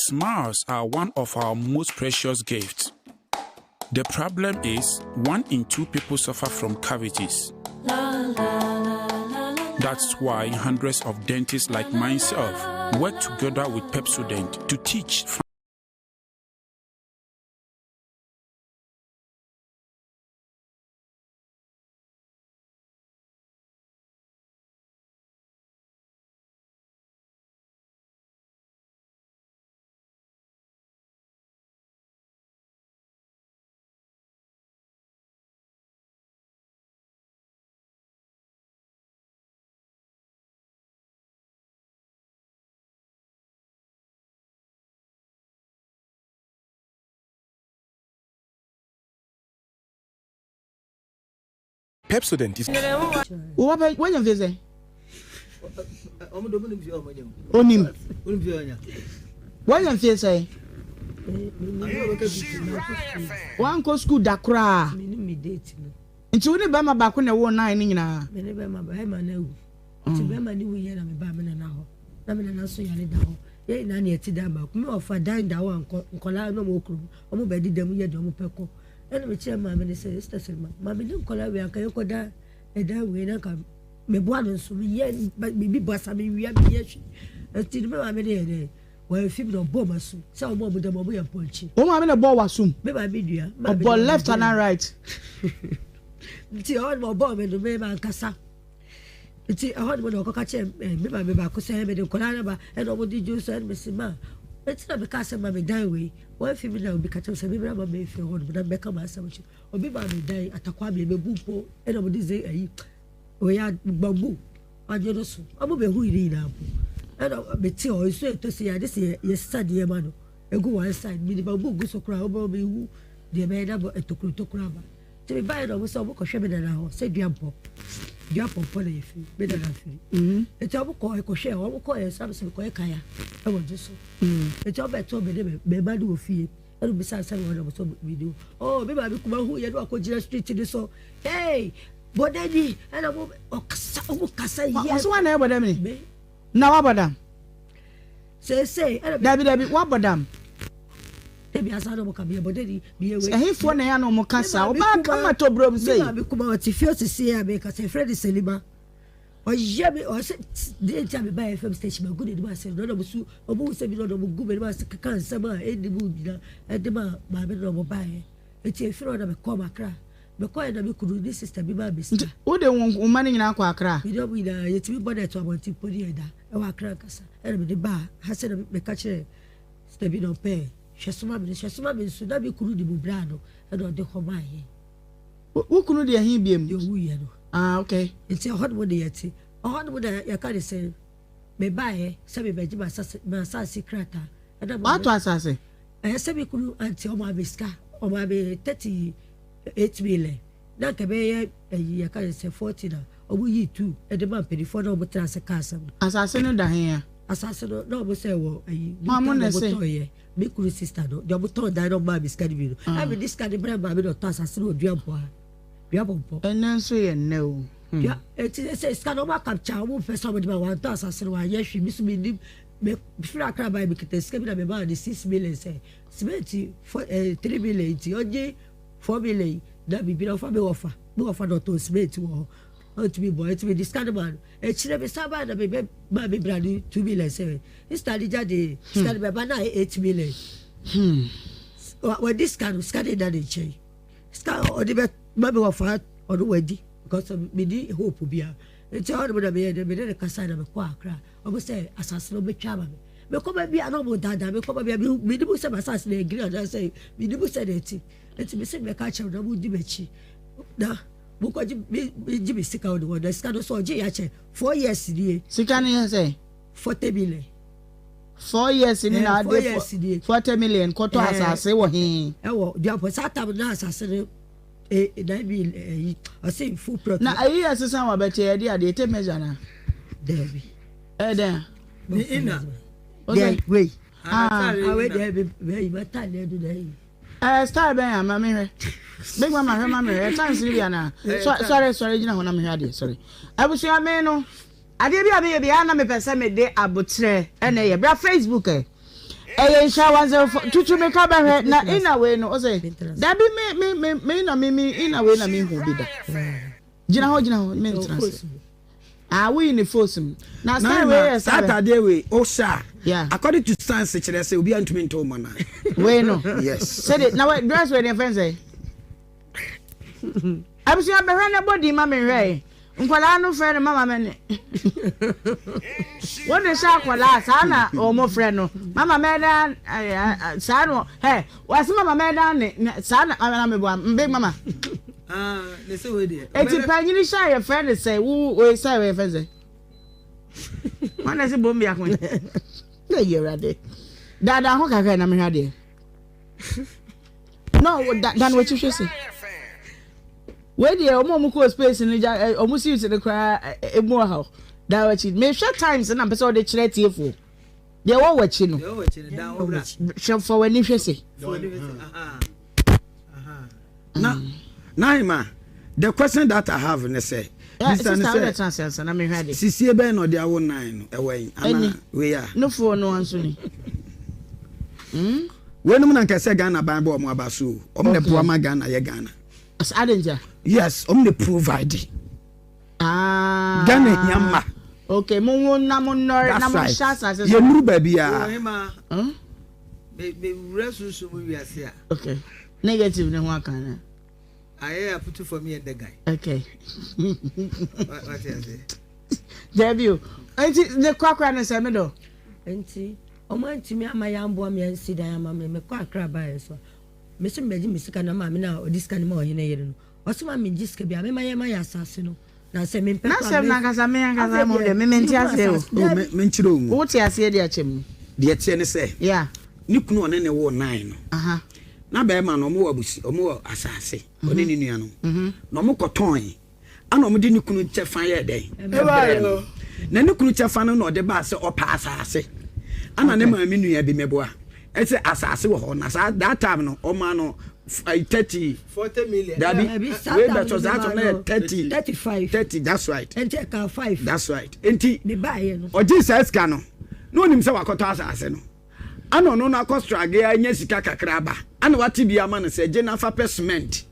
Smiles are one of our most precious gifts. The problem is, one in two people suffer from cavities. That's why hundreds of dentists like myself work together with Pepsodent to teach Pepsodent is. Wo papa wanya mfe sɛn? Onim. Wanya mfe sɛn? Wankɔ sukuu da koraa. Nti wo ne bɛrima baako na ɛwɔ nan no nyinaa? Me ne bɛrima bɛrima no awu. Nti bɛrima no wuyɛ na mebaa me nana hɔ. Na me nana nso yare da hɔ. Yɛn nyinaa na yɛte dan baako. Me ɔfa dan da hɔ a nkɔlaa na ɔmo wɔ kurom. Ɔmo bɛdi dɛm yɛ deɛ ɔmo pɛ kɔ. Ɛna mekyerɛɛ maame no sɛ, Sister Selma, ma me ne nkwadaa wei anka yɛnkɔda ɛdan wei na anka meboa no nso meyɛ biribi basa mewia meyɛ hwee. Nti no me maame no yɛ dɛ wɔamfi me na ɔbɔɔ m'asom sɛ wɔn a wɔda mu wɔn yɛ mpɔnkye. Wo maame na ɛbɔɔ w'asom? Me maame nua. Ɔbɔ left anaa right? Nti ɛhɔ nom ɔbɔɔ me no me mankasa. Nti ɛhɔ nom na ɔkɔka kyerɛ eh, me maame baako sɛ mede nkwadaa no ba ɛna wɔde dwo so ɛna mesi ma nti na meka sɛ ma me dan wei wɔafi me na obi ka kyerɛ sɛ mebra ma mefiri hɔ nom na mebɛka m'asɛm kyerɛ obi ma me dan atakwa me mebu mpo ɛna wɔde dze ayi wɔyɛ bambu adwo no so ɔmo bɛhu yi ne nyinaa mpo ɛna mete hɔ nsuo ɛtɔ sɛ yɛade sɛ yɛsesa nneɛma no egu one side mede bambu gu so koraa wobɛwɔ mehu deɛ ɛbɛyɛ na tokuro tokuro aba Nti me baeɛ na ɔmo sɛ ɔmo kɔhwɛ me nana hɔ sɛ dua mpɔ dua pɔmpɔ na yɛfiri me nana firi mm. Nti ɔmo kɔ ɛkɔhwɛ ɔmo kɔ yɛ nsa sɛ mekɔyɛ kaya ɛwɔ gye so mm. Nti ɔmo bɛto me ne me mɛma no wɔ fie ɛna obi san sɛ wɔn na ɔmo sɛ me ni ɔ me maame kuma hu yɛ no akɔ gyina street ni so hey bɔdɛ ni ɛna ɔmo ɔkasa ɔmo kasa yɛ. Ɔsɛ wɔn na ɛyɛ bɔdɛ mi na wabɔ dam. Seesei, ɛna me. Dabi, dabi, woabɔ dam. Dabi, asa na wɔka meyɛ bɔdani, meyɛ wei. Ɛhefoɔ na ɛyɛ a na wɔka saa? Ɔbaa kama tɔ burom sei. Me maame kuma ɔte fie ɔsese a meka sɛ yɛfrɛ no Selima. Ɔyɛ me ɔsɛ deɛ nti a meba FM station magu n'anim ase no na ɔmo su ɔmo hu sɛ mi na ɔmo gu m'anim ase keka nsɛm a ɛnni mu nyina ɛde ma maame no na ɔmo baeɛ. Nti efiri hɔ na mekɔɔ Accra. Mekɔɛ na me kunu ne sister bi maa me sika. Nti wode wo mma no nyinaa kɔɔ Accra? Mede ɔmo nyinaa, yɛtumi bɔ net wɔ abɔnten mpo ne yɛda ɛwɔ Accra ankasa. Ɛna mede baa ha sɛ na meka kyerɛɛ sister bi na ɔpɛɛ hwɛsoma me no. Hwɛsoma me nso na me kunu nim bra no ɛna ɔde hɔ maa yɛn. Wo kunu deɛ he biom? Deɛ ɔwuiɛ no. Ah okay. Nti ɛhɔ nom na yɛte. Ɛhɔ nom na yɛka ne sɛ mebaeɛ sɛ mebɛgye m'asase krataa. Ɛna Woatɔ asase? Ɛyɛ sɛ me kunu ante ɔmaa me sika ɔmaa me 38 million na nka ɛbɛyɛ ɛyi yɛka ne sɛ 40 na ɔmo yii tu ɛde ma mpanimfoɔ na ɔmo tena ase kaa asɛm no. Asase no da he a? Asase no na ɔmo sɛ wɔ ɛyi Hwan mo na na ɔmo ɛse? tɔn yɛ me kunu sista no deɛ ɔmo tɔn dan na ɔmo maa me sika no bi no Ah. ɛna me de sika no brɛ maame na ɔtɔ asase no wɔ Duampɔ ha Duampɔmpɔ. Ɛnnɛ nso yɛ nnɛ o. Hmm. Dua eti sɛ sika no ɔmo akapkya ɔmo mpɛ sɛ ɔmo de ma wantɔ asase no wanyɛ hwee me so me nim Me firi Accra bae mekita sika bi na me maa no 6 million sɛ cement fo eh, 3 million nti ɔgye 4 million na biribi na ɔfa me wɔfa me wɔfa na ɔtɔn cement wɔ hɔ ɔntumi bɔ nti mede sika no maa no akyire me san bae na me bɛ maa me bra no 2 million sɛ sista no gya de sika no bɛba na ayɛ 8 million. Wɔde sika no sika no nna ne nkyɛn sika ɔde bɛ ma me wɔfa ɔno wadi because medi hope biara nti ɔno na meyɛ dɛ mede ne kasa na mekɔ Accra. Ɔmo sɛ asase no ɔbɛtwa ama me. Mekɔ baabi a na ɔmo daadaa me kɔ baabi a menim sɛ m'asase no yɛ green anaasɛ menim sɛ na ɛte. Nti mese mɛka akyerɛ na modi m'akyi na mokɔgye megye me sika wɔ ne hɔ na sika no nso ɔgye yɛ akyɛ 4 years nie. Sika no yɛ sɛ? 40 million. 4 years ni na ade 40 million kɔtɔ asase wɔ he? Ɛwɔ Duampɔ saa tam na asase no 9 million ɛyi ɔse full plot. Na ayi yɛ sisan wɔ abɛkyɛ yɛde adeɛ tape measure na. Dɛbi. Ɛyɛ dɛn? Ni ina. Dɛ wei. Ah. Wei deɛ bɛ yi bɛ ta deɛ do dɛ yi. Ɛɛ style bɛn a ma mi hwɛ. Big mama hwɛ ma mi hwɛ. Times ni bi ana. Sɔre sɔre gyina hɔ na mi hwɛ adeɛ sɔre. Abusua mi no adeɛ bi a meyɛ biara na mepɛ sɛ mede abotrɛ ɛna ɛyɛ bra Facebook ɛ. Ɛyɛ nhyira 104 tutu mi ka bɛhwɛ na ina wei no ɔsɛ dabi me me me me na me me ina wei na me hu bi da gyina hɔ gyina hɔ me ntena ase ah woyi ne fos mu na style wei yɛ saa ataadeɛ wei o hyɛ a according to science kyerɛ sɛ obi antumi ntɔ mu ana wei no yes sɛde na wei dress wei deɛ fɛn sɛ Abusua bɛhwɛ na bɔ din ma me nhwɛ Nkwadaa no frɛ no mama mɛne. Wode hyɛ akwadaa saa na wɔn frɛ no mama mɛda saa no hɛ wɔsi mama mɛda ne saa na na meboa big mama. Ah, ne sɛ wei deɛ. Eti panyini hyɛ a yɛfrɛ no sɛ wo wei sɛ yɛfrɛ sɛ. Wɔn na ɛsɛ bom biako. Na yɛ awurade. Daadaa ho kakra na mehwɛ adeɛ. No, da dan w'akyi hwɛ se. Wei deɛ ɔmo a ɔmo kɔɔ space no gya ɛ ɔmo suit no koraa emu ɔhaw. Dan w'akyi. Mehwɛ times na mpɛ sɛ ɔde kyerɛ tiefoɔ. Deɛ ɛwɔ w'akyi no. Hwɛ fa w'ani hwɛ se. Na Naima, the question that I have ne sɛ, bisa ne sɛ, sisie bɛn na ɔde awo nan no ɛwɔ yi ana wei a? Nufoɔ no nso ni. Hmm? Weinom na nka sɛ Ghana ban bɔ ɔmo aba so o. Ɔmo na boa ma Ghana yɛ Ghana. Ade ntia? Yes, ɔmo na provide. Ah. Ghana hia mma. Okay, mo wo na mo nnɔre na mo hyɛ asase so. Yɛnnuru baabi a. Me me wura sunsum mu wiase a. Okay. Negative ne ho aka na. Ayɛ aputu fam yɛ ndɛ gan. Okay. Wate ase. Dabi o. Nti ne kwakora ne sɛ me dɔ. Nti ɔmo antumi ama yɛ amboa me ansi dan ama me mekɔ Accra baeɛ nso a mese mebɛgye me sika na maame no a ɔde sika no ma ɔhene yere no ɔse ma mengye sika biara mema yɛma yɛ asase no Na sɛ mempɛ koraa N'asɛm no ankasa me ankasa mmom deɛ me mente aseɛ o. O me menkyerɛ wo mu. Wo te aseɛ de akyɛ mu. Deɛ ɛteɛ ne sɛ. Yeah. Ne kunu a ɔne no woo nine no. Aha. Na barima no wɔn wɔ abusu wɔn wɔ asase ɔne ne nua no. Na wɔn kɔ tɔn ɛna wɔn de ne kunu kyɛfa yɛɛ dɛn? Ɛbrɛɛ no. Na ne kunu kyɛfa no na ɔde baa sɛ ɔpɛ asase. Ɛna ne maame nua bi mɛboa. Ɛsɛ asase wɔ hɔ na saa that time no ɔmaa no 30 40 million. Dabi wei bɛ sɔ saa sɔ na yɛ 30 35 30 that's right. Nti ɛka 5. That's right. Nti ne baayɛ no. Ɔgye saa sika no na onim sɛ wakɔtɔ asase no. Ana ɔno no akɔ strage anya sika kakra aba. Ana wate bi ama no sɛ gye na fa pɛ cement.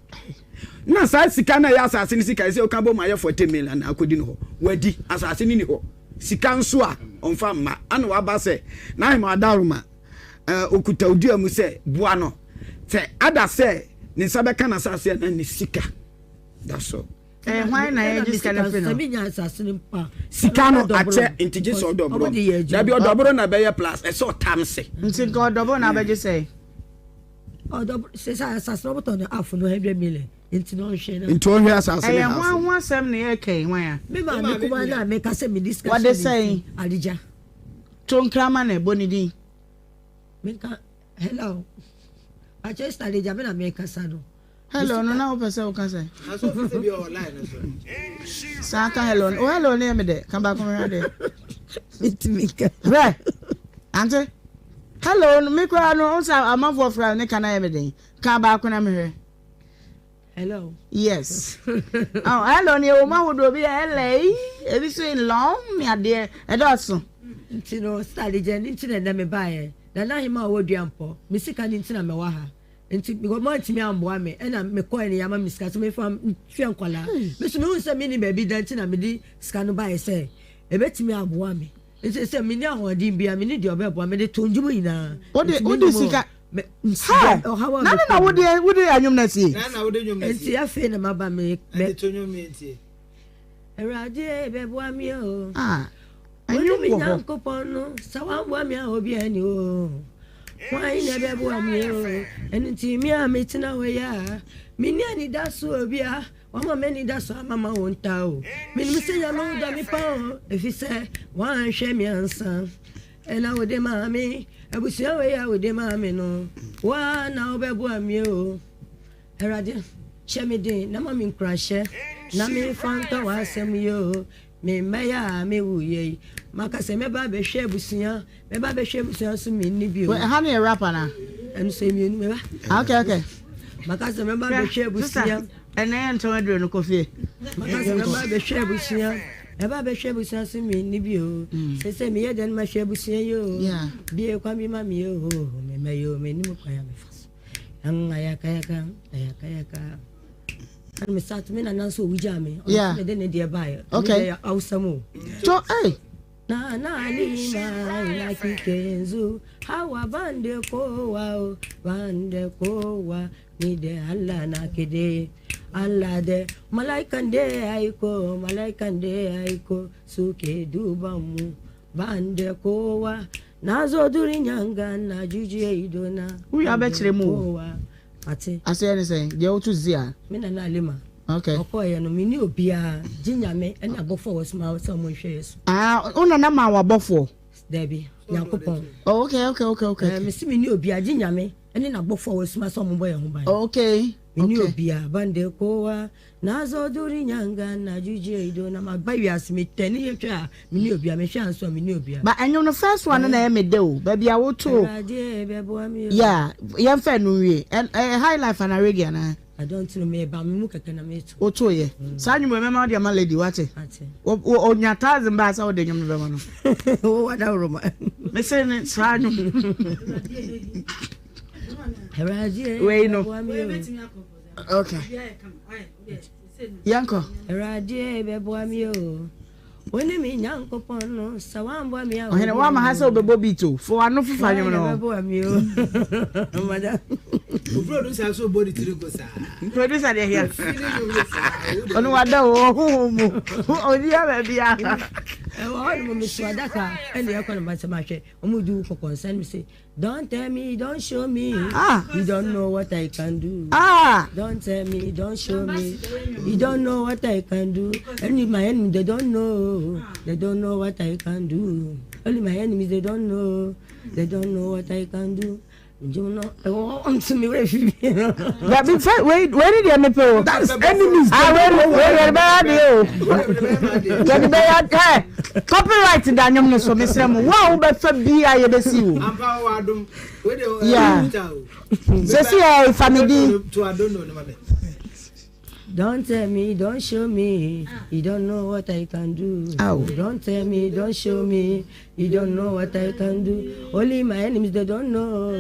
Na saa sika na ɛyɛ asase no sika ɛsɛ ɔka bɔ mu ayɛ 40 million na akɔdi no hɔ. Wadi asase no ni hɔ. Sika nso a ɔmfa mma. Ana waba sɛ n'ahema adaworoma okuta odua mu sɛ boa no sɛ ada sɛ ne nsa bɛka n'asase anaa ne sika. That's all. Eh, hwan na yɛgye sika no firi no? Sika no akyɛ nti gye sɛ ɔdɔboro. Dabi ɔdɔboro na ɛbɛyɛ plus ɛsɛ ɔtam se. Nti nka ɔdɔboro na abɛgye sɛ? Ɔdɔboro sɛ sɛ asase no ɔbɛtɔ no afo no 100 million. Nti na ɔnhwɛ na. Nti ɔnhwɛ asase ne Ɛyɛ half. hwan ho asɛm na yɛreka yi hwan a? Me maame kumaa no a meka sɛ mede sika Wɔde hyɛ ne sɛn? nti Adija. To nkrama na ɛbɔ ne din. Menka hello. Pakyɛ Esther Adija me na mekasa no. Hello no na wopɛ sɛ woka sɛ. Aso ofisi bi wɔ line no so. Saa ka hello no. Oh hello no yɛ me dɛ. Ka baako mehwɛ adeɛ. Metumi ka. Hwɛ. Ante. Hello no me koraa no wo sɛ amanfoɔ frɛ ne ka na yɛ me den. Ka baako na mehwɛ. Hello. Yes. Oh, hello ni ewo ma ahodoɔ bi yɛ ɛlɛ yi ebi so lɔn ne adeɛ ɛdɔɔso. Nti no sitade gyɛ ne nti na ɛnɛ me baeɛ na na ahema a ɔwɔ dua mpɔ me sika ne nti na mɛwɔ ha nti because mo antumi amboa me ɛna mekɔɛ ne yɛama me sika sɛ mefa ntua nkwadaa me so mehu sɛ menni baabi da nti na mede sika no baeɛ sɛ ɛbɛtumi aboa me nti sɛ menni ahoɔden bia menni deɛ ɔbɛboa mede to ndwom nyinaa Wode wode sika Ha! Na ne na wode wode anwom na sie. Na na wode nwom na sie. Nti afei na maba me. Ɛnti to nwom mi ntie. Awurade bɛboa me o. Ah. Anwom wɔ hɔ. Nyankopɔn no sɛ wamboa me a obi ani o. Hwan na ɛbɛboa me o. Ɛno nti me a metena hɔ yi a menni anidaso obi a wama m'anidaso ama ma wo nta o. Menim sɛ Nyame wodɔ me pa o ɛfiri sɛ woanhwɛ me ansa. Ɛna wode maa me, abusua wei a wode maa me no, wo ara na wobɛboa me o. Awurade, hyɛ me den na ma me nkuranhyɛ, na memfa nka w'asɛm yi o. Me mma yi a mewuiɛ yi, maka sɛ mɛba abɛhwɛ abusua, mɛba abɛhwɛ abusua nso menni bi o. Wait, ɛha no yɛ rap anaa? Ɛno nso mmienu mɛba. Ah, okay, okay. Maka sɛ mɛba abɛhwɛ abusua. Sister, ɛnɛ yɛ ntɔn aduro no kɔ fie. Maka sɛ mɛba abɛhwɛ abusua. Ɛba bɛhwɛ abusua so me nni bi o. Seesei meyɛ dɛn mahwɛ abusua yi o. Bue kwan bi ma me o. Me mma yi o, mennim kwan a mefa so. Ayakayaka, ayakayaka. Ɛna me start me nana nso owu gyaa me. Ɔno mede ne deɛ baeɛ. Okay. Ɛno deɛ awusɛm o. So, hey. Nana Halima ina kike yanzu hawa bande kowa o bande kowa ni de Allah na kede Allah de malaikan de aiko malaikan de aiko suke duban mu bande kowa na zo duri nyanga na jujuye ido na Wowie a wobɛkyerɛ mu o. kowa mate. Aseɛ ne sɛn? Deɛ woto zi a. Me nana Halima. Okay. Ɔkɔeɛ no, menni obiara, gye Nyame ne abɔfoɔ a wɔsoma sɛ wɔnhwɛ yɛ so. Ah, wo nana maa wo abɔfoɔ? Dabi, Nyankopɔn. Oh, okay, okay, okay, okay. Eh, mese menni obiara, gye Nyame ne n'abɔfoɔ a wɔsoma sɛ wɔbɔ yɛn ho ban. Okay. Menni okay. obiara, bande kowa, nazo duri nyanga na juje ido na maba wiase metɛne yɛ hwɛ a menni obiara, mehwɛ a nso a menni obiara. Ba ɛnwom no first one no na ɛyɛ me dɛ o, baabi a woto. Awurade bɛboa me o. Yeah, yɛmfa ɛno nwie. Ɛ, ɛ, high life anaa reggae anaa? I don't know me ba me mu kɛkɛ na me to. Wo to yɛ. Saa nnwom wei mɛma wode ama lady wate. Wo wo onya thousand baa sɛ wode nnwom no bɛma no. Wo wada woroma. Me se ne saa nnwom. Awurade Wei no. Okay. Yɛnkɔ. Awurade bɛboa me o. Wo ne me Nyankopɔn no, sɛ woamboa me a. Ɔhene, woama ha sɛ wobɛbɔ beat o. Fo w'ano fofa nwom no. Bɛboa me o. Madam. O producer nso bɔ ne tiri ko saa. Producer deɛ hia. Ɔno wada o, ɔhohom mu. Ɔni ha baabi a. Ɛwɔ hɔ nom meso adaka ɛna ɛkɔ no masɛm ahwɛ. Ɔmo di wo kɔkɔ nsa no se Don't tell me, don't show me. Ah. You don't know what I can do. Ah. Don't tell me, don't show me. You don't know what I can do. Only my enemies, they don't know. They don't know what I can do. Only my enemies, they don't know. They don't know what I can do. Dabi fɛ wei wei ni deɛ mepɛ o. That's enemies. Ah wei wei yɛde bɛyɛ adeɛ o. Yɛde bɛyɛ ɛ copyright da nnwom no so mesrɛ mo wo a wobɛfa bi a yɛbɛsi wo. Yeah. Sɛsi ɛ fa me din. Don't tell me, don't show me, you don't know what I can do. Ow. Don't tell me, don't show me, you don't know what I can do. Only my enemies, they don't know,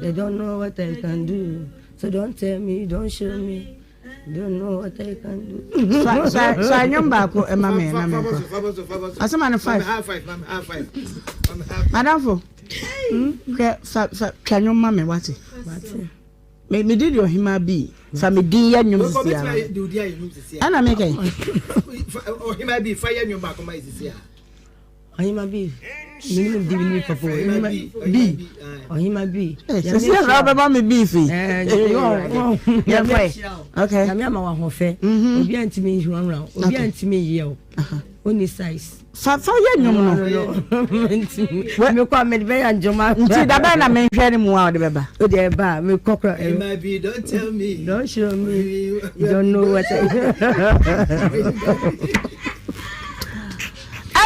they don't know what I can do. So don't tell me, don't show me, you don't know what I can do. So so so anyom baako ɛma me na me nkɔ. Asɛm ano five. Madamfo, hwɛ fa fa twa nwom ma me wate. Wate. Me me di di ɔhemaa bi fa me din yɛ nnwom sisi ara ɛna me kɛn. Ɔhemaa bi fa yɛ nnwom baako ma sisi ara. Ɔhemaa bi me ni di ni papa ɔhemaa bi ɔhemaa bi. Sisi ara ɔbɛma mi bi fi. Yɛ fɛ. Okay. Nyame ama wa ahoɔfɛ. Obi a ntumi nhwuranwura obi a ntumi yɛ o. Oni size. Fa fa yɛ nnwom no. Mekɔ a mede bɛyɛ ndwom a. Nti da bɛn na menhwɛ ne mu a ɔde bɛba? O deɛ ɛba a mekɔ kora. Emma bi don't tell me. Don't show me. You don't know what I.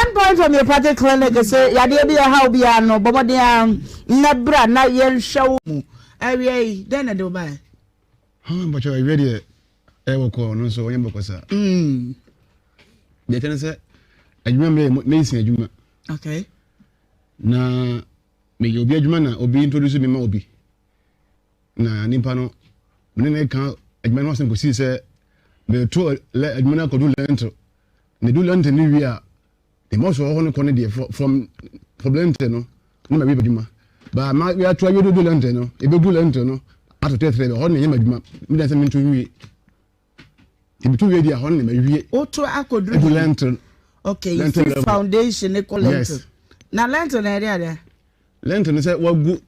Endpoint Homeopathic Clinic sɛ yadeɛ bi ɛha wo biara no bɔ mmɔden a na bra na yɛnhwɛ wo mu. Awia yi dɛn na ɛde wo baeɛ? Mpakyɛ awia deɛ ɛwɔ kɔ no nso ɔnyɛ bɔkɔ saa. Mm. Deɛ ɛkyɛ ne sɛ adwuma meyɛ mason adwuma. Okay. Na meyɛ obi adwuma na obi introduce me ma obi. Na nipa no mene ne ka adwuma no asɛm kɔsii sɛ meto adwuma no akɔdu lɛnto. Na du lɛnto no wie a deɛ mɔso wɔ hɔ no kɔ no deɛ from from lɛnto no na mawie adwuma. Ba ma yɛato awie du lɛnto no ɛbɛdu lɛnto no ato tɛtrɛ bɛ hɔ no na ɛnyɛ m'adwuma. Medan sɛ mento nwie. Nti metu wie di a hɔ no na mawie. Woto akɔduru Edu lentil. Okay, Lentil fi level. foundation ne kɔ lentil. Yes. Na lentil na yɛde adeɛ? Lentil no sɛ wagu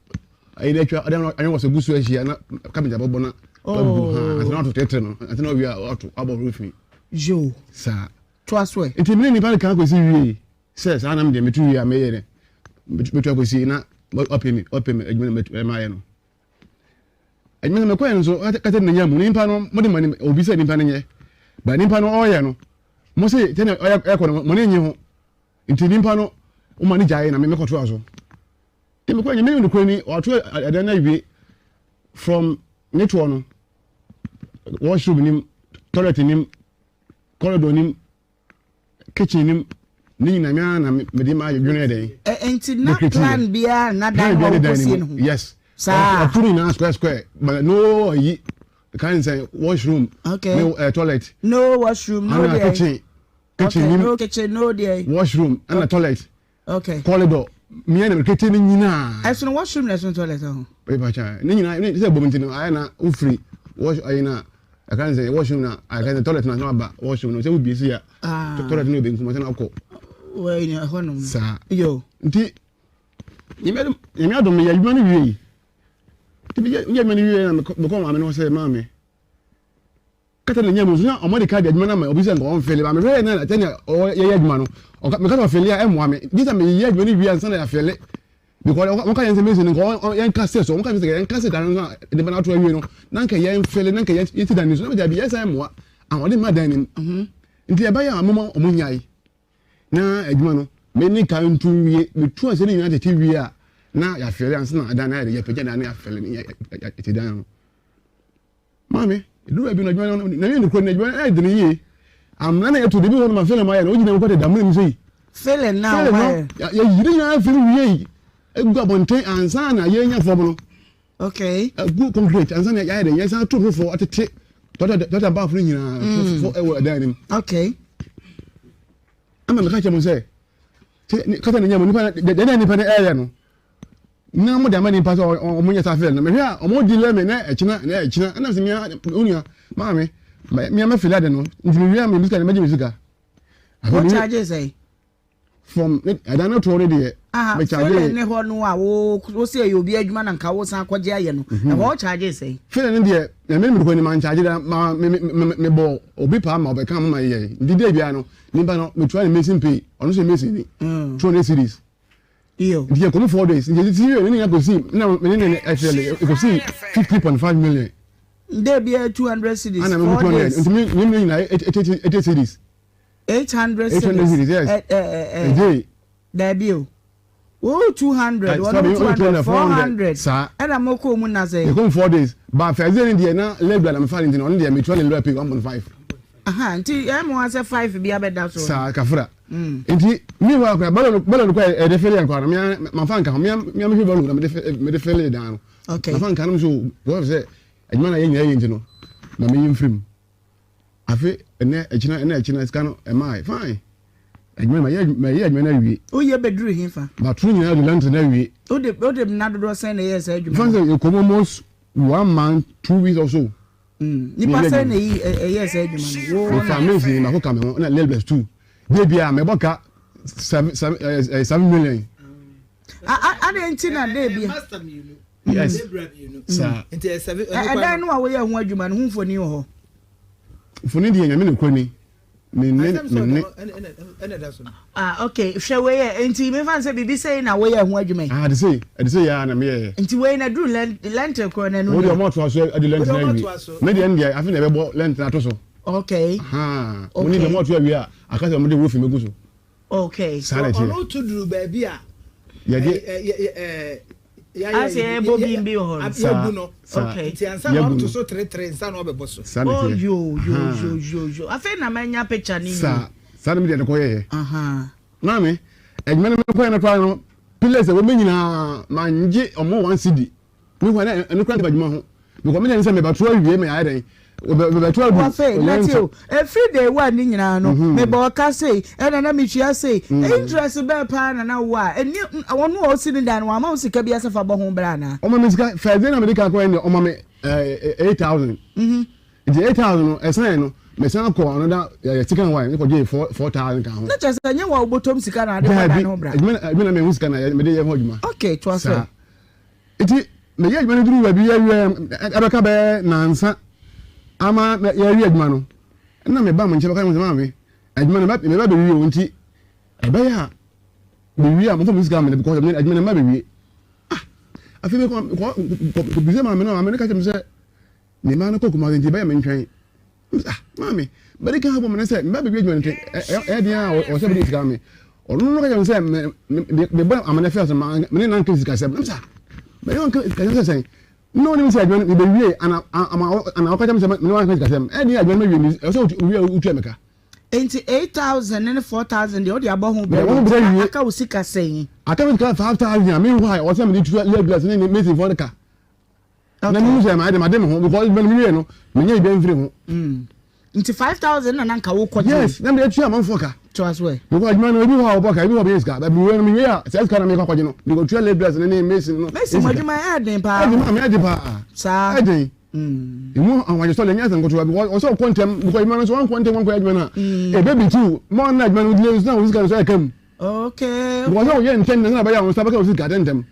ayi de atwa ɔde anwɔ wɔ sɛ gu so ahyia na kapenta bɔbɔ na wagu ha Oh. ansa na wato tɛtɛ no ansa na wawie a wato abɔ roofing. Yo. Saa. Toa so ɛ. Nti mene nipa no kan kɔsi wie sɛ saa na medeɛ metu wie a meyɛ dɛ metu akɔsi na wapɛ mi wapɛ mi adwuma na mayɛ no. Adwuma no mekɔɛ no nso kata ne nya mu nipa no mo de mo anim obi sɛ nipa no nyɛ ba nipa no ɔyɛ no mo se sɛ ɔyɛ ɛkɔ no mo ne nye ho nti nipa no mo ma ne gyae na me mekɔtoa so nti mekɔɛ nyame ne nokorɛ ni ɔato ɛdan no awie from ne toɔ no washroom nim toilet nim corridor nim. Kitchen no ne nyinaa me ara na mede ma adwene yɛ dɛn. Nti na plan biara na dan hɔ wokɔsie no ho? Yes. Saa. Ɔto ne nyinaa square square but no ayi kan sɛ washroom. Okay. Ne uh, toilet. No washroom no deɛ. Kitchen. Kitchen okay, no kitchen no deɛ. Washroom ɛna toilet. Okay. Corridor mmea na mekete ne nyinaa. Ɛsono washroom na ɛsono toilet ho. Pepa kya ne nyinaa ne sɛ bom nti no ayɛ na wofiri wash ayi na ɛka ne sɛ washroom na ɛka ne toilet na na aba washroom no sɛ wobie si a ah. toilet no yɛ benkum sɛ na akɔ. Wɔ ɛhɔ nom. Saa. Yo. Nti nyame adom meyɛ adwuma no wie yi. Nti meyɛ adwuma no wie na mekɔ maame no hɔ sɛ maame. Kata na nya mu nso na ɔmo de ka de adwuma no ama obi sɛ nka ɔnfele ba mehwɛ yɛ na sɛnea ɔyɛ adwuma no ɔka meka sɛ ɔfele a ɛmmoa me gye sɛ meyɛ adwuma no wie ansa na yɛafele because ɔmo ka yɛn sɛ mesi no nka yɛn ka se so ɔmo ka sɛ yɛn ka se dan no a de bɛn ato awie no na nka yɛn fele na nka yɛn si dan no so na mede abi yɛn sɛ ɛmmoa ahoɔden mma dan no mu mhm. nti ɛbɛyɛ a moma ɔmo nyae na adwuma no me ne ka ntu wie metu ase ne nyinaa tete wie a na yɛafele ansa na adan no ayɛ de yɛpagya dan no yɛafele yɛte dan no Maame, ɛduru baabi no adwuma no na yɛ nokorɛ no adwuma no ɛyɛ dene yie. Amena na yɛto de bi hɔ no ma fɛlɛ ma yɛ no wogyina mu kɔte damena mu sei. Fɛlɛ na wɔn ayɛ. Yɛyi ne nyinaa firi wie yi egu abɔnten ansa na yɛnya fam no. Okay. Egu concrete ansa na yɛayɛ de yɛsan to foforɔ atete tɔta tɔta baafo no nyinaa foforɔ ɛwɔ ɛdan no mu. Okay. Ama meka kyerɛ mo sɛ kasa ne nyɛ mo nipa deɛ na nipa no ɛyɛ no. Na mo de ama nipa sɛ ɔmo nyɛ saa fɛlɛ no mehwɛ a ɔmo di lɛ me na ɛkyina na ɛkyina ɛna sɛ mia onua maame mia mɛ fili ade no nti mi wia mi sika na mɛgye mi sika. Wo charge sɛ? From ɛdan no toɔ no deɛ. Aha fɛlɛ ne hɔ no a wo wo sɛ ɛyɛ obi adwuma na nka wo san akɔgye ayɛ no mhm. ɛhɔ wo charge sɛ? Fɛlɛ no deɛ na mi mi kɔ ni ma nkyagye da ma mi mi mi bɔ obi paa ma ɔbɛka mo ma yɛ nti de bia no nipa no mi tua ne mason pay ɔno sɛ mason ni mm. 200 cedis. Nti yɛ kɔmu 4 days nti ti yɛ ne nyina kɔsi na me ne ne ɛfɛle ɛkɔsi 50.5 million. Nde bia 200 cedis 4 days. Nti me ne nyina 80 cedis. 800 cedis. 800 cedis yes. A day. Dabi o. Wo 200 wɔn 200 400. Saa. Ɛna mo kɔ mu na sɛ. Yɛ kɔmu 4 days ba fɛsɛ ne deɛ na lebra na me fa ne nti na ɔno deɛ me tua ne lebra pay 1.5. Aha nti ɛmo asɛ 5 bi abɛda so. Saa kafra. Nti meanwhile koraa balo no balo no koraa yɛde fele yɛn koraa no mea mafa nka ho mea mea mehwɛ balo na mede mede fele dan no. Okay. Mafa nka no so wɔn sɛ adwuma na yɛ nyinaa yɛ nti no ma meyi mfiri mu. Afe ɛnɛ ɛkyina ɛnɛ ɛkyina sika no ɛmaa fine. Adwuma ma yɛ ma yɛ adwuma no awie. Woyɛ bɛduru he fa? Matoro nyinaa de lantern awie. Wode wode nna dodoɔ sɛn na ɛyɛɛ saa adwuma? Fan sɛ yɛkɔ mu almost one month 2 weeks or so. Nipa sɛn na eyi ɛyɛɛ saa adwuma no? Wo Mefa mason baako ka me ho na labourers two. De bia mebɔ ka 7 7 7 million. Adɛn nti na de bia? Yes. Saa. Ɛdan no a woyɛ ho adwuma no ho mfoni wɔ hɔ? Mfoni deɛ nyame ne kɔ ni. Me ne me ne. Ah okay, hwɛ wei yɛ nti mefa sɛ biribi sɛi na woyɛ ho adwuma yi. Ah de sei, ɛde sei ya na meyɛ yɛ. Nti wei na duru lentil korɔ na ɛno. Wo deɛ ɔmo atoa so adi lentil na awie. Me deɛ ndeɛ afe na ɛbɛbɔ lentil ato so. Okay. Ha. Mo ne deɛ ɔmo ato awie a aka sɛ ɔmo de roofing bɛgu so. Okay. Saa na ɛteɛ. Ɔno to duru baabi a. Yɛde. Asɛ yɛbɔ bi bi wɔ hɔ no. Yɛgu no. Okay. Nti ansa na ɔto so tere nsa na ɔbɛbɔ so. Saa na Oh ɛteɛ. yo yo yo yo yo. Afei na manya picture ne Saa saa na me deɛ no kɔyɛɛ. Aha. Maame, adwuma no mekɔyɛ no koraa no, pillars a ɛwɔ mu nyinaa mangye ɔmo 1 cedi. Me hɔ na ɛno koraa nka adwuma ho. Because me deɛ ne sɛ mebɛto awie me ayɛ dɛn mebɛto adu. Wɔfei nate o ɛfiri day one ne nyinaa no mebɔ ɔka sei ɛna na metua sei interest bɛɛ paa na na wo a ɛni ɔno a ɔsi ne dan no wama wo sika bi asɛ fa bɔ ho bra anaa. Ɔma me sika first day na mede ka kɔɛ deɛ ɔma me 8,000. Nti 8,000 no ɛsan no mesan kɔ another second one ne kɔgye 4,000 ka ho. Na kyerɛ sɛ nyɛ wa wobɔtɔm sika na ade bɔ dan ho bra. Daabi adwuma na mehu sika na mede yɛ ho adwuma. Okay toa so. Nti meyɛ adwuma no duru baabi yɛwie ɛbɛka bɛyɛ nansa ama yɛawie adwuma no ɛna meba mo nkyɛn bɛka mo sɛ maame adwuma no meba bɛwie o nti ɛbɛyɛ a mewie a momfa mo sika mene because adwuma no meba bɛwie. Ah afei mekɔ kɔbisa maame no maame no ka kyerɛ me sɛ ne mma no kɔ Kumasi nti ɛbɛyɛ mentwɛn. Ah maame bɛde ka bɔ me ne sɛ meba bɛwie adwuma no nti ɛyɛ den a ɔsɛ bɛde sika me ɔno no ka kyerɛ me sɛ mebɔ amane fɛ so me ne nanka sikasɛm na sɛ mene wanka sikasɛm sɛ sɛn na ɔnim sɛ adwuma no mebɛwie ana ama ana ɔka kyerɛ me sɛ mene wanka sikasɛm ɛyɛ den adwuma no mawie ɛsɛ wowie a wotua me ka. Enti 8000 ne 4000 deɛ wode abɔ ho brɛ ho brɛ wie. Aka wo sika sɛn? Aka me sika 5000 a mehu a ɛwɔ sɛ mede tua labourers ne masonfoɔ no ka. Na mehu sɛ mayɛ dɛ made me ho because adwuma no mewie no menya biribiara mfiri ho. Mm. Nti 5000 na na nka wokɔgye? Yes, na mede atua amanfoɔ ka. Toa so ɛ. Because adwuma no ebi wɔ hɔ a wɔbɔ ka, ebi wɔ hɔ a wɔbɛnya sika. But mewie no mewie a saa sika na mekɔ akɔgye no mekɔtua labourers no ne mason no. Mason mo adwuma ɛyɛ den paa. Ɛyɛ den maame ɛyɛ den paa. Saa. Ɛyɛ den. Emu ahoɔyɛsɔ deɛ ɛnyɛ asɛm ketewa because ɔsɛ ɔkɔ ntɛm because adwuma no nso wankɔ ntɛm wankɔyɛ adwuma no a ebe bi tiw ma ɔno adwuma no delay nso na wo sika no nso ɛka mu. Okay. Because sɛ ɔyɛ ntɛm na sɛ ɔbɛyɛ a wo nsa bɛka wo sika ntɛm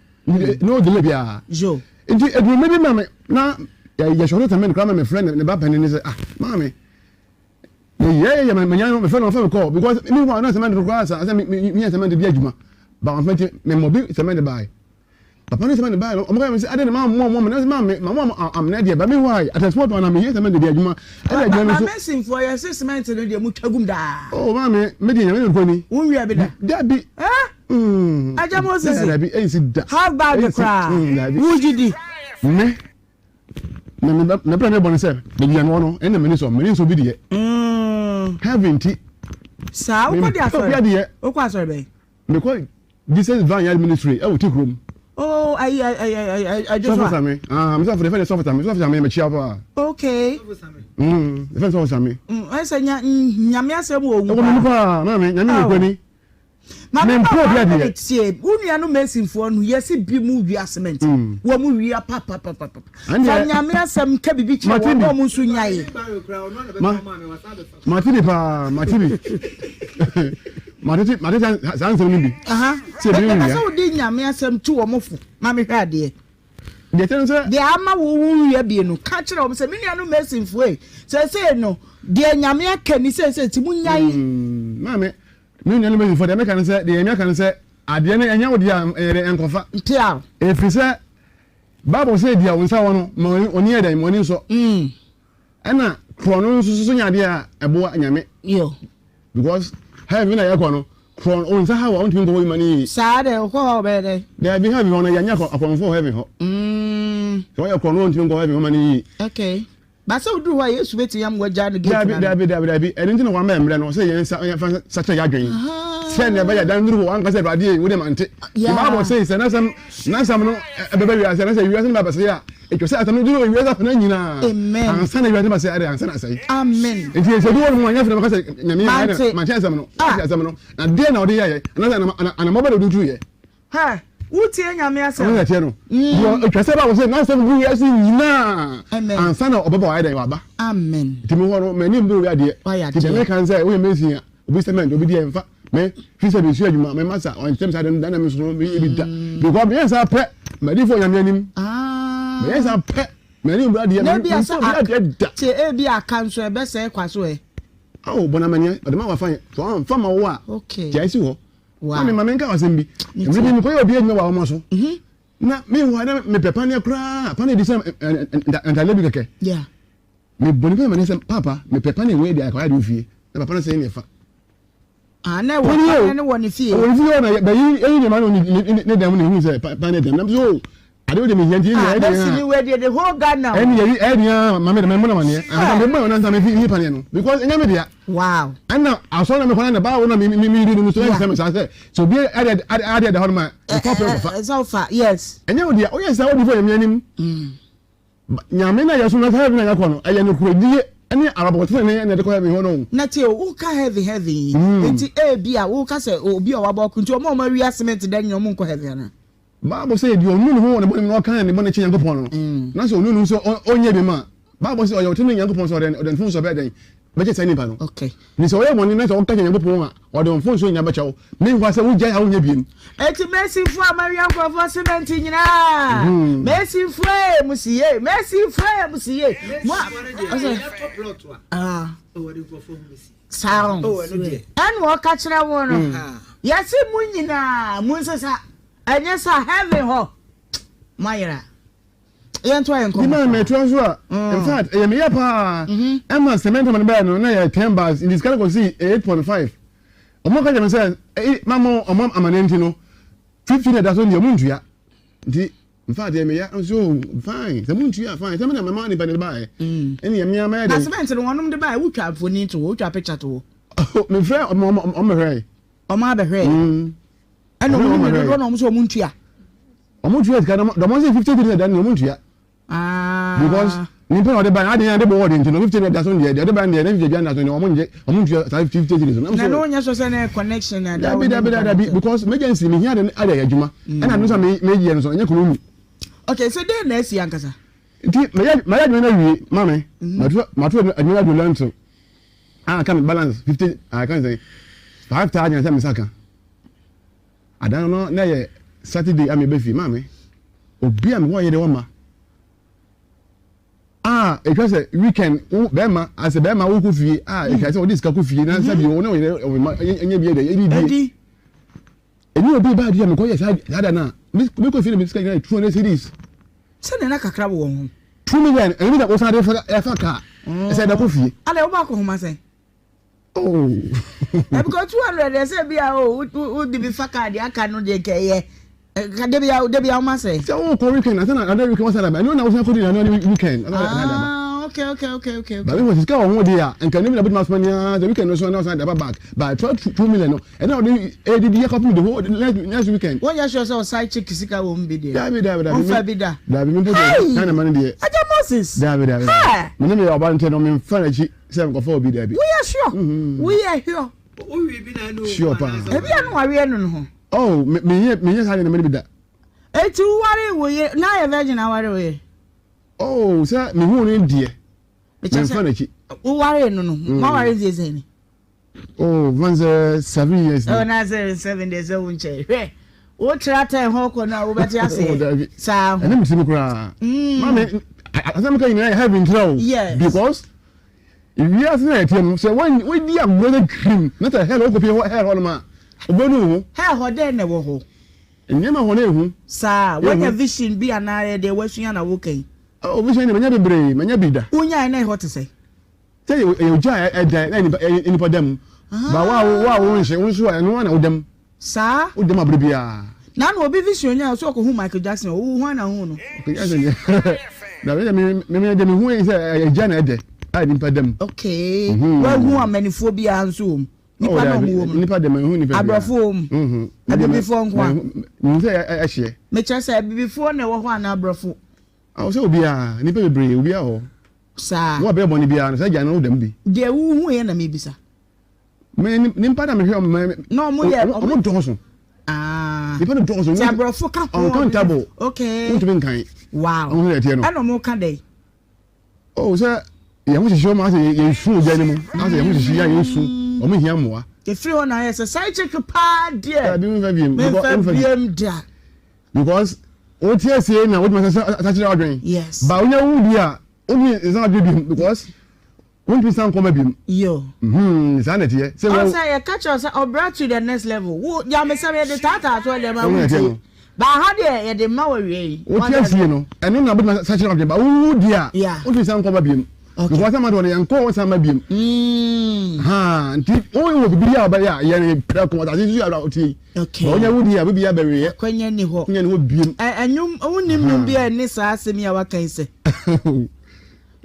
no delay biara. Yo. Nti adwuma bi ma me na yɛ sɔre tɛmɛ no koraa ma me frɛ ne ba panin ne sɛ ah maame yɛ yɛ manya no mefrɛ no ɔfa me kɔɔ because mi hɔ a na cement no koraa sa sɛ mi mi yɛ cement di adwuma ba wɔn fɛn ti mɛ mɔ bi cement baae. Papa no sɛ me bae no, ɔmo ka kyerɛ me sɛ adɛn na mammoa ɔmo amena, ma me ma mo amena deɛ, ba me hɔ a, at a spot na mehia cement de adwuma, ɛna adwuma no Ba nso. Masonfoɔ yɛse cement no deɛ motwa gum daa. Oh maame, me deɛ Nyame nokorɛ ni. Wonwia bi da? Dabi. Eh? Mm. Agya Moses. Dabi, ɛnsi da. Half bag koraa. Mm, dabi. Wogye di? Me, na me me bra me bɔ ne sɛ, baabi a mewɔ no, ɛna m'ani sɔ, m'ani nsɔ obi deɛ. Mm. Heaven ti. Saa, wokɔ di asɔre? Obi adeɛ. Wokɔ asɔre bɛn? Mekɔ Jesus Vineyard Ministry ɛwɔ Tikurom. Oh, ayi ayi ayi ayi ayi adwo so a. Sɔfo Sami, ah, me sɔfo de fɛn de sɔfo Sami, sɔfo Sami mekyia paa. Okay. Fɛn sɔfo Sami. Ɛsɛ nya nyame asɛm wɔ owu paa. Ɛwɔ mu paa, maame, nyame ne kwani. Maame ma wa minute tie, wo nua no Masonfoɔ no yɛsi bi mu wia cement, wɔ mu wia papapapapa. Fa nyame asɛm ka bibi kyerɛ wɔn na wɔn nso nyae. Mate bi paa, mate bi. Mate mate saa nsɛm no bi. Sɛ ebi wia. Sɛ wode nyame asɛm tu wɔn fo ma mehwɛ adeɛ. Deɛ kyɛn sɛ. Deɛ ama wo wo wia bie no, ka kyerɛ wɔn sɛ me nuanom Masonfoɔ yi, seesei no deɛ nyame aka ni seesei ti mu nyae. Maame, me nuanom Masonfoɔ deɛ meka ne sɛ deɛ nyame aka ne sɛ adeɛ no ɛnyɛ wo deɛ a ɛyɛ dɛ ɛnkɔfa. Ntia. Ɛfiri sɛ Bible sɛ deɛ wo nsa wɔ no ma w'ani yɛ dɛn ma w'ani nsɔ. Ɛna korɔ no nso so nyɛ adeɛ a ɛboa Nyame. Yo. Because heaven na yɛkɔ no, korɔ no nsa ha wa wontumi nkɔ hɔ bi ma no yie. Saa dɛ, wokɔ hɔ a wobɛyɛ dɛn? Daabi heaven hɔ no yɛnyɛ akɔmfo wɔ heaven hɔ. Sɛ wɔyɛ korɔ no wontumi nkɔ heaven hɔ ma no yie. Okay. Ba sɛ woduru hɔ a Yesu bɛtumi ama wagyaa no gate no ano. Daabi, daabi, daabi, ɛno nti na wama mmerɛ no sɛ yɛn nsa yɛmfa nsakyera yɛn adwene. Sɛnea ɛbɛyɛ da no duru hɔ wanka sɛ Awurade ei wo deɛ mante. The Bible says sɛ n'asɛm n'asɛm no ɛbɛba wiase anaasɛ wiase no ba abɛsɛe a, ɛtwa sɛ asɛm no duru wiase afana nyinaa ansa na wiase no basɛe ade ansa na asɛe. Amen. Nti sɛ bi wɔ nom a nyɛ afei na bɛka sɛ Nyame mante mante asɛm no, mante asɛm no, na deɛ na ɔde yɛeɛ anaasɛ anamɔ bɛ na ɔde tuiɛ. Hɛ! Wotie Nyame asɛm. Ɔno na ɛteɛ no. Mm. Ɛtwa sɛ Bible sɛ n'asɛm duru wiase nyinaa. Amen. Ansa na ɔbɛba wayɛ dɛn waba. Amen. Nti me hɔ no m'ani mbere obi adeɛ. Wayɛ adeɛ. Nti deɛ meka ne sɛ woyɛ mason a obi cement obi deɛ mfa me fi sɛ mesua adwuma me masa ɔnkyɛm saa deɛ no da na me nso no meyɛ bi da. Mm. Because meyɛ saa pɛ m'adifo Nyame anim. Ah. Meyɛ saa pɛ m'ani mbere adeɛ Na ebi asa mfa obi adeɛ da. Tie ebi aka nso ɛbɛsɛe kwa so ɛ. Awo bɔ n'amaneɛ ɔde ma wafa yɛ so ɔnfa ma wo a. Okay. Gyae si hɔ. Wow. Maame ma menka asɛm bi. Mmere bi mekɔyɛ obi adwuma wɔ awoma so. Mhm. Na mehu a na mepɛ paneɛ koraa. Paneɛ di sɛ ntadeɛ bi kɛkɛ. Yeah. Mebɔ nipa ma ne sɛ papa mepɛ paneɛ wei de akɔyɛ de ofie. Na papa no sɛ ɛne fa. Ah, na ɛwɔ paneɛ no wɔ ne fie. Wɔ ne fie hɔ na bɛyi ɛyi nneɛma no ne dan mu na ehu sɛ paneɛ dɛm. Na so oh, ade wo de mehia nti ɛne ɛne. Ah, bɛsi ni wei deɛ the whole Ghana. Ɛne yɛyi ɛne a maame de mɛmɔ na maneɛ. Ansa mebɔ na ansa mefi yi paneɛ no because ɛnyɛ me dea. Wow. Ɛna asɔre na mekɔ na na baawo na mi mi mi di no so ɛnsɛ me saa sɛ sɛ obi ɛde adeɛ da hɔ no ma ɛfa pɛ kɔfa. Ɛsɛ ɔfa yes. Ɛnyɛ wo dea woyɛ sɛ wodi fo nyame anim. Nyame na yɛsom na sɛ heaven na yɛkɔ no ɛyɛ nokorɛdie ɛne arabɔtene na ɛde kɔ heaven hɔ no. Na tie o woka heaven heaven yi nti ebi a woka sɛ obi a wabɔ ɔko nti ɔmo a ɔmo awia cement dɛ nyɛ ɔmo nkɔ heaven anaa. Bible sɛ deɛ ɔnu ne ho wɔ ne bɔne mu na ɔka ne bɔne kyerɛ Nyankopɔn no, na sɛ ɔnu ne ho sɛ ɔnyɛ bi ma a, Bible sɛ ɔyɛ ɔtene Nyankopɔn sɛ ɔde ɔde mfomsoɔ bɛyɛ dɛn? Bɛkyɛ saa nipa no. Okay. Ne sɛ ɔyɛ bɔne na sɛ ɔka kyerɛ Nyankopɔn a, ɔde mfomsoɔ nyinaa bɛkyɛ wo. Meanwhile sɛ wogyae a wonyɛ biem. Eti Masonfoɔ a moawia nkurɔfoɔ cement nyinaa, Masonfoɔ ee, mo si yie, Masonfoɔ ee, mo si yie. Mo a, Masonfoɔ no deɛ, yɛtɔ plot a, wɔde nkurɔfoɔ ho bɛsi. Saa o. Ɛna ɔka kyerɛ wo no, yɛse mo nyinaa monsesa. Ɛnyɛ saa heaven hɔ moayera. Yɛntoa yɛn nkɔmmɔ. Dima mɛtoa so a, in fact ɛyɛ me ya paa. Ɛma cement ma no bɛyɛ no na yɛ 10 bags nti sika no kɔ si 8.5. Ɔmo ka kyerɛ me sɛ ɛyi mama ɔmo amaneɛ nti no 50 na ɛda so nti ɔmo ntua. Nti in fact ɛyɛ me ya nso oh fine sɛ mo ntua fine sɛ me na mɛma nipa no de baeɛ. Ɛne ɛmea mɛyɛ Na dɛn. cement no wɔnom de baeɛ wotwa mfoni to hɔ wotwa picture to hɔ. Mefrɛ ɔmo ɔmo bɛhwɛe. Ɔmo abɛhwɛe. Ɛna ɔmo nim ne dodoɔ na ɔmo sɛ ɔmo ntua. Ɔmo ntua sika no dɔmɔ sɛ 50 cedis ɛda no ɔmo ntua. Ah. Because nipa na ɔde ba adi na ade bɔ ɔde nti no 50 da so deɛ deɛ ɔde ba deɛ ne 50 da so deɛ ɔmo ngye ɔmo ntua saa 50 cedis no. Na no nyɛ so sɛ ne connection na da. Dabi dabi dabi because emergency mi hia de ade ayɛ adwuma ɛna no sɛ me me yɛ no so ɛnyɛ kunu mu. Okay so den na asi ankasa. Nti mɛyɛ mɛyɛ adwuma no awie maame mato mato adwuma no adu lɛnto a ka me balance 50 a ka sɛ 5000 sɛ me nsa ka. Ada no na ɛyɛ Saturday a meba fie. Maame, obi a mewɔ yere wɔ ma a ɛtwa sɛ weekend wo bɛrima asɛ bɛrima wokɔ fie a ɛtwa sɛ wɔde sika kɔ fie na sɛ bi wo ne wo yere ma ɛnyɛ bi ɛdɛ ɛdi die. Ɛni obi ba adi a mekɔ yɛ saa da no a mekɔ fie na me sika nyinaa yɛ 200 cedis. Sɛ na kakra wɔ ho. 2 million ɛni bi na wosan de ɛfa kaa ɛsɛ ɛda kɔ fie. Ada wo ba akɔ homa sɛn? Oh. Eh, because 200 ɛsɛ bi a o wo de bi fa kaa deɛ aka no deɛ nka ɛyɛ ka de bi a de bi a woma sɛ. Sɛ wo kɔ weekend ansa na another weekend wasan aba ɛno na wosan kɔ di another weekend ansa na aba. Ah, okay okay okay okay. Ba mi wɔ sika wɔ ho deɛ a nka ne bi na bɛtumi asoma nea sɛ weekend no so na wasan de aba back but 2 million no ɛna ɔde edidi akɔpem the whole next weekend. Wọ́n yẹ sure sɛ ɔsan chick sika wɔ mu bi deɛ. Dabi dabi dabi. Ɔnfa bi da. Dabi mi mpo deɛ kan na ma ne deɛ. Agya Moses. Dabi dabi. Mi ne mi yɛ ɔba ntɛ no mi nfa n'akyi sɛ nkɔfa obi dabi. Woyɛ sure. Woyɛ sure. Sure paa. Ebi a no wareɛ no no ho. Oh me me nye me nye saa de na me de bi da. Eti woware wo yere na ayɛ virgin aware wo yere. Oh sɛ me hu ne deɛ. Me nfa n'akyi. Woware no no mo aware mfie sɛn ni. Oh fan sɛ 7 years. Oh na sɛ 7 days sɛ wo nkyɛn hwɛ wo tra tɛn hɔ kɔ no a wobɛte aseɛ saa ho. Ɛne mi ti mi koraa. Maame asɛm ka nyinaa yɛ heaven tira o. Yes. Because wiase na yɛteɛ no sɛ wɔdi agorɔ no twirim na sɛ hell wokɔpie hɔ hell hɔ nom a wobɛnu wo ho. Hell hɔ dɛn na ɛwɔ hɔ? Nneɛma hɔ no ɛhu. Saa woanya vision bi anaa ɛyɛ deɛ woasua na woka yi? Oh vision deɛ manya bebree manya bi da. Wonyae na ɛhɔ te sɛ? Sɛ ɛyɛ ogya a ɛda na nipa da mu. Ba wo a wo a wonhye wo nso a ɛno ara na woda mu. Saa. Woda mu abere biara. Na na obi vision nyaa sɛ ɔkɔhu Michael Jackson ɔwo hwan na hu no? Michael Jackson deɛ na me me me deɛ mehu yi sɛ ɛyɛ gya na ɛdɛ a nipa da mu. Okay. Wahu amanifoɔ biara nso wɔ mu. Nipa na ɔmo wɔ mu. Nipa deɛ mehu nipa biara. Aborɔfo wɔ mu. Abibifoɔ nko a. Mehu sɛ ɛhyeɛ. Mekyerɛ sɛ abibifoɔ na ɛwɔ hɔ anaa aborɔfo? Awo sɛ obiara nipa bebree obiara wɔ hɔ. Saa. Wo a bɛyɛ bɔne biara no saa gya no wo da mu bi. Deɛ wohu yɛ na mebisa. Me nipa na mehwɛ ɔmo mɛ. Na ɔmo yɛ ɔmo dɔɔso. Ah. Nipa no dɔɔso. Ti aborɔfo ka ho. Uncountable. Okay. Wontumi nkan. Wow. Ɔmo sɛ ɛteɛ no. Ɛna ɔmo ka dɛ. Oh sɛ yɛn ho hyehye ɔmo asɛ yɛn su ogya no mu asɛ yɛn ho hyehye yɛ yɛn su ɔmo hia mmoa. Efiri hɔ na ayɛ sɛ side chick paa deɛ. Dabi nfa biem. Nfa biem da. Because o ti asie na o tuma sɛ sakyerɛ ɔdwen. Yes. Ba onya wu di a o ni nsan adwen biem because wontumi san kɔma biem. Yo. Saa na ɛteɛ. Sɛ wɔn. Ɔsɛ yɛ ka kyerɛ sɛ ɔbra to the next level. Wo nyamesɛm yɛde taataa so ɛdɛm a wontie. Ba ha deɛ yɛde ma wɔ wie yi. Wote asie no ɛno na wobɛtumi asakyerɛ ɔdwen ba wowu di a wontumi san kɔma biem. Because asɛm adeɛ no yɛnkɔ hɔ san ma biem. Ha nti wowɔ biribi a wɔbɛyɛ a yɛn prɛko asase so yɛ a wotie yi. Okay. Ba wonya wudi a biribi abɛweɛ. Akwanya ni hɔ. Akwanya ni hɔ biem. Ɛnwom wonim nwom bi a ɛne saa asɛm yi a waka yi sɛ.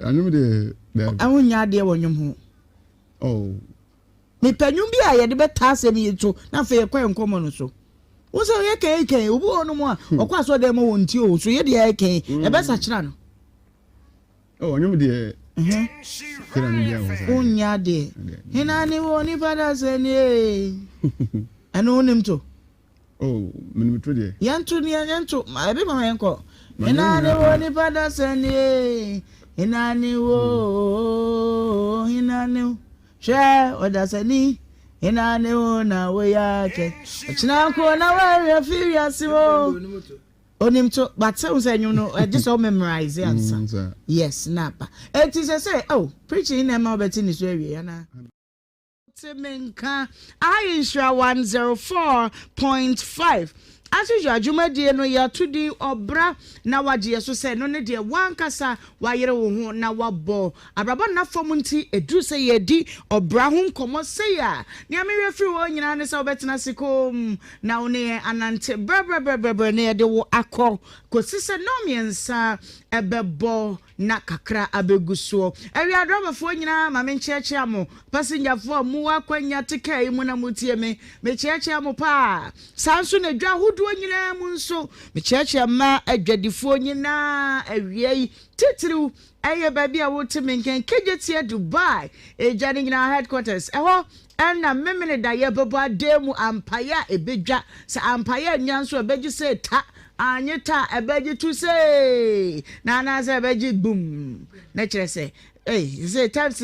Anwom deɛ daabi. Ɛho nyɛ adeɛ wɔ nwom ho. Oh. Mepɛ nwom bi a yɛde bɛtaa asɛm yi to na afei yɛkɔ yɛn nkɔmmɔ no so. Wo sɛ yɛ kɛn kɛn obi wɔ hɔnom a ɔkɔ asɔ dɛm ma wɔn ti o so yɛ deɛ yɛ kɛn ɛbɛsakyera no. Oh, ɔnwom deɛ. Sɛdeɛ no biara wɔ saa. Wonyɛ adeɛ. Hena ne wɔ nipa da sɛ nie. Ɛno wonim to? Oh, menim to deɛ. Yɛnto ne yɛnto. Ebi ma yɛnkɔ. Hena ne wɔ nipa da sɛ nie. Hena ne wɔ hena ne wo. Hwɛ ɔdasani. Hena ne wo na woyɛ akyɛ. Ɔkyena nko na wɔawerɛ fi wiase o. Onim to but sɛ wo sɛ nnwom no ɛgye sɛ wo memorize ansa. Yes na aba. Eti sɛ sɛ oh preaching na ɛma wobɛte ne so awie anaa? Te me nka. Aha yɛ Nhyira 104.5. As usual, dwumadie no yɛato din Ɔbra na wagye yɛ so sɛ ɛno ne deɛ w'ankasa wayere wo ho na wabɔ. Abrabɔ nna fam nti ɛduru sɛ yɛredi ɔbra ho nkɔmmɔ sei a, nea mehwɛ firi hɔ nyinaa ne sɛ wobɛtena ase komm na wo ne yɛn anante brɛbrɛbrɛbrɛ na yɛde wo akɔ kɔsi sɛ nnɔnmiɛnsa bɛbɔ na kakra abɛgu soɔ. Awia adrɔbafoɔ nyinaa ma menkyeakyea mo, pasengyafoɔ a mowɔ akwanya te kaa yi mu na motie me, mekyeakyea mo paa. Saa nso na dwa ahodoɔ nyinaa mu nso, mekyeakyea mmaa adwadifoɔ nyinaa awia yi, titiriw ɛyɛ baabi a wote me nka yi, Kejetia Dubai, egya no nyinaa headquarters, ɛhɔ ɛna Memeneda yɛbɛbɔ adan mu ampaeɛ a ɛbɛdwa, sɛ ampaeɛ annwa nso a ɛbɛgye sɛ ta, anye ta a ɛbɛgye tu sei, na anaasɛ ɛbɛgye gbum, na kyerɛ sɛ, ei, sɛ times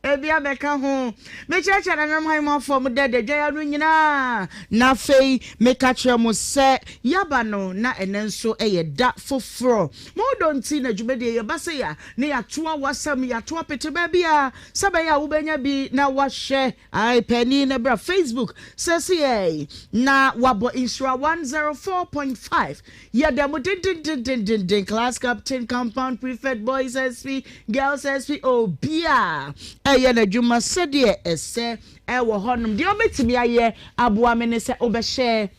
Ebi abɛka ho. Mekyerɛkyerɛ nananom ahemmafoɔ mo dɛ dadwan ano nyinaa, na afei meka kyerɛ mo sɛ yɛaba no na ɛnɛ nso yɛ da foforɔ. Mo dɔ nti na dwumadie yi ba sei a, na yɛatoa w'asɛm, yɛato apete baabiara sɛ ɛbɛyɛ a wobɛnya bi na woahwɛ. Ae paani na bra Facebook sɛseyɛi na wabɔ Nhyira 104.5. Yɛda mu dendendendenden, class captain, compound prefect, boys SP, girls SP, obia ɛyɛ n'adwuma sɛdeɛ ɛsɛ ɛwɔ hɔnom. Deɛ wobɛtumi ayɛ aboa me ne sɛ wobɛhyɛ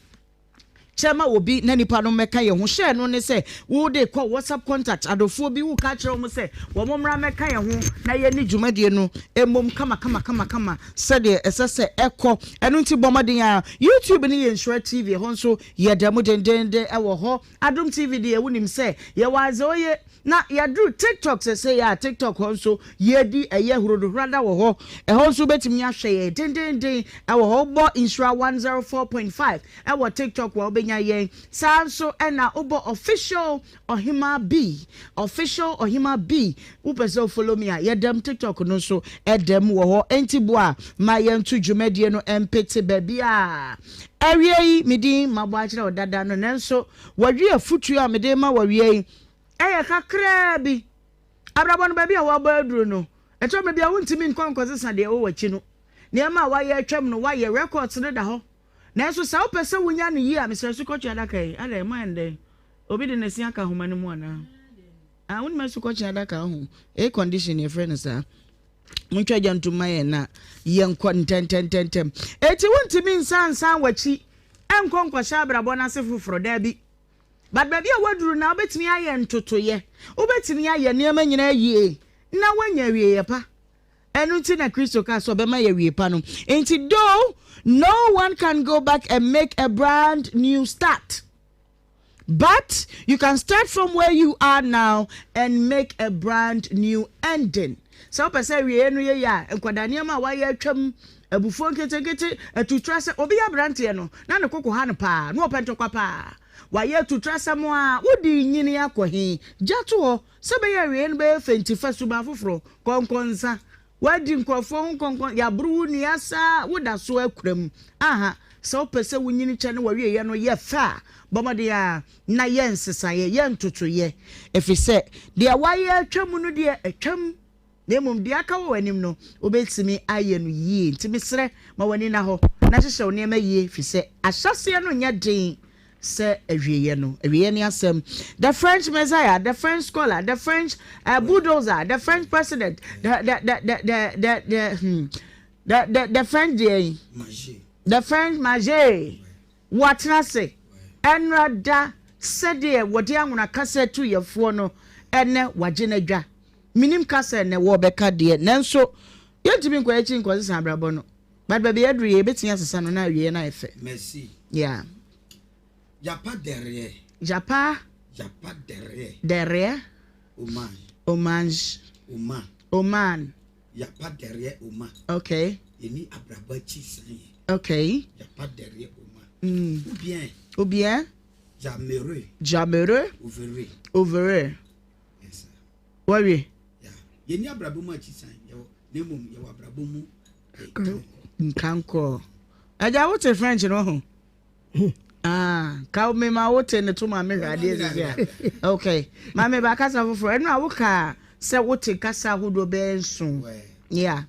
kyɛ ma obi na nipa no mmɛka yɛn ho. Hyɛ no ne sɛ wode kɔ WhatsApp contact adɔfoɔ bi woka kyerɛ wɔn sɛ wɔn mmra mmɛka yɛn ho na yɛne dwumadie no mmom kama kama kama kama sɛdeɛ ɛsɛ sɛ ɛkɔ. Ɛno nti bɔ mmɔden a YouTube no yɛ Nhyira TV ɛhɔ nso Yɛda mu dendeenden wɔ hɔ. Adom TV deɛ wonim sɛ yɛwɔ adze oye. Na yɛaduru TikTok sesei a, TikTok hɔ nso yɛdi ɛyɛ hurodohurada wɔ hɔ. Ɛhɔ nso wobɛtumi ahwɛ yɛn dendeenden wɔ hɔ. Wobɔ Nhyira 104.5 wɔ TikTok a wobɛnya yɛn. Saa nso na wobɔ Official Ɔhemaa B, Official Ɔhemaa B, wopɛ sɛ wo follow me a, yɛdam TikTok no nso ɛdam wɔ hɔ. Enti boa ma yɛnto dwumadie no mpete baabiara. Awia yi, me din mabɔ akyerɛ wo dada no, nanso wɔawie afotuo a mede rema wo awia yi ɛyɛ kakraa bi. Abrabɔ no baabi a woabɔ aduru no, ɛtɔ mmerɛ bi a wontumi nkɔ nkɔsesa deɛ ɛwɔ w'akyi no. Nneɛma a woayɛ atwam no, woayɛ, records no da hɔ. Nanso sɛ wopɛ sɛ wonya no yie a, mesrɛ sukɔtwe adaka yi, adɛn, moayɛ no dɛn? Obi de ne se aka ahoma no mu anaa? Ah, wonim asukɔtwe adaka ho? Air condition yɛfrɛ no saa. Montwa gya ntom ma yɛn na yɛnkɔ ntɛntɛntɛntɛm. Eti wontumi nsansan w'akyi nkɔ nkɔhyɛ abrabɔ no ase foforɔ, daabi. But baabi a woaduru na wobɛtumi ayɛ ntotoyɛ, wobɛtumi ayɛ nneɛma nyinaa yie na woanya awieeɛ pa. Ɛno nti na Kristo kaa sɛ ɔbɛma yɛ awie pa no. Nti though no one can go back and make a brand new start, but you can start from where you are now and make a brand new ending. Sɛ wopɛ sɛ awieɛ no yɛ yie a, nkwadaa nneɛma a wayɛ atwam, abufuo nketenkete, atutra sɛ obi yɛ aberanteɛ no na ne koko ha no paa, na ɔpɛ ntɔkwa paa. Wayɛ atutrasɛm a, wode nyini akɔ he? Gya to hɔ. Sɛ ɛbɛyɛ a awiei no bɛyɛ fɛ nti, fa suban foforɔ, kɔnkɔnsa. Woadi nkurɔfoɔ ho nkɔnkɔn, yɛaboro wo nnua saa, woda so ara kura mu. Aha, sɛ wopɛ sɛ wonyini kyɛ na w'awieeɛ no yɛ fɛ a, bɔ mmɔden ara na yɛ nsesaeɛ, yɛ ntotoeɛ, ɛfiri sɛ deɛ woayɛ atwam no deɛ, atwam. Na mmom deɛ aka wɔ w'anim no, wobɛtumi ayɛ no yie. Nti mesrɛ, ma w'ani nna hɔ, na hyehyɛ wo nneɛma yie, ɛfiri sɛ ahyɛaseɛ no nyɛ den sɛ awieeɛ no. Awieeɛ ne asɛm. The French Messiah, the French scholar, the French uh, bulldozer, the French president, the, the, the, the, the, the, the, hmm, the, the, the French deɛ the French mage, Wɔatena ase ɛnnora da sɛdeɛ wɔde anwona kasa tu yɛfoɔ no, ɛnnɛ wɔagye no adwa. Mennim kasa ɛnnɛ wɔrebɛka deɛ, nanso yɛntumi nkɔ akyi nkɔsesa abrabɔ no. But baabi aduru yi, yɛbɛtumi asesa no na awieɛ no ayɛ fɛ. Merci. Yeah. Japa derrière. Japa. Japa derrière. Derrière. Oman. Omange. Oman. Oman. Yapa derrière Oman. Okay. Yɛni abrabɔ akyi san yɛ. Okay. Yapa derrière Oman. Mm. Ou bien. Ou bien. J'aimerais. J'aimerais. Ouvrir. Ouvrir. Yes sir. Wawie. Yeah. Yɛni abrabɔ mu akyi san yɛwɔ na mmom yɛwɔ abrabɔ mu nkankɔ. Agya wote French no ho? Ah, ka me ma wote ne to ma mehwɛ adeɛ sisi a. Okay. Ma me ba kasa foforɔ. Ɛno a woka sɛ wote kasa ahodoɔ bɛyɛ nson. Yeah.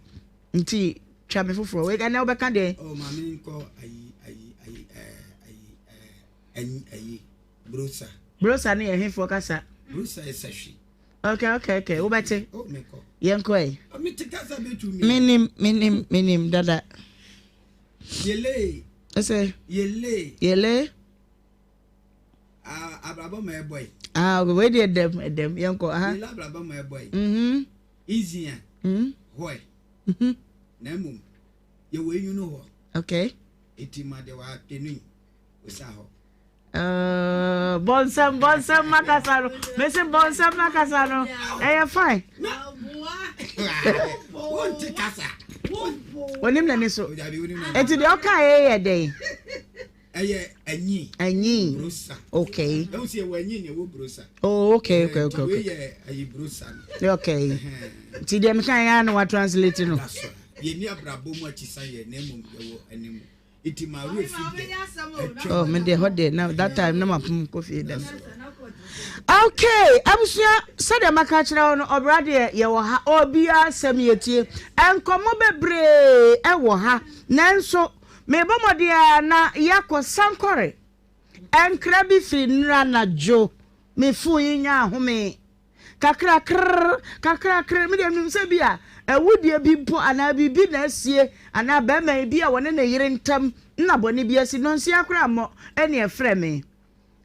Nti twa me foforɔ. Wei ɛnɛ wobɛka deɛ. Oh, maame nkɔ ayi ayi ayi ɛɛ ayi. Ayi, Brosa. Brosa no yɛ hefoɔ kasa? Brosa yɛ sahwi. Okay, okay, okay. Wobɛte? Oh, mekɔ. Yɛnkɔ ɛ. Oh, mete kasa bɛtu mi. Menim, menim, menim dada. Yele. Ɛsɛ. Yele. Yele. Ah, abrabɔ ma ɛbɔ yi. Ah, okay. Wei deɛ dɛm, ɛdɛm. Yɛnkɔ. Aha. Yele abrabɔ ma ɛbɔ yi. Mhm. Izia. Mhm. Hɔe. Mhm. Na mmom, yɛwɔ enyu no hɔ. Okay. Eti ma de wa enui. Osa hɔ. Uh, bɔnsɛm bɔnsɛm makasa no mese bɔnsɛm makasa no ɛyɛ fine. Onim n'ani so eti deɛ ɔka yɛ yɛ dɛn. Ɛyɛ anyi. Anyi. Brosa. Okay. Ɛwɔ sɛ ɛwɔ anyi na ɛwɔ brosa. Oh okay okay okay. Wei yɛ ayi brosa no. Okay. Nti deɛ meka yɛ ara na wa translate no. Yɛn ni abrabɔ mu akyisan yɛ na mmom yɛwɔ anim. Nti ma werɛ fi deɛ atwam. Oh, me deɛ hɔ deɛ na that time na mapom kɔ fie dɛm. Okay, abusua sɛdeɛ maka akyerɛ wo no ɔbra deɛ yɛwɔ ha obiara asɛm yɛtie nkɔmmɔ bebree ɛwɔ ha nanso mebɔ mmɔden a na yɛakɔ sankɔre nkra bi firi nnora anadwo me fon yi nya ahome Kakra krrr, kakra krrr, me deɛ menim sɛ bi a awudie bi mpo anaa biribi na asie anaa barima yi bi a wɔne ne yere ntam nna bɔne bi asi, nɔnsia koraa mmɔ ɛne ɛfrɛ me.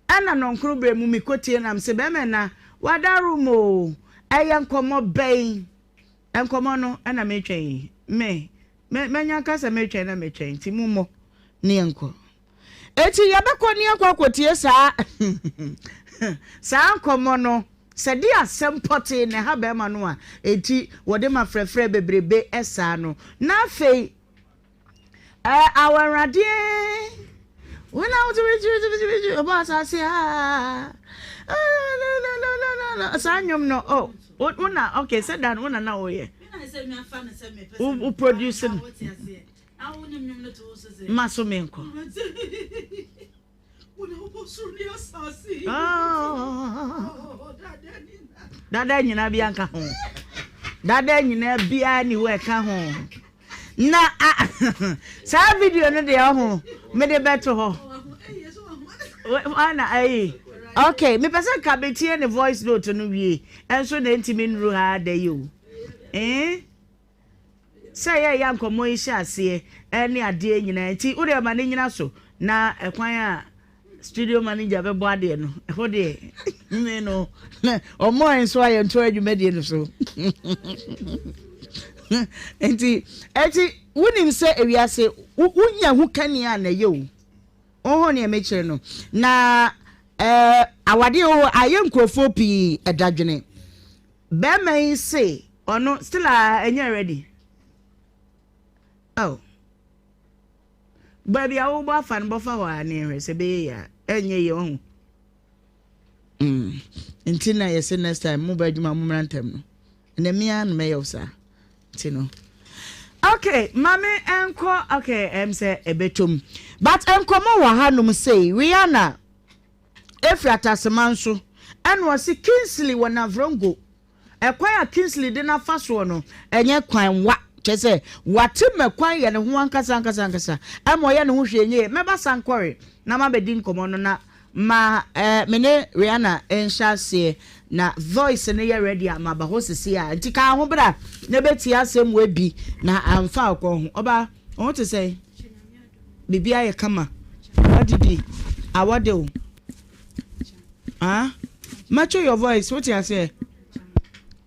Ɛna nɔnkoro berɛ mu mekɔtie na mese barima na wada room oo, ɛyɛ nkɔmmɔ bɛn? Nkɔmmɔ no ɛna metwɛn yi, me, me, manya nka sɛ metwɛn na metwɛn nti mommɔ ne yɛnkɔ. Enti yɛbɛkɔ ne yɛakɔ akɔtie saa saa nkɔmmɔ no. Sɛ de asɛm pɔtee na ɛha barima no a, enti wɔde ma frɛfrɛ bebrebe saa no. Na afei, ɛɛ awɛnradeɛ wɔn a wɔte ɔbɔ asase a saa nnwom no oh wo na okay sɛ dan wo na na woyɛ wo produce no. Ma so menkɔ. Dada nyinaa bi anka ho. Dada nyinaa biara ni hɔ ɛka ho. Na saa video no deɛ ɔho mede bɛto hɔ. Ana ayi. Okay, mepɛ sɛ nka metie ne voice note no wie. Ɛnso na ɛntumi nnuru ha da yi o. Eh? Sɛ yɛyɛ a nkɔmmɔ yi hyɛ aseɛ ne adeɛ nyinaa nti wodeɛ ma no nyina so na ɛkwan a studio manager bɛbɔ adeɛ no ɛhɔ deɛ me no ɔmmɔ nso a yɛnto adwumadie no so nti ɛti wonim sɛ ewiase wonya ho kanea na ɛyɛ o wohu neɛ mekyerɛ no na ɛɛ awadeɛ o ayɛ nkurɔfoɔ pii ɛdadwene Bɛɛma yi se ɔno still a ɛnyɛ ready oh baabi a wobɔ afa no bɔfa hɔ a ne nhwɛ sɛ bɛyɛ yie a ɛnyɛ yie ɔho mm nti na yɛse next time mo ba adwuma mo mmra ntɛm no ɛnɛ mmea na mɛyɛ wo saa nti no okay mame ɛnkɔ okay ɛm sɛ ɛbɛtɔm but nkɔmmɔ wɔ hanom sei Rihanna Efiri Atasema nso ɛna ɔse Kingsley wɔ Navrongo. Ɛkwan a Kingsley de no afa soɔ no, ɛnyɛ kwan wa. Kyerɛ sɛ, wate ma kwan yɛ ne ho ankasa ankasa ankasa. Ɛma ɔyɛ ne ho hwee nyɛ yie. Mɛba Sankore na mabɛdi nkɔmmɔ no na ma eh, me ne Rihanna nhyɛ aseɛ na voice no yɛ ready a maba hɔ sisi a. Nti ka ho bra na bɛtie asɛm wei bi na amfa wo kɔn ho. Ɔbaa, wo ho te sɛn? Biribi ayɛ kama. Wadidi. Awɔde wo. Ah? Macho your voice, wote aseɛ?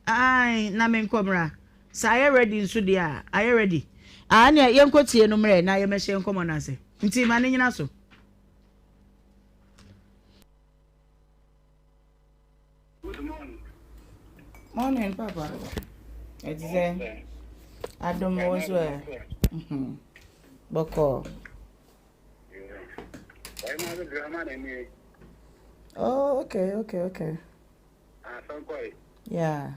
Ae, na menkɔ mmra. Sɛ ayɛ ready nso deɛ a, ayɛ ready. Ah, nea yɛnkɔ tie no mmerɛ na yɛmɛhyɛ nkɔmmɔ no ase. Nti ma ne nyina so. Good morning. Morning, Papa. Ɛte sɛ adom wo nso ɛ. Bɔkɔɔ. Oh, okay, okay, okay. Yeah.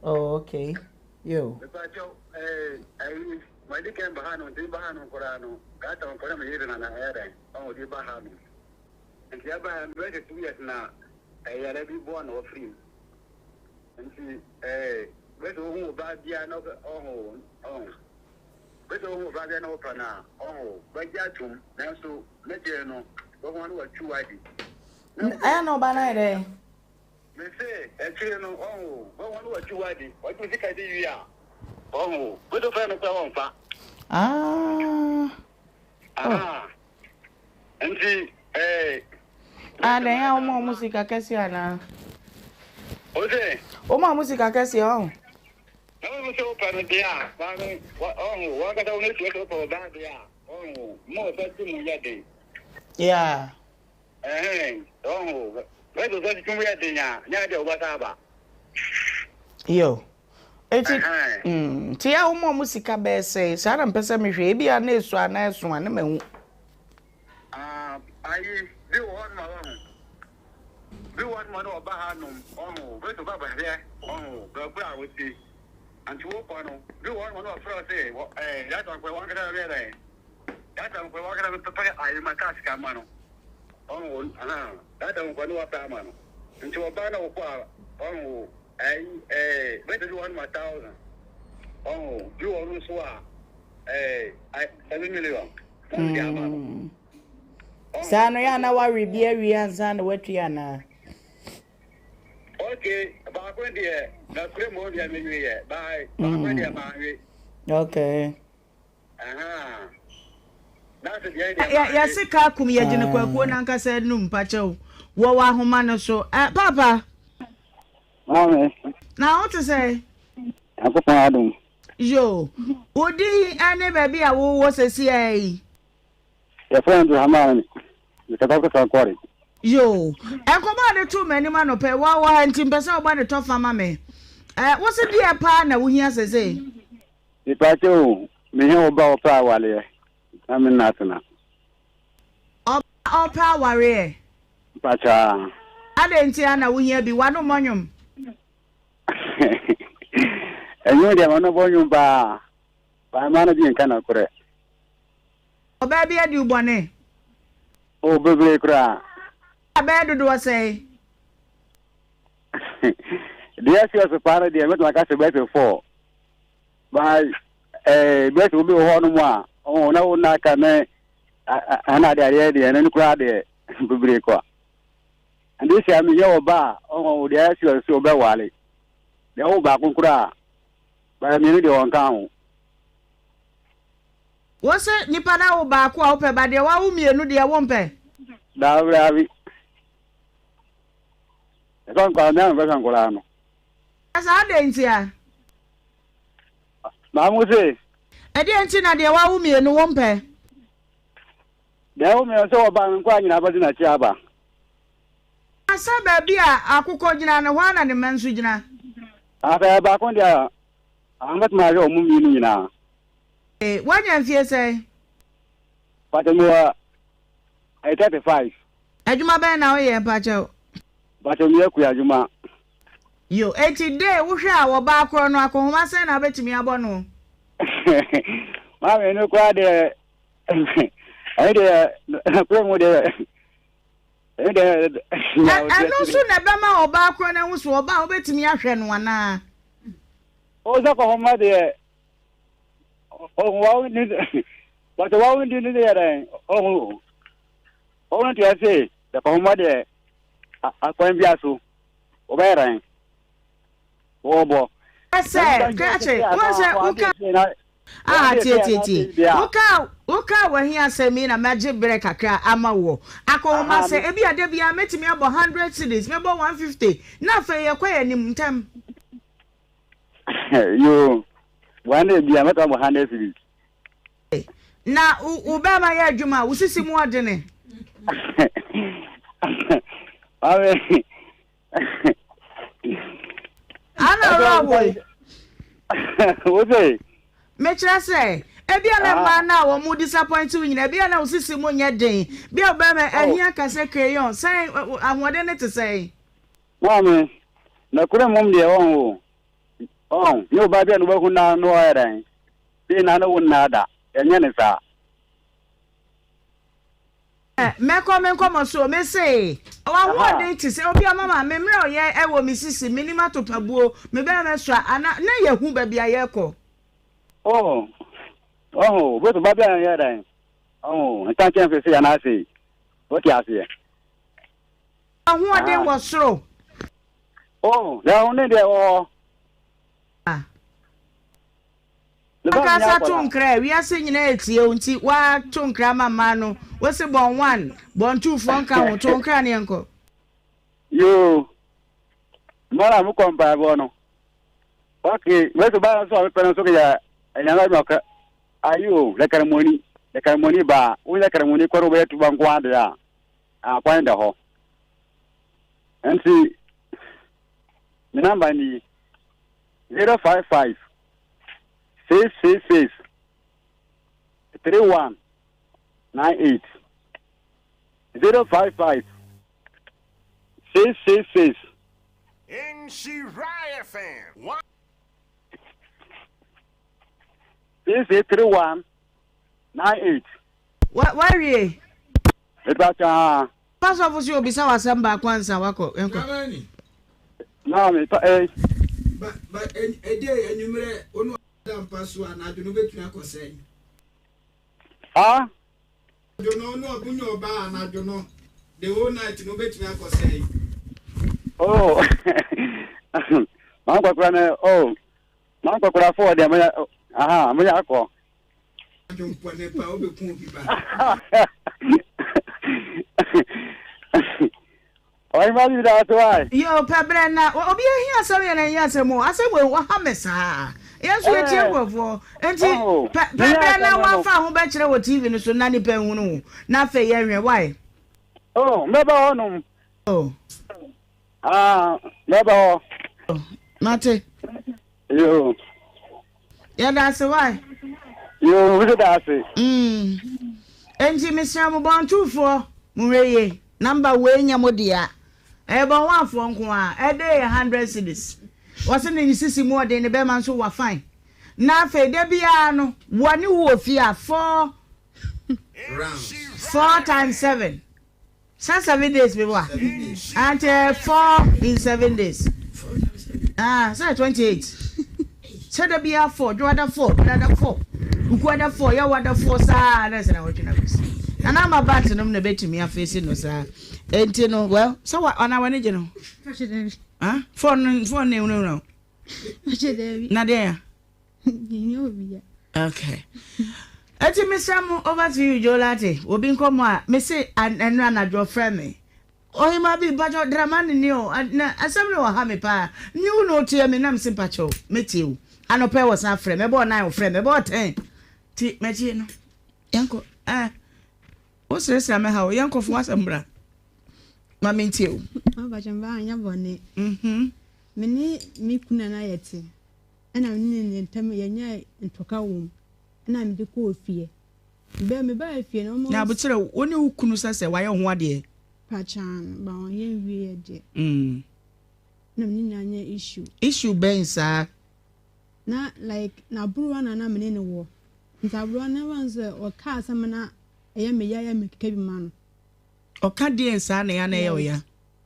Oh, okay. Yo. Mepakyɛw, eh, ayi, madi kan ba ha no, nti ba ha no koraa no, gata nkɔ na me yere na na ɛyɛ dɛn, ɔn ɔde ba ha no. Nti ɛba ha no, bɛyɛ sɛ 2 years na ɛyare bi boa na ɔfiri mu. Nti, eh, Bɛsɛ wohu ɔbaa biara na ɔpɛ ɔho ɔho. Bɛsɛ wohu ɔbaa biara na ɔpɛ no a ɔho bɛgye atom nanso ne deɛ no bɛho na watwi wadi. Ɛyɛ na ɔbaa no ayɛ dɛn? Mese akyire no ɔho bɛho na watwi wadi ɔgye wo sika di wie a ɔho bɛsɛ wofrɛ no koraa ɔmfa. Ah. Oh. Nti eh. Ah, dɛn a wɔn a wɔn sika kɛseɛ anaa? Ose. Wɔn a wɔn sika kɛseɛ ɔho. Na wɔn sɛ wopɛ no deɛ a, maame, ɔho, wɔn ankasa wɔn etua sɛ wopɛ ɔbaa deɛ a, ɔho, mma ɔsa ti mu yɛ den. Yeah. Ɛhɛn, ɔho, bɛsɛ ɔsa ti mu yɛ den a, nyɛ adeɛ ɔbɛsa aba. Yo. Eti, mm, nti a wɔn a wɔn sika bɛyɛ sɛe, saa na mpɛ sɛ mehwɛ, ebi a na esu anaa ɛso a, ne mahu. Ah, ayi, bi wɔ hɔnom a wahu. Bi wɔ hɔnom a na ɔba hanom, ɔho, bɛsɛ ɔba bɛhwɛ, ɔho, bɛkoro a wote. Nti wokɔ no, bi wɔ hɔnom a na ɔfrɛ wo sɛ, wɔ, ɛɛ, yɛatɔ nkɔyɛ, wankasa bɛyɛ dɛn? Yɛatɔ nkɔyɛ, wankasa bɛpɛ ayi ma kaa sika ma no. Ɔho, aha, yɛatɔ nkɔyɛ na wapɛ ama no. Nti ɔba na wokɔ a, ɔho, Ɛyi ɛɛ bɛtɛ bi wɔ hɔ nom a thousand ɔho bi wɔ hɔ nso a ɛɛ 7 million na ɔde ama no. Saa no yɛ a na wawe bi awie ansa na watua anaa? Okay, baako deɛ na kure mu deɛ menwe yɛ, bye baako deɛ manwe. Okay. Yɛse kaa kum yɛgyene kwakuo no ankasa anum mpakyɛw wɔ wɔ ahoma no so eh, paapa. Maame. Na wo te sɛ? Nyankopɔn adom. Yo, wo din ne baabi a wowɔ sɛsiaa yi? Yɛfrɛ me Abdulrahman, mekasa kɔ Sankore. Yo, nkɔmmɔ a de too m'anim anɔpa yi, wɔ wɔ ha nti mpɛ sɛ wobɔ ne tɔfa ma me. Eh, wo se deɛ paa na wohia sɛsei? Mepaakyɛw o, mehia ɔba a ɔpɛ awareɛ na me nna atena. Ɔba a ɔpɛ awareɛ? Mpakyɛw aa. Adɛn nti a na wohia bi? W'ano mmɔ nnwom? Nnwom deɛ m'ano bɔ nnwom paa, but mmaa no deɛ nka nokorɛ. Ɔbaa bi adi wo bɔne? Oh, bebree koraa. Ɛbɛyɛ dodoɔ sɛn? Deɛ ɛsi ɔso paa no deɛ mɛtumi aka sɛ bɛyɛ sɛ four. Ba ɛɛ bɛyɛ sɛ obi wɔ hɔ nom a ɔho na wo nna aka ne ɛna adeɛ adeɛ deɛ ɛno no koraa deɛ bebree kwa. Ɛnde sɛ meyɛ wɔ ba a ɔho deɛ ɛsi ɔso sɛ ɔbɛwale. Deɛ ɔwo baako koraa bɛyɛ mmienu deɛ wɔnka ho. Wo se nipa no awo baako a wopɛ ba deɛ wawo mmienu deɛ wompɛ? Daabi daabi. Ɛsɛ nkwadaa mi a mepɛ sɛ nkwadaa no. Ɛsɛ adɛn ntia? Maa mo se. Ɛdeɛn nti na deɛ wawo mmienu wompɛ? Deɛ wawo mmienu sɛ wɔba no nkwadaa nyinaa bɛdi n'akyi aba. Na sɛ baabi a akokɔ gyina no, hɔ ara na ne mma nso gyina. Na sɛ ɛyɛ baako deɛ a, mɛtumi ahwɛ wɔn mmienu nyinaa. Woanya mfie sɛn? Mpakyɛ mewɔ 35. Adwuma bɛn na woyɛ mpakyɛw? Mpakyɛw meyɛ kua adwuma. Yo, enti day wohwɛ a wɔ baa korɔ no akɔnhoma sɛn na wobɛtumi abɔ no? Maame ɛno koraa deɛ ɛno deɛ nokorɛ mu deɛ ɛno deɛ Ɛno nso na ɛbɛma ɔbaa korɔ no ahu so ɔbaa a wobɛtumi ahwɛ no anaa? O sɛ kɔnhoma deɛ ɔho wawo ni but wawo ni ni yɛ dɛn ɔho ɔho nti ɛse dɛ kɔnhoma deɛ akwan bia so wɔbɛyɛ dɛn wɔbɔ. Sɛ krakye wɔn sɛ woka ah tie tie tie woka woka wahi asɛm yi na magye berɛ kakra ama woɔ akɔnhoma sɛ ebi ada biara mɛtumi abɔ 100 cedis mɛbɔ 150 na afei yɛkɔ yɛn anim ntɛm. Yoo, one day bia mɛtɔ abɔ 100 cedis. Na wo bɛrima yɛ adwuma a, wo sisi mu ɔdene. Maame. Ana ɔrɔ wo yi. Wo sɛ. Mekyerɛ sɛ, ebi a na mmaa no a wɔn disappoint wo nyina, ebi a na wo sisi mu nyɛ den, bi a wo bɛrima ahia kɛse crayon, sɛn ahoɔden ne te sɛn. Maame, nokorɛ mmom deɛ wɔn o, ɔn, nyɛ ɔbaa bi a na wobɛhu na na ɔyɛ dɛn, sei na ne wo nna da, yɛnyɛ ne saa. Mɛkɔ me nkɔmɔ so me se w'ahoɔden te sɛ obi a mama me mmerɛ ɔyɛ ɛwɔ me sisi menim atopabuo me bɛrima sua ana na yɛhu baabi a yɛkɔ. Oh, oh, bosu ba bi a yɛ dɛn? Oh, nka kyɛn sese anaasɛ wote aseɛ. Ahoɔden wɔ soro. Oh, na ahoɔden deɛ wɔ hɔ. Ankasa to nkra wiase nyinaa etie wo nti wa to nkra ma mmaa no wo se bɔn one bɔn two foɔ nka ho to nkra ne yɛnkɔ. Yoo mmaa na mo kɔ mpaebɔ no ok mɛso baa nso a mepɛ no nso yɛ ɛnyame adwuma kɛ ayi o lɛkɛrɛmɔni lɛkɛrɛmɔni baa wonyɛ kɛrɛmɔni kɔrɔ wobɛyɛ tuba nko adeɛ a akwan da hɔ nti me namba ni 055 666 31 98 055 666. 6631 98. Wawie. Mepa kyɛw. Pasɔfo so obisa w'asɛm baako ansa wakɔ yɛnkɔ. Naa me pa eh. Ba ba ɛdeɛ anwummerɛ wo ne ɔda mpa so a anadwo no wobɛtumi akɔ sɛn? Ah? Anadwo no wo ne ɔbo nyɛ ɔbaa anadwo no the whole night no wobɛtumi akɔ sɛn? Oh, mankɔ kora no oh, mankɔ kora fo deɛ moyɛ aha moyɛ akɔ. Adwompɔne pa wobɛku obi ba. Ɔhema bi da ase wae. Yoo pɛ brɛ na obi ahia asɛm yɛ na ɛnyɛ asɛm o asɛm wei waha me saa yɛn nso yɛtie nkurɔfoɔ nti pɛ pɛ brɛ na wafa ho bɛkyerɛ wɔ TV no so na nipa nhunu wo na afei yɛnhwɛ wae. Oh mɛba hɔ nom. Oh. Ah mɛba hɔ. Mate. Yoo. Yɛda ase wae. Yoo, wo da ase. Mm. Enti mesrɛ mo bɔntufoɔ monhwɛ yie. Number wei nyɛ mo dea. Ɛyɛ bɔnwafoɔ nko ara. Ɛde yɛ 100 cedis. Wɔse ne sisi mu ɔden ne bɛrima nso wa fine. Na afei da biara no wɔne wo wɔ fie a four four times seven. Sɛ 7 days me boa and 4 in 7 days ah sɛ 28 sɛ da biara 4 dwoada 4 dwoada 4 ukuada 4 yawada 4 saa na sɛ na wɔtwe na kɔsi na na ama bat nom na bɛtumi afeesi no saa enti no well sɛ wa ɔna w'ani gye no ah 4 no 4 no ehunahuna o na deɛ ya Okay. Eti mesrɛ mo over to you Joe Latte. Obi nkɔmmɔ a mese ɛno anadwo ɔfrɛ me. Ɔhema bi mpakyɛw drama ne ni o na asɛm no wɔ ha me paa. Ne wo na otie me na mese mpakyɛw metie wo. Anɔpɛ wɔ san frɛ me ɛbɔɔ 9 ɔfrɛ me ɛbɔɔ 10. Ti mɛkyi no. Yɛnkɔ. Eh. Wo srɛsrɛ me ha o yɛnkɔ fo asɛm bra. Ma mentie wo. Mpakyɛw mba anyɛ bɔne. Mhm. Me ne me kunu na yɛte. Ɛna me ne ne ntam yɛnyaa ntɔkwa wɔ mu ɛna mede kɔɔ fie. Bɛ mebaa fie no almost. Na aboterɛ wo ne wo kunu sɛ sɛ wayɛ wo ho adeɛ? Pakyaa no ba ɔnyɛ nwieɛ deɛ. Mm. Na me ne no anya issue. Issue bɛn saa? Na like n'aborowa na na me ne no wɔ. Nti aborowa no ɛma sɛ ɔka asɛm na ɛyɛ me ya ya mekeka bi ma no. Ɔka deɛn saa na ɛyɛ a na ɛyɛ wo ya?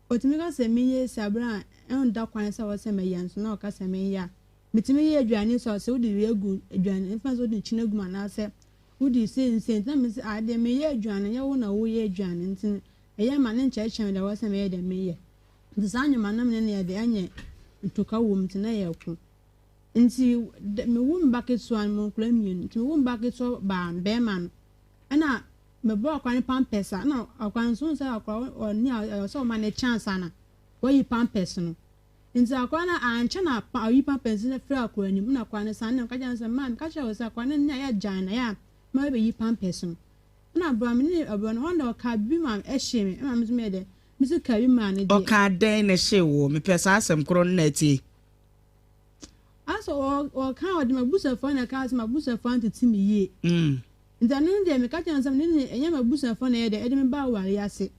Otumi ka sɛ menyɛ saa bere a ɛnda kwan sɛ ɔwɔ sɛ mɛyɛ nso na ɔka sɛ menyɛ a, metumi yɛ aduane nso a sɛ wode wei agu aduane mfa sɛ wode nkyene agu mu anaasɛ wode sei ne sei nti na mese ah deɛ meyɛ aduane nyɛ wo na woyɛ aduane nti no ɛyɛ ma ne nkyerɛkyerɛ me deɛ ɛwɔ sɛ meyɛ deɛ meyɛ nti saa nneɛma no mene ne yɛde ɛnyɛ ntoka wɔ mu nti na yɛko nti mewo me ba ketewa no mo nkora mmienu nti mewo me ba ketewa baa bɛrima no ɛna Mebɔ akora no pampers a na akora no nso wohu sɛ akora ɔne a ɛwɔ sɛ ɔma no chance ana wayi pampers no nti akora no ankyɛ na ɔyi pampers no firi akora no mu na akora no san na meka kyerɛ no sɛ maa meka kyerɛ wo sɛ akora no ne ayɛ gyan na yɛ a ma bɛyi pampers no ɛna abura me ne abura no hɔ na ɔka bi ma ɛhyee me ɛma me nso meyɛ dɛ me nso ka bi maa no deɛ. Ɔka dɛn na ɛhyee woɔ mepɛ saa asɛm korɔ no na atie. Asɛ ɔka ɔde m'abusuafoɔ na ɛka sɛ m'abusuafoɔ antete me yie. Mm. Ntsi ano no deɛ meka kyerɛɛ no sɛ mene ne ɛnyɛ m'abusuafoɔ na ɛyɛ dɛ ɛde me baa awareɛ ase.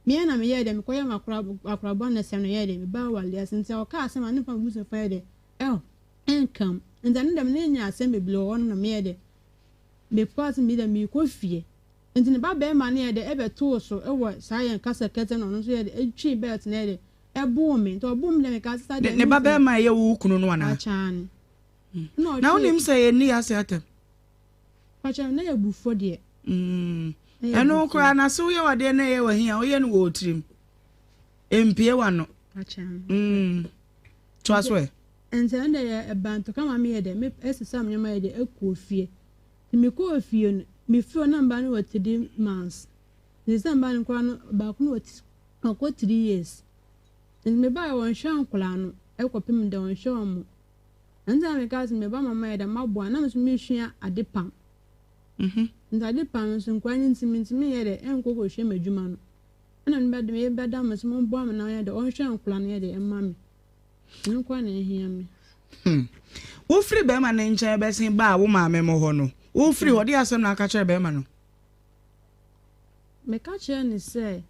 Me ara na meyɛɛ dɛ mekɔyɛɛ m'akora akorabɔnesɛm na ɛyɛɛ dɛ mebaa awareɛ ase. Ntsi ɔkaa asɛm a ne mfa m'abusuafoɔ yɛ dɛ ɛh ɛnka mu. Ntsi ɛno deɛ mene no nyaa asɛm bebree wɔ hɔnom na meyɛɛ dɛ mekɔɔ ase meyɛ dɛ merekɔ fie. Nti ne ba bɛɛma no yɛ dɛ ɛbɛtoo so wɔ saa yɛn kasa kɛtɛ na ɔno nso yɛ dɛ ɛtwii belt no yɛ dɛ ɛboo me. Nti ɔboo me deɛ mekaa sɛ saa deɛ Ne ba bɛɛma a ɛyɛ wo kunu no anaa? Akyane. Ɛna Na ɔtwee. wonim sɛ yɛnni yɛn ase atɛm? Pakyɛ na yɛ abufuo deɛ. Mm. Na yɛ Ɛno abufuo. koraa na se woyɛ wadeɛ na ɛyɛ wahi a woyɛ no wɔ wo tirim. Ɛmpue w'ano. Akyane. Mm. Toa so ɛ. Nti ɛno deɛ yɛ ɛbaa ntɔkwa ma meyɛ dɛ me ɛsesa me nneɛma yɛ dɛ ɛkɔɔ fie. Nti mekɔɔ fie no, mefiri hɔ na me ba no wɔ 3 months. Nti sɛ me ba no koraa no baako no wɔ ɔkɔ 3 years. Nti mebaeɛ wɔnhwɛ nkwadaa no ɛkɔpem dɛ wɔnhwɛ wɔn. Ɛno nti na mekaa sɛ me ba mama yɛ dɛ maboa na me nso mesua ade pam. Nti ade pam nso nkwadaa no nti mentumi nyɛ dɛ ɛnkɔ kɔhwɛ m'adwuma no. Ɛna me ba da me sɛ momboa me na ɔnyɛ dɛ ɔnhwɛ nkwadaa no yɛ dɛ ɛma me. Ɛno nkoa na ɛhia me. Hmm. Wofiri bɛrima no nkyɛn bɛsen baa wo maame mo hɔ no, wofiri hɔ, deɛ asɛm na aka kyerɛ bɛrima no? Meka kyerɛɛ no sɛ,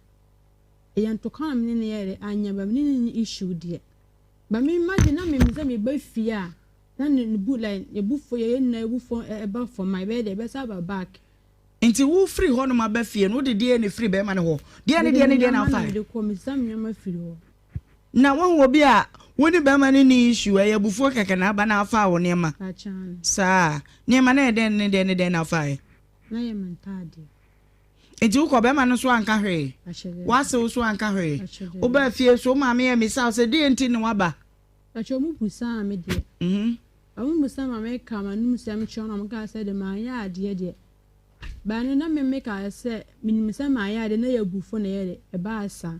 ɛyɛ ntɔkwa na me ne no yɛɛ dɛ, anyɛ ba me ne no nni issue deɛ. But me m'adwene na menim sɛ meba fie a, na ne ne bu like ne bu fo yɛn nyinaa bu fo ɛba fam a, ɛbɛyɛ dɛ ɛbɛsan aba back. Nti wo firi hɔ nom aba fie no, wode deɛn na ɛfiri bɛrima no hɔ? Deɛn ne Mede deɛn me ne deɛn na nneɛma na wofaeɛ? mede kɔɔ, mesesa me nneɛma firi hɔ. Na woahu obi a wo ne bɛrima no nni issue, ɛyɛ abufuo kɛkɛ na aba na afaa wo nneɛma saa? Nneɛma no yɛ dɛn ne dɛn ne dɛn na wofaeɛ? Na yɛ me ntaadeɛ. Nti wokɔ bɛrima no so anka hwee? W'asew so anka hwee? Wobaa fie so wo maame ammisa wo sɛ deɛn nti na woaba? Pakyɛ ɔmo busaa me deɛ. Ɔmo busaa ma me kaa m'anum sɛm kyerɛ wɔn na ɔmo kaa sɛ deɛ manyɛ adeɛ deɛ. But no na me me kaa sɛ menim sɛ mayɛ adeɛ na ɛyɛ abufuo na ɛyɛ dɛ ɛbaa saa.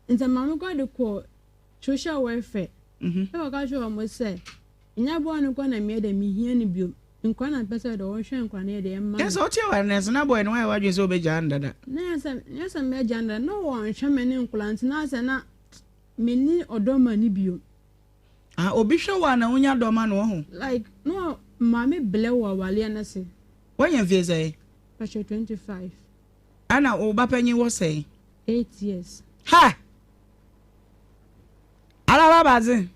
Nti maame koraa de kɔɔ social welfare na ɔka kyerɛɛ wɔn sɛ ɛnyɛ aboa no nkoa na meyɛ dɛ mehia no bio, nkwadaa na mepɛ sɛ dɛ wɔhwɛ nkwadaa no yɛ dɛ ɛma Kyerɛ me. sɛ wote aware no ɛsɛ na boy no woayɛ w'adwene sɛ wobɛgyaa no dada. Na nyɛ sɛ nyɛ sɛ mɛgyaa no dada na wɔnhwɛ me ne nkwadaa nti na asɛ na menni ɔdɔ ma no bio. Ah obi hwɛ wo a na wonya dɔ ma no ɔho. Like na maame blɛ wɔ awareɛ no ase. Woanya mfie sɛn? Pakyɛ 25. Ɛna wo ba panyin wɔ sɛn? 8 years. Ha! Alaba badze.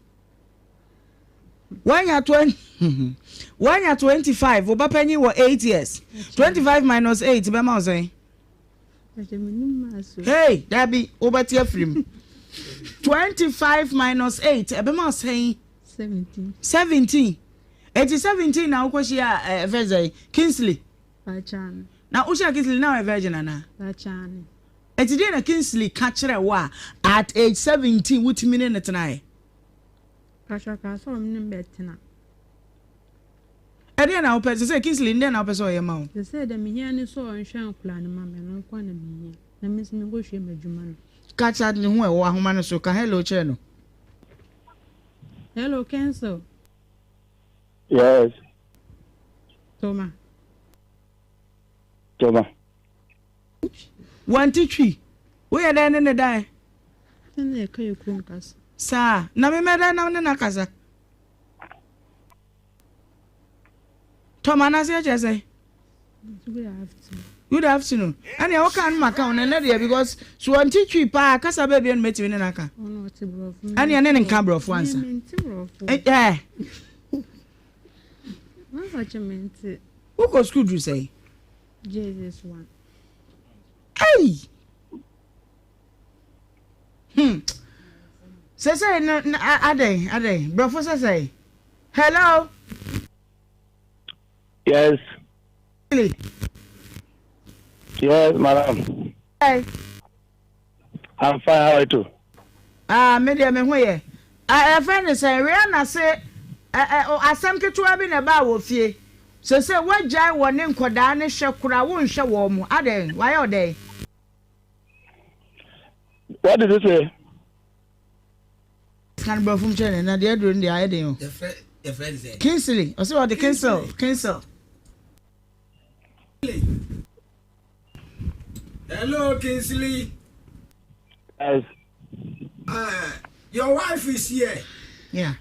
Wanya 20 wanya 25, wo ba panyin wɔ 8 years. 25 minus 8 bɛma wo sɛn? Hey, dabi, wobɛte afiri mu. 25 minus 8 ɛbɛma wo sɛn? 17. 17. Eti 17 na wokɔhyia ɛfɛ eh, sɛn? Kingsley. Na wohyia Kingsley na ɔyɛ virgin anaa? Enti deɛn na Kingsley ka kyerɛɛ wo a at age 17 wotumi ne no tenaeɛ? Pastor kaa sɛ ɔne me bɛtena. Ɛdeɛn na wopɛ sɛ sɛ Kingsley deɛn na wopɛ sɛ ɔyɛ ma wo? Sɛ sɛ deɛ mehia ne sɛ ɔnhwɛ nkwadaa no ma me, ɛno nko ara na mehia. Na me nso menkɔhwie m'adwuma no. Ka kyerɛ ne ho ɛwɔ ahoma no so, ka hello kyerɛ no. Hello Kingsley. Yes. Toma. Toma. Wante twi. Woyɛ dɛn ne ne dae? Sɛnea yɛka yɛ kurom kasa. Saa. Na me mɛdɛn na ne no akasa? Tɔm anaasɛ ɛkyerɛ sɛ? Good afternoon. Good afternoon. Ɛnea woka no maka wo no ɛnɛ deɛ because so wante twi paa kasa bɛɛ bia no mɛtumi ne no aka. Ɛnea ne ne nka borɔfo ansa. Ɛɛ. Wokɔ sukuu duru sɛn? Jesus one. Hey! Hmm. Sɛsɛ no na adɛn adɛn brɔfo sɛsɛ. Hello. Yes. Yes, madam. Hey. I'm fine, how are you too? Ah, me deɛ me ho yɛ. Ah, ɛfɛ ne sɛ Rihanna se ɛ ɛ asɛm ketewa bi na ɛbaa wɔ fie. Sese woagyae wɔ ne nkɔdaa ne hwɛ koraa wonhwɛ wɔn mo. Adɛn? Wayɛ wo dɛn? What did you say? Kan brɔfo mu kyerɛ ne na deɛ aduro no deɛ ayɛ den o. Kingsley, ɔsɛ ɔde Kingsel, Kingsel. Hello, Kingsley. Yes. Your wife is here. Yeah.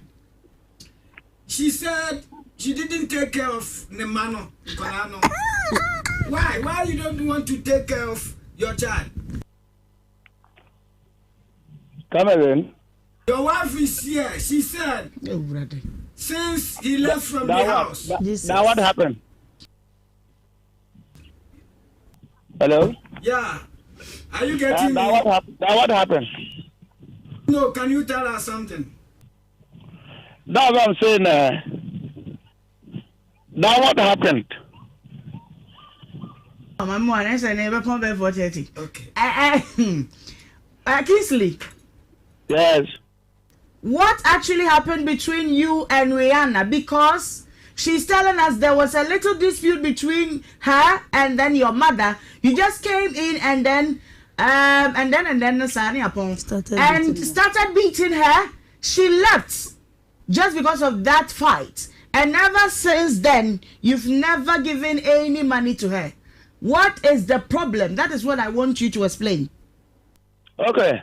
She said she didn't take care of Nemano, Nkolano. Why? Why you don't want to take care of your child? Come again. Your wife is here. She said since he left from the house. That, that what happened? Hello. Yeah. Are you getting uh, me? What hap- that what happened? No, can you tell us something? That's what I'm saying. Uh, that what happened? Mama mu anɛ sɛ ne bɛpɔn bɛɛ 4:30. Okay. Uh, uh, Kingsley. Yes. What actually happened between you and Rihanna? Because she's telling us there was a little dispute between her and then your mother. You just came in and then, um, and then and then started and beating started beating her. She left just because of that fight. And ever since then, you've never given any money to her. What is the problem? That is what I want you to explain. Okay.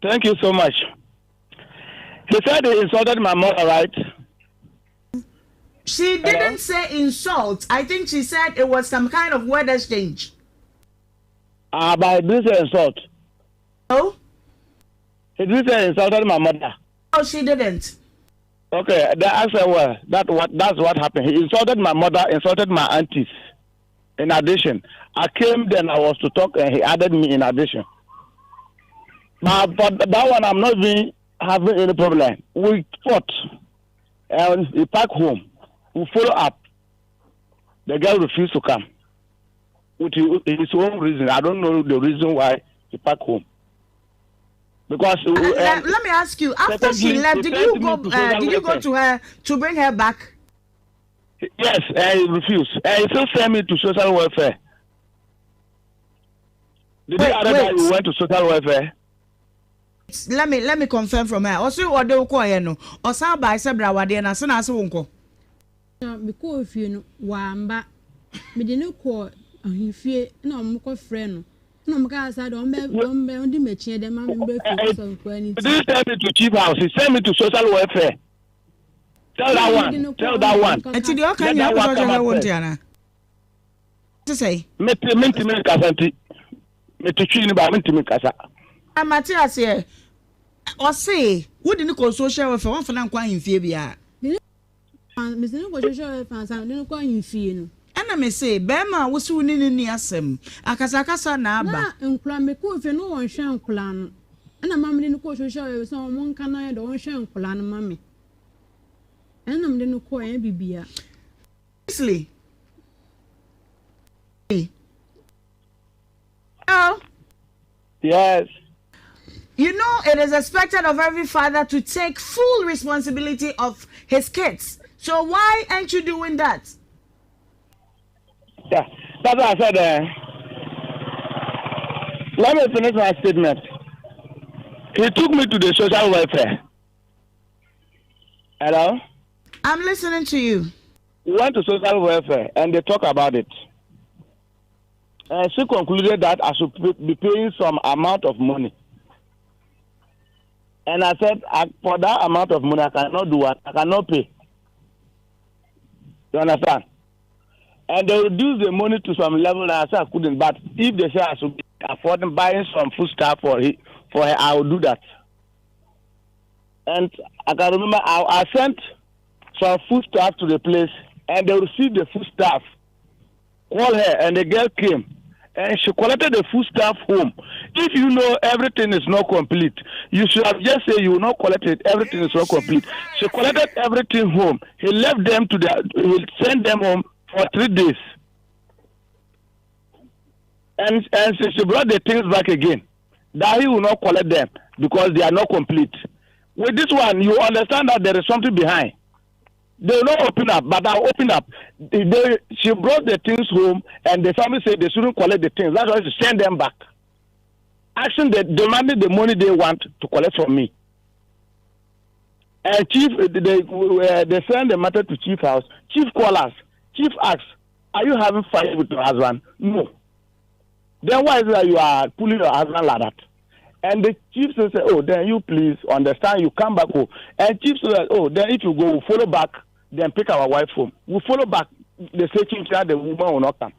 Thank you so much. He said he insulted my mother, right? She didn't Hello? say insult. I think she said it was some kind of word exchange. Ah, uh, but he didn't say insult. No? He didn't say insulted my mother. No, she didn't. Okay, the answer well, that what that's what happened. He insulted my mother, insulted my aunties. In addition, I came then I was to talk and he added me in addition. But for that one, I'm not being having any problem. We fought and he packed home. We follow up. The girl refused to come with his own reason. I don't know the reason why he packed home. Because uh, let, let me ask you: After she left, did you go? Uh, did you go to her to bring her back? Yes, I refused. He still sent me to social welfare. Did wait, you wait. you went to social welfare? Let me let me confirm from her. Ɔsi ɔde wo kɔɔ yɛ no, ɔsan baa sɛ bra awadeɛ na se na ase wo nkɔ. Na mekɔɔ fie no, wamba. Mede no kɔɔ ahemfie na wɔkɔfrɛɛ no. Ɛna wɔkaa sɛ ade wɔn bɛ wɔn bɛ wɔn di m'akyi dɛ ma me mbɛ fie kɔsɔ nkura ne ti. He didn't send me to chief house. He sent me to social welfare. Tell that one. Tell that one. Ɛti deɛ ɔka nyina wopɛ sɛ ɔkyerɛ sɛ wonte anaa? Te sɛn? Mete mentumi nkasa nti mete twi no ba mentumi nkasa. Ah mate aseɛ. Ɔse wode no kɔ social welfare wamfa no ankɔ ahemfie biara. Mese no kɔ social welfare ansa mede no kɔ ahemfie no. Ɛna mese bɛɛma a wose wo ne no nni asɛm akasakasa na aba. Na nkora mekɔɔ fie no wɔnhwɛ nkora no ɛna ma mede no kɔɔ social welfare sɛ wɔn nka no ayɛ dɛ wɔnhwɛ nkora no ma me ɛna na mede no kɔɔ ɛnyɛ bibia. Seriously. Hello. Yes. You know, it is expected of every father to take full responsibility of his kids. So why aren't you doing that? Yeah, that's what I said. Uh, let me finish my statement. He took me to the social welfare. Hello? I'm listening to you. We went to social welfare and they talk about it. And she concluded that I should be paying some amount of money. And I said, I, for that amount of money, I cannot do what? I cannot pay. You understand? And they reduced the money to some level and I said I couldn't. But if they say I should be affording buying some food stuff for, he, for her, I will do that. And I can remember I, I sent some food staff to the place and they received the food staff. Call her and the girl came and she collected the food staff home. If you know everything is not complete, you should have just said you will not collect it. Everything is not complete. She collected everything home. He left them to the he sent them home for three days. And and she, she brought the things back again. That he will not collect them because they are not complete. With this one, you understand that there is something behind. They will not open up, but I open up. They, she brought the things home, and the family said they shouldn't collect the things. That's why she sent them back. Asking the demanding the money they want to collect from me. And chief, they, uh, they send the matter to chief house. Chief call us. Chief asks, "Are you having fight with your husband?" No. Then why is it that you are pulling your husband like that? And the chief says, "Oh, then you please understand. You come back home." And chief says, "Oh, then if you go, we'll follow back. Then pick our wife home. We we'll follow back. The say chief said the woman will not come."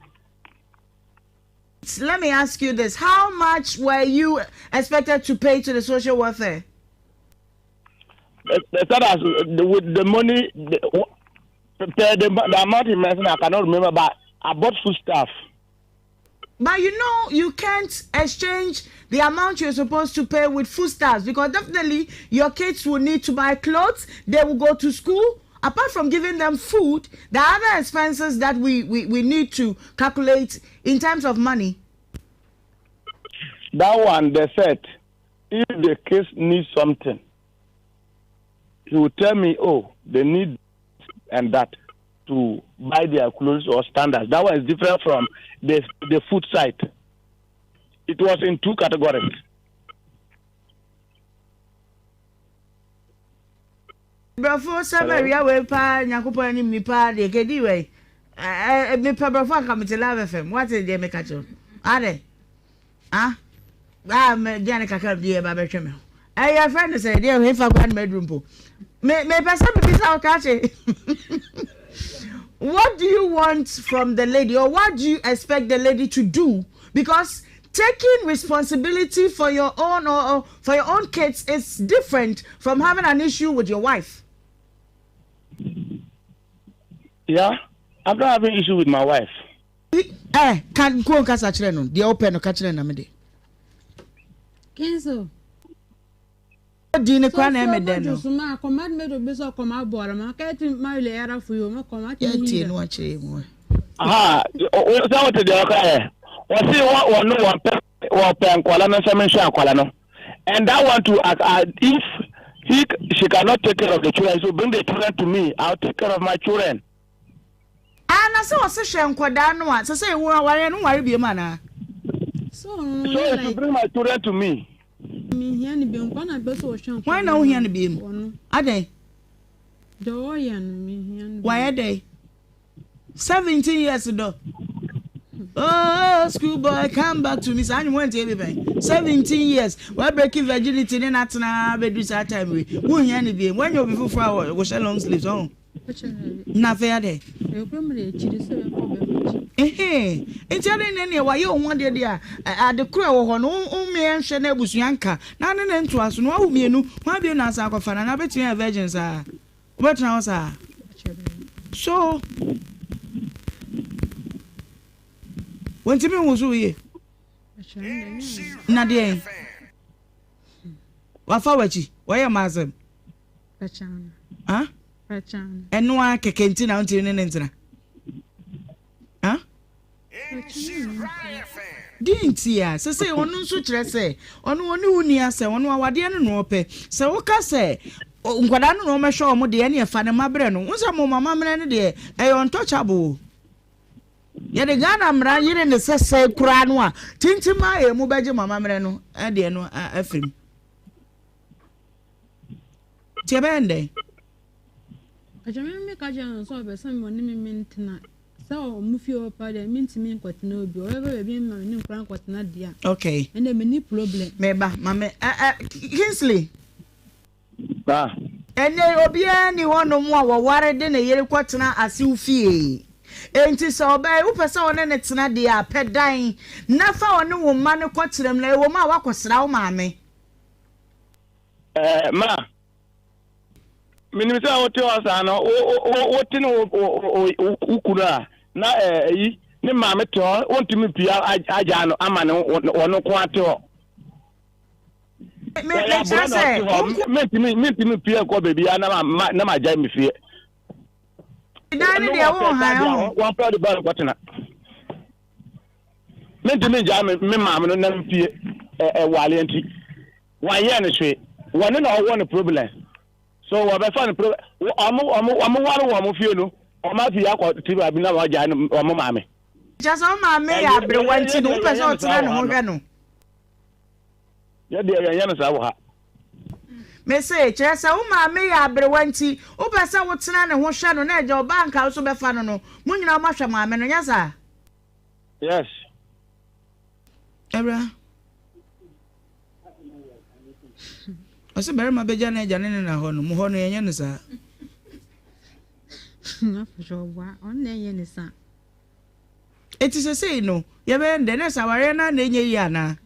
Let me ask you this: How much were you expected to pay to the social welfare? They said as with the money, the, the, the, the amount he mentioned, I cannot remember, but I bought food stuff. But you know you can't exchange the amount you're supposed to pay with foodstuffs because definitely your kids will need to buy clothes, they will go to school. Apart from giving them food, there are other expenses that we, we, we need to calculate in terms of money. That one, they said, if the kids need something, he will tell me, oh, they need and that to buy their clothes or standards. That one is different from the, the food side. It was in two categories. Brɔfo sɛ mawia wei paa Nyankopɔn anim ni paa deɛ kɛdi wei mepɛ brɔfo anka mete love fm wate deɛ meka kyerɛ adɛ ah ah me deɛ ne kakra bi ɛba bɛhwɛ me ho ɛyɛ fɛ no sɛ deɛ hefa koraa no maduru mpo me mepɛ sɛ mebisa wo krakye what do you want from the lady or what do you expect the lady to do because taking responsibility for your own or, or for your own kids is different from having an issue with your wife. Yeah, I'm not having issue with my wife. Eh, ka nkuo nkasa kyerɛ no deɛ wopɛ no ka kyerɛ na me de. Kenzo. Di ne kora na ɛmɛ dɛ no. Yɛtie no akyerɛ mu. Aha, sɛ wote deɛ ɔka yɛ. Wɔse wɔno wɔpɛ wɔpɛ nkwala no sɛ menhwɛ akwala no. And that one too, uh, uh, if he she cannot take care of the children, so bring the children to me. I'll take care of my children. Ah na sɛ ɔse hwɛ nkɔdaa no a sɛ sɛ wo awareɛ no nware biom anaa. So if you bring my children to me. Mehia no biom kwan na bɛ sɛ ɔhwɛ nkɔdaa. Hwan na wohia no biom? Adɛn? Deɛ ɔyɛ no mehia no biom. Wayɛ dɛn? 17 years dɔ. Oh, school boy, come back to me. Saa anwom wantie bi pɛn. 17 years. Wa break virginity ne na tena bɛdu saa time wei. Wohia no biom. Wanya obi foforɔ a wɔhyɛ long sleeves ɔho. Na afei adɛn? Ɛhɛn, nti adɛn na ɛneɛ wayɛ wo ho adeɛ deɛ a, ade korɔ a ɛwɔ hɔ no, wo mmea nhwɛ na abusua nka, na ne ne ntoa so no, wawo mmienu, hwan bio na asan akɔfa no, anaa wobɛtumi ayɛ virgin saa? Wobɛtena hɔ saa? So, wɔntumi nwo so yie? Na deɛn? Wafa w'akyi, wɔyɛ ma asɛm. Ɛno ara kɛkɛ nti na wontumi ne ne ntena. Deɛ nti a sɛ sɛ ɔno nso kyerɛ sɛ ɔno ɔne wo nni asɛm, ɔno awadeɛ no na ɔpɛ. Sɛ woka sɛ nkwadaa no na ɔmɛhwɛ wɔn deɛ ɛne ɛfa ne mma brɛ no, wo sɛ mo amammerɛ no deɛ ɛyɛ untouchable o. Yɛde Ghana mmara yere ne sɛ sɛe koraa no a, tintim a yɛn mu bɛgye mo amammerɛ no deɛ no afiri mu. Nti ɛbɛyɛ no dɛn? Ɔkyɛ me me ka kyerɛ no sɛ ɔpɛ sɛ ɔne me me ntena sɛ ɔmo fie hɔ paa deɛ mentumi nkɔtena obi ɔbɛba baabi ma me ne nkora nkɔtena deɛ a. Okay. Ɛnna me ni problem. Meba ma me ɛ ɛ Kingsley. Ba. Ɛnnɛ obiara nni hɔnom a wɔware de ne yere kɔtena asew fie. Enti sɛ ɔbaa yi wopɛ sɛ wo ne no tena deɛ a, pɛ dan na fa ɔne wo mma no kɔtena mu na ɛwom a woakɔsra wo maame. Ɛɛ, ma. Menim sɛ wote hɔ saa no, wote ne wo kunu a, na ɛyi ne maame te hɔ, wontumi mpia agyaa no ama ne wɔn nko ate hɔ. Mekyerɛ sɛ, mentumi mentumi mpia nkɔ baabi a na ma na ma gyae me fie. Dan ne deɛ wo han ho. Wɔn pɛ de ba no kɔtena. Mentumi ngyaa me me maame no na mpie ɛwaleɛ nti wanyɛ no hwee wɔne na ɔwɔ no problem so wɔbɛfa no problem ɔmo ɔmo ɔmo ware wɔ ɔmo fie no ɔmo afi akɔ ti baabi na wɔagyae no ɔmo maame. Kyerɛ sɛ wo maame yɛ aberewa nti no wopɛ sɛ ɔtena ne ho hwɛ no. Yɛ deɛ yɛnyɛ no saa wɔ ha. Mese, kyerɛ sɛ wo maame yɛ aberewa nti wopɛ sɛ wotena ne ho hwɛ no na agya ɔbaa nka wo so bɛfa no no mo nyinaa moahwɛ maame no nyɛ saa? Yes. Awura. Ɔsɛ barima bɛgya n'agya ne ne na hɔ no, mo hɔ no yɛnyɛ no saa. Eti sesei no, yɛbɛyɛ no dɛn? Na sɛ awareɛ no ara na ɛnyɛ yie anaa?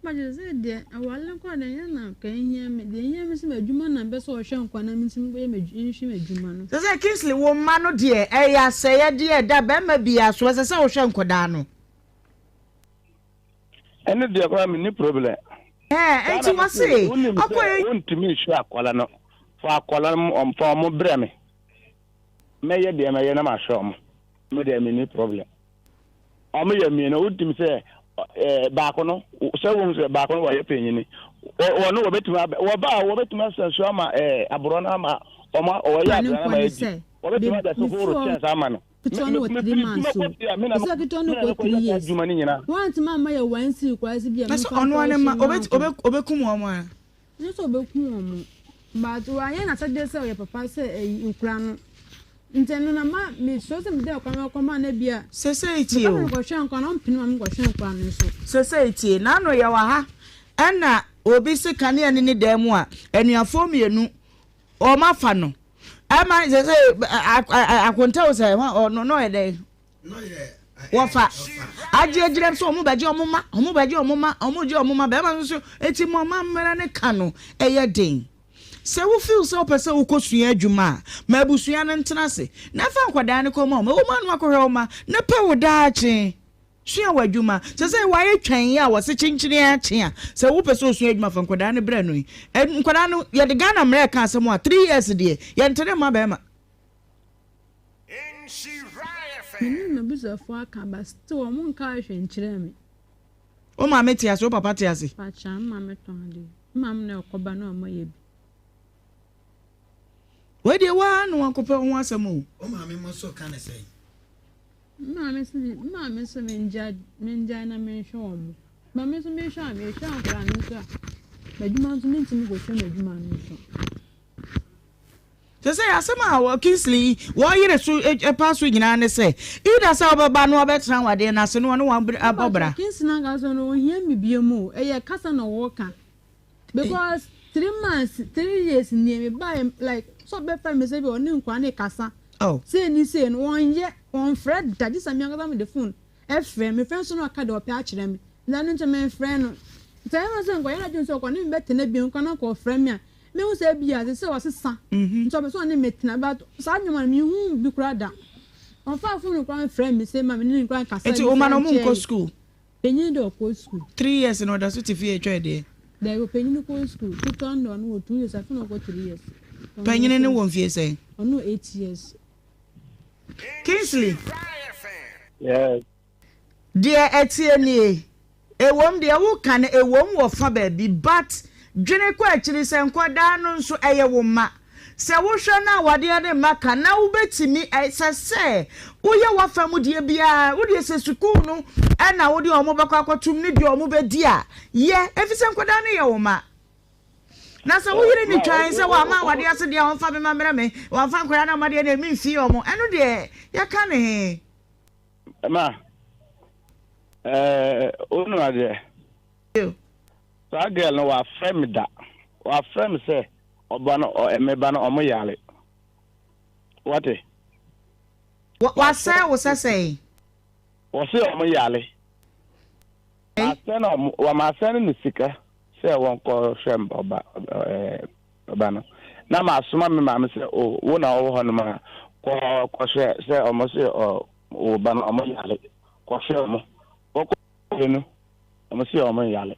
Mpakyɛ sɛ deɛ aware no koraa deɛ ɛnyɛ na nka ɛhia me deɛ ɛhia me sɛ m'adwuma na mpɛ sɛ ɔhwɛ nkwa na mentumi bɛyɛ nhwɛ m'adwuma no. Sɛ sɛ Kingsley wo mma no deɛ ɛyɛ asɛyɛdeɛ ɛda barima biara so ɛsɛ sɛ wohwɛ nkwadaa no. Ɛno deɛ koraa menni problem. Ɛɛ, nti wɔse Wonim ɔkɔ sɛ yɛ. wontumi nhwɛ akwadaa no. Fa akwadaa no, fa wɔn brɛ me. Mɛyɛ deɛ mɛyɛ na mahwɛ wɔn. Me deɛ menni problem. Wɔn yɛ mmienu, wontumi sɛ ɛɛ baako no, sɛ wohu sɛ baako no wɔyɛ panyini. Wɔn no wɔbɛtumi abɛ, wɔba a wɔbɛtumi asa nsuo ama ɛɛ aborɔ no ama wɔn, wɔyɛ Ma ne aduane nkɔ ama ne adi. sɛ, Wɔbɛtumi me abɛso me horo firi hɔ kyɛnse ama no. ketewa no wɔ 3 months o, ɛsɛ ketewa no kɔ 3 years. Wɔantumi amma yɛ one cedi koraa sɛ bi a Na sɛ memfa ɔno nkɔ ara ne mma hyɛn mu obet ankɔ. obe obekum wɔn a. Ɛnyɛ sɛ ɔbɛku wɔn but wanyɛ n'asɛdeɛ sɛ ɔyɛ papa sɛ ɛyi nkura no nti ɛno na ma mesuro sɛ mede akora no kɔma no bi a Sesei tie meka o. sɛ mekɔhwɛ nkora no ɔmpene ma menkɔhwɛ nkora no nso. Sesei tie, n'ano yɛwɔ ha ɛna obi se kanea ni ne dan mu a anuafoɔ mmienu wɔn afa no ɛma sesei akonta o sɛ ɔno na ɔyɛ dɛn wɔfa agye agyina sɛ wɔn bɛgye wɔn ma wɔn bɛgye wɔn ma wɔn gye wɔn ma bɛrima no nso eti mo amammerɛ ne ka no ɛyɛ den sɛ wo feel sɛ wopɛ sɛ wokɔ sua adwuma a ma abusua no ntena ase na fa nkwadaa no kɔ ma wɔn ɛwɔ mu ano akɔhwɛ wɔn ma na pɛ wo daakye sua wɔ adwuma sɛ sɛ wɔayɛ twɛn yi a wɔse kyenkyene akye a sɛ wopɛ sɛ osua adwuma fa nkwadaa no brɛ no yi nkwadaa no yɛde Ghana mmerɛ ka asɛm a 3 years deɛ yɛntere mma bɛrima. Me ne m'abusuafoɔ aka but still wɔn nkaa hwee nkyerɛɛ me. Wo maame te ase, wo papa te ase? Pakyɛ, me maame tɔn adeɛ. Me maame na ɛkɔba na ɔma yɛ bi. Wei deɛ waa na wakɔpɛ wo ho asɛm o. Wo maame mo nso ka ne sɛn? Me maame se me maame se mengyae mengyae na menhwɛ wɔn. But me nso mehwɛ a mehwɛ akwadaa no nso a m'adwuma nso mentumi nkɔhwɛ m'adwuma no nso. Te sɛ asɛm a Kingsley wɔyere so pa so nyinaa ne sɛ either sɛ ɔbɛba na ɔbɛtena awadeɛ no ase na ɔne wɔn abɔ bra. Kingsley ankasa no ohia me bio mu o, ɛyɛ kasa na ɔka because 3 months 3 years nie me ba like sɛ ɔbɛfrɛ me sɛ bi ɔne nkwadaa ne kasa sei ne sei no wɔnyɛ wɔnfrɛ da gye sɛ me ankasa mede phone ɛfrɛ me frɛ nso na ɔka deɛ ɔpɛ akyerɛ me na ɛno nso memfrɛ no nti ɛyɛ ma sɛ nkɔyɛ n'adwene sɛ ɔkɔ ne me bɛtena bio nkɔ na nkɔfrɛ me a mehu sɛ ebi a sɛ ɔsesa nti ɔpɛ sɛ ɔne me tena but saa nneɛma no mehu bi koraa da ɔmfa phone koraa mfrɛ me sɛ ma me ne no koraa nkasa Nti wo ma no ɔmo nkɔ school? Panyin de ɔkɔ school. 3 years na ɔda so te fie retwɛn deɛ? Dabi ɔpanyin kɔ school ketewa no de ɔno wɔ 2 years afei na ɔkɔ 3 years. Panyin no wɔ mfie sɛn? Ɔno wɔ 8 years. Kingsley. Yes. Deɛ ɛteɛ nie, ɛwom deɛ woka no ɛwom wɔ fa baabi but dwene kɔ akyiri sɛ nkwadaa no nso ɛyɛ wo mma. Sɛ wohwɛ na awadeɛ no mma ka na wobɛtumi ɛsɛ sɛ woyɛ w'afa mu deɛ biara wodeɛ sɛ sukuu no ɛna wode wɔn bɛkɔ akɔtom ne deɛ wɔn bɛdi a yɛ ɛfiri sɛ nkwadaa no yɛ wo mma. Na sɛ wo yere ni twan sɛ wamma awadeɛ ase deɛ a ɔmfa me mma mmrɛ me, wamfa nkwadaa no amma deɛ deɛ memfie wɔn, ɛno deɛ yɛka ne he? Ma, ɛɛ, wonim adeɛ? Saa girl no wafrɛ me da, wafrɛ me sɛ ɔba no, ɔ, me ba no ɔmo yare. Wate? Wasɛe wo sɛ sɛn? Wɔse ɔmo yare. Masɛn ɔmo, wɔ masɛn no sika sɛ wɔnkɔ hwɛ ɔba, ɛɛ, ɔba no. Na masoma me maame sɛ, o, wo na ɔwɔ hɔ nom a, kɔ kɔhwɛ sɛ ɔmo se ɔ, wo ba no ɔmo yare. Kɔhwɛ ɔmo. Wɔkɔ no, ɔmo se ɔmo yare.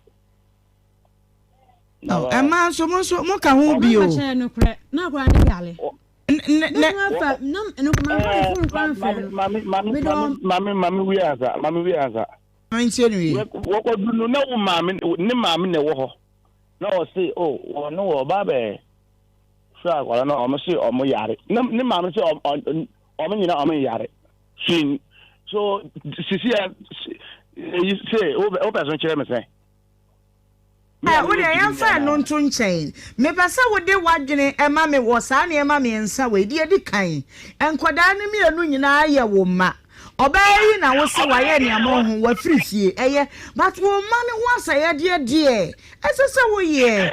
Na wɔ. Ɛmaa nso mo nso mo ka ho bi o. Ɔmo kyerɛ no korɛ, na akora ne yare. Mame mame wie ansa mame wie ansa. Ntie no yie. Wɔkɔdu no na wo maame ne maame na ɛwɔ hɔ na ɔse o oh, wɔne wɔ ɔba bɛɛ hwɛ akwadaa no ɔmo se ɔmo yare na ne maame se ɔmo nyina ɔmo yare sin so sisi a eyi se wopɛ so kyerɛ me sɛn. Ɛ, wo deɛ yɛmfa ɛno nto nkyɛn. Mepɛ sɛ wode w'adwene ma me wɔ saa nneɛma mmiɛnsa wei. Deɛ ɛdi kan, nkwadaa no mmienu nyinaa yɛ wo mma. Ɔbaa yi na wose wayɛ nea moho, wafiri fie. Ɛyɛ, but wo mma no ho asɛyɛdeɛ deɛ, ɛsɛ sɛ woyɛ.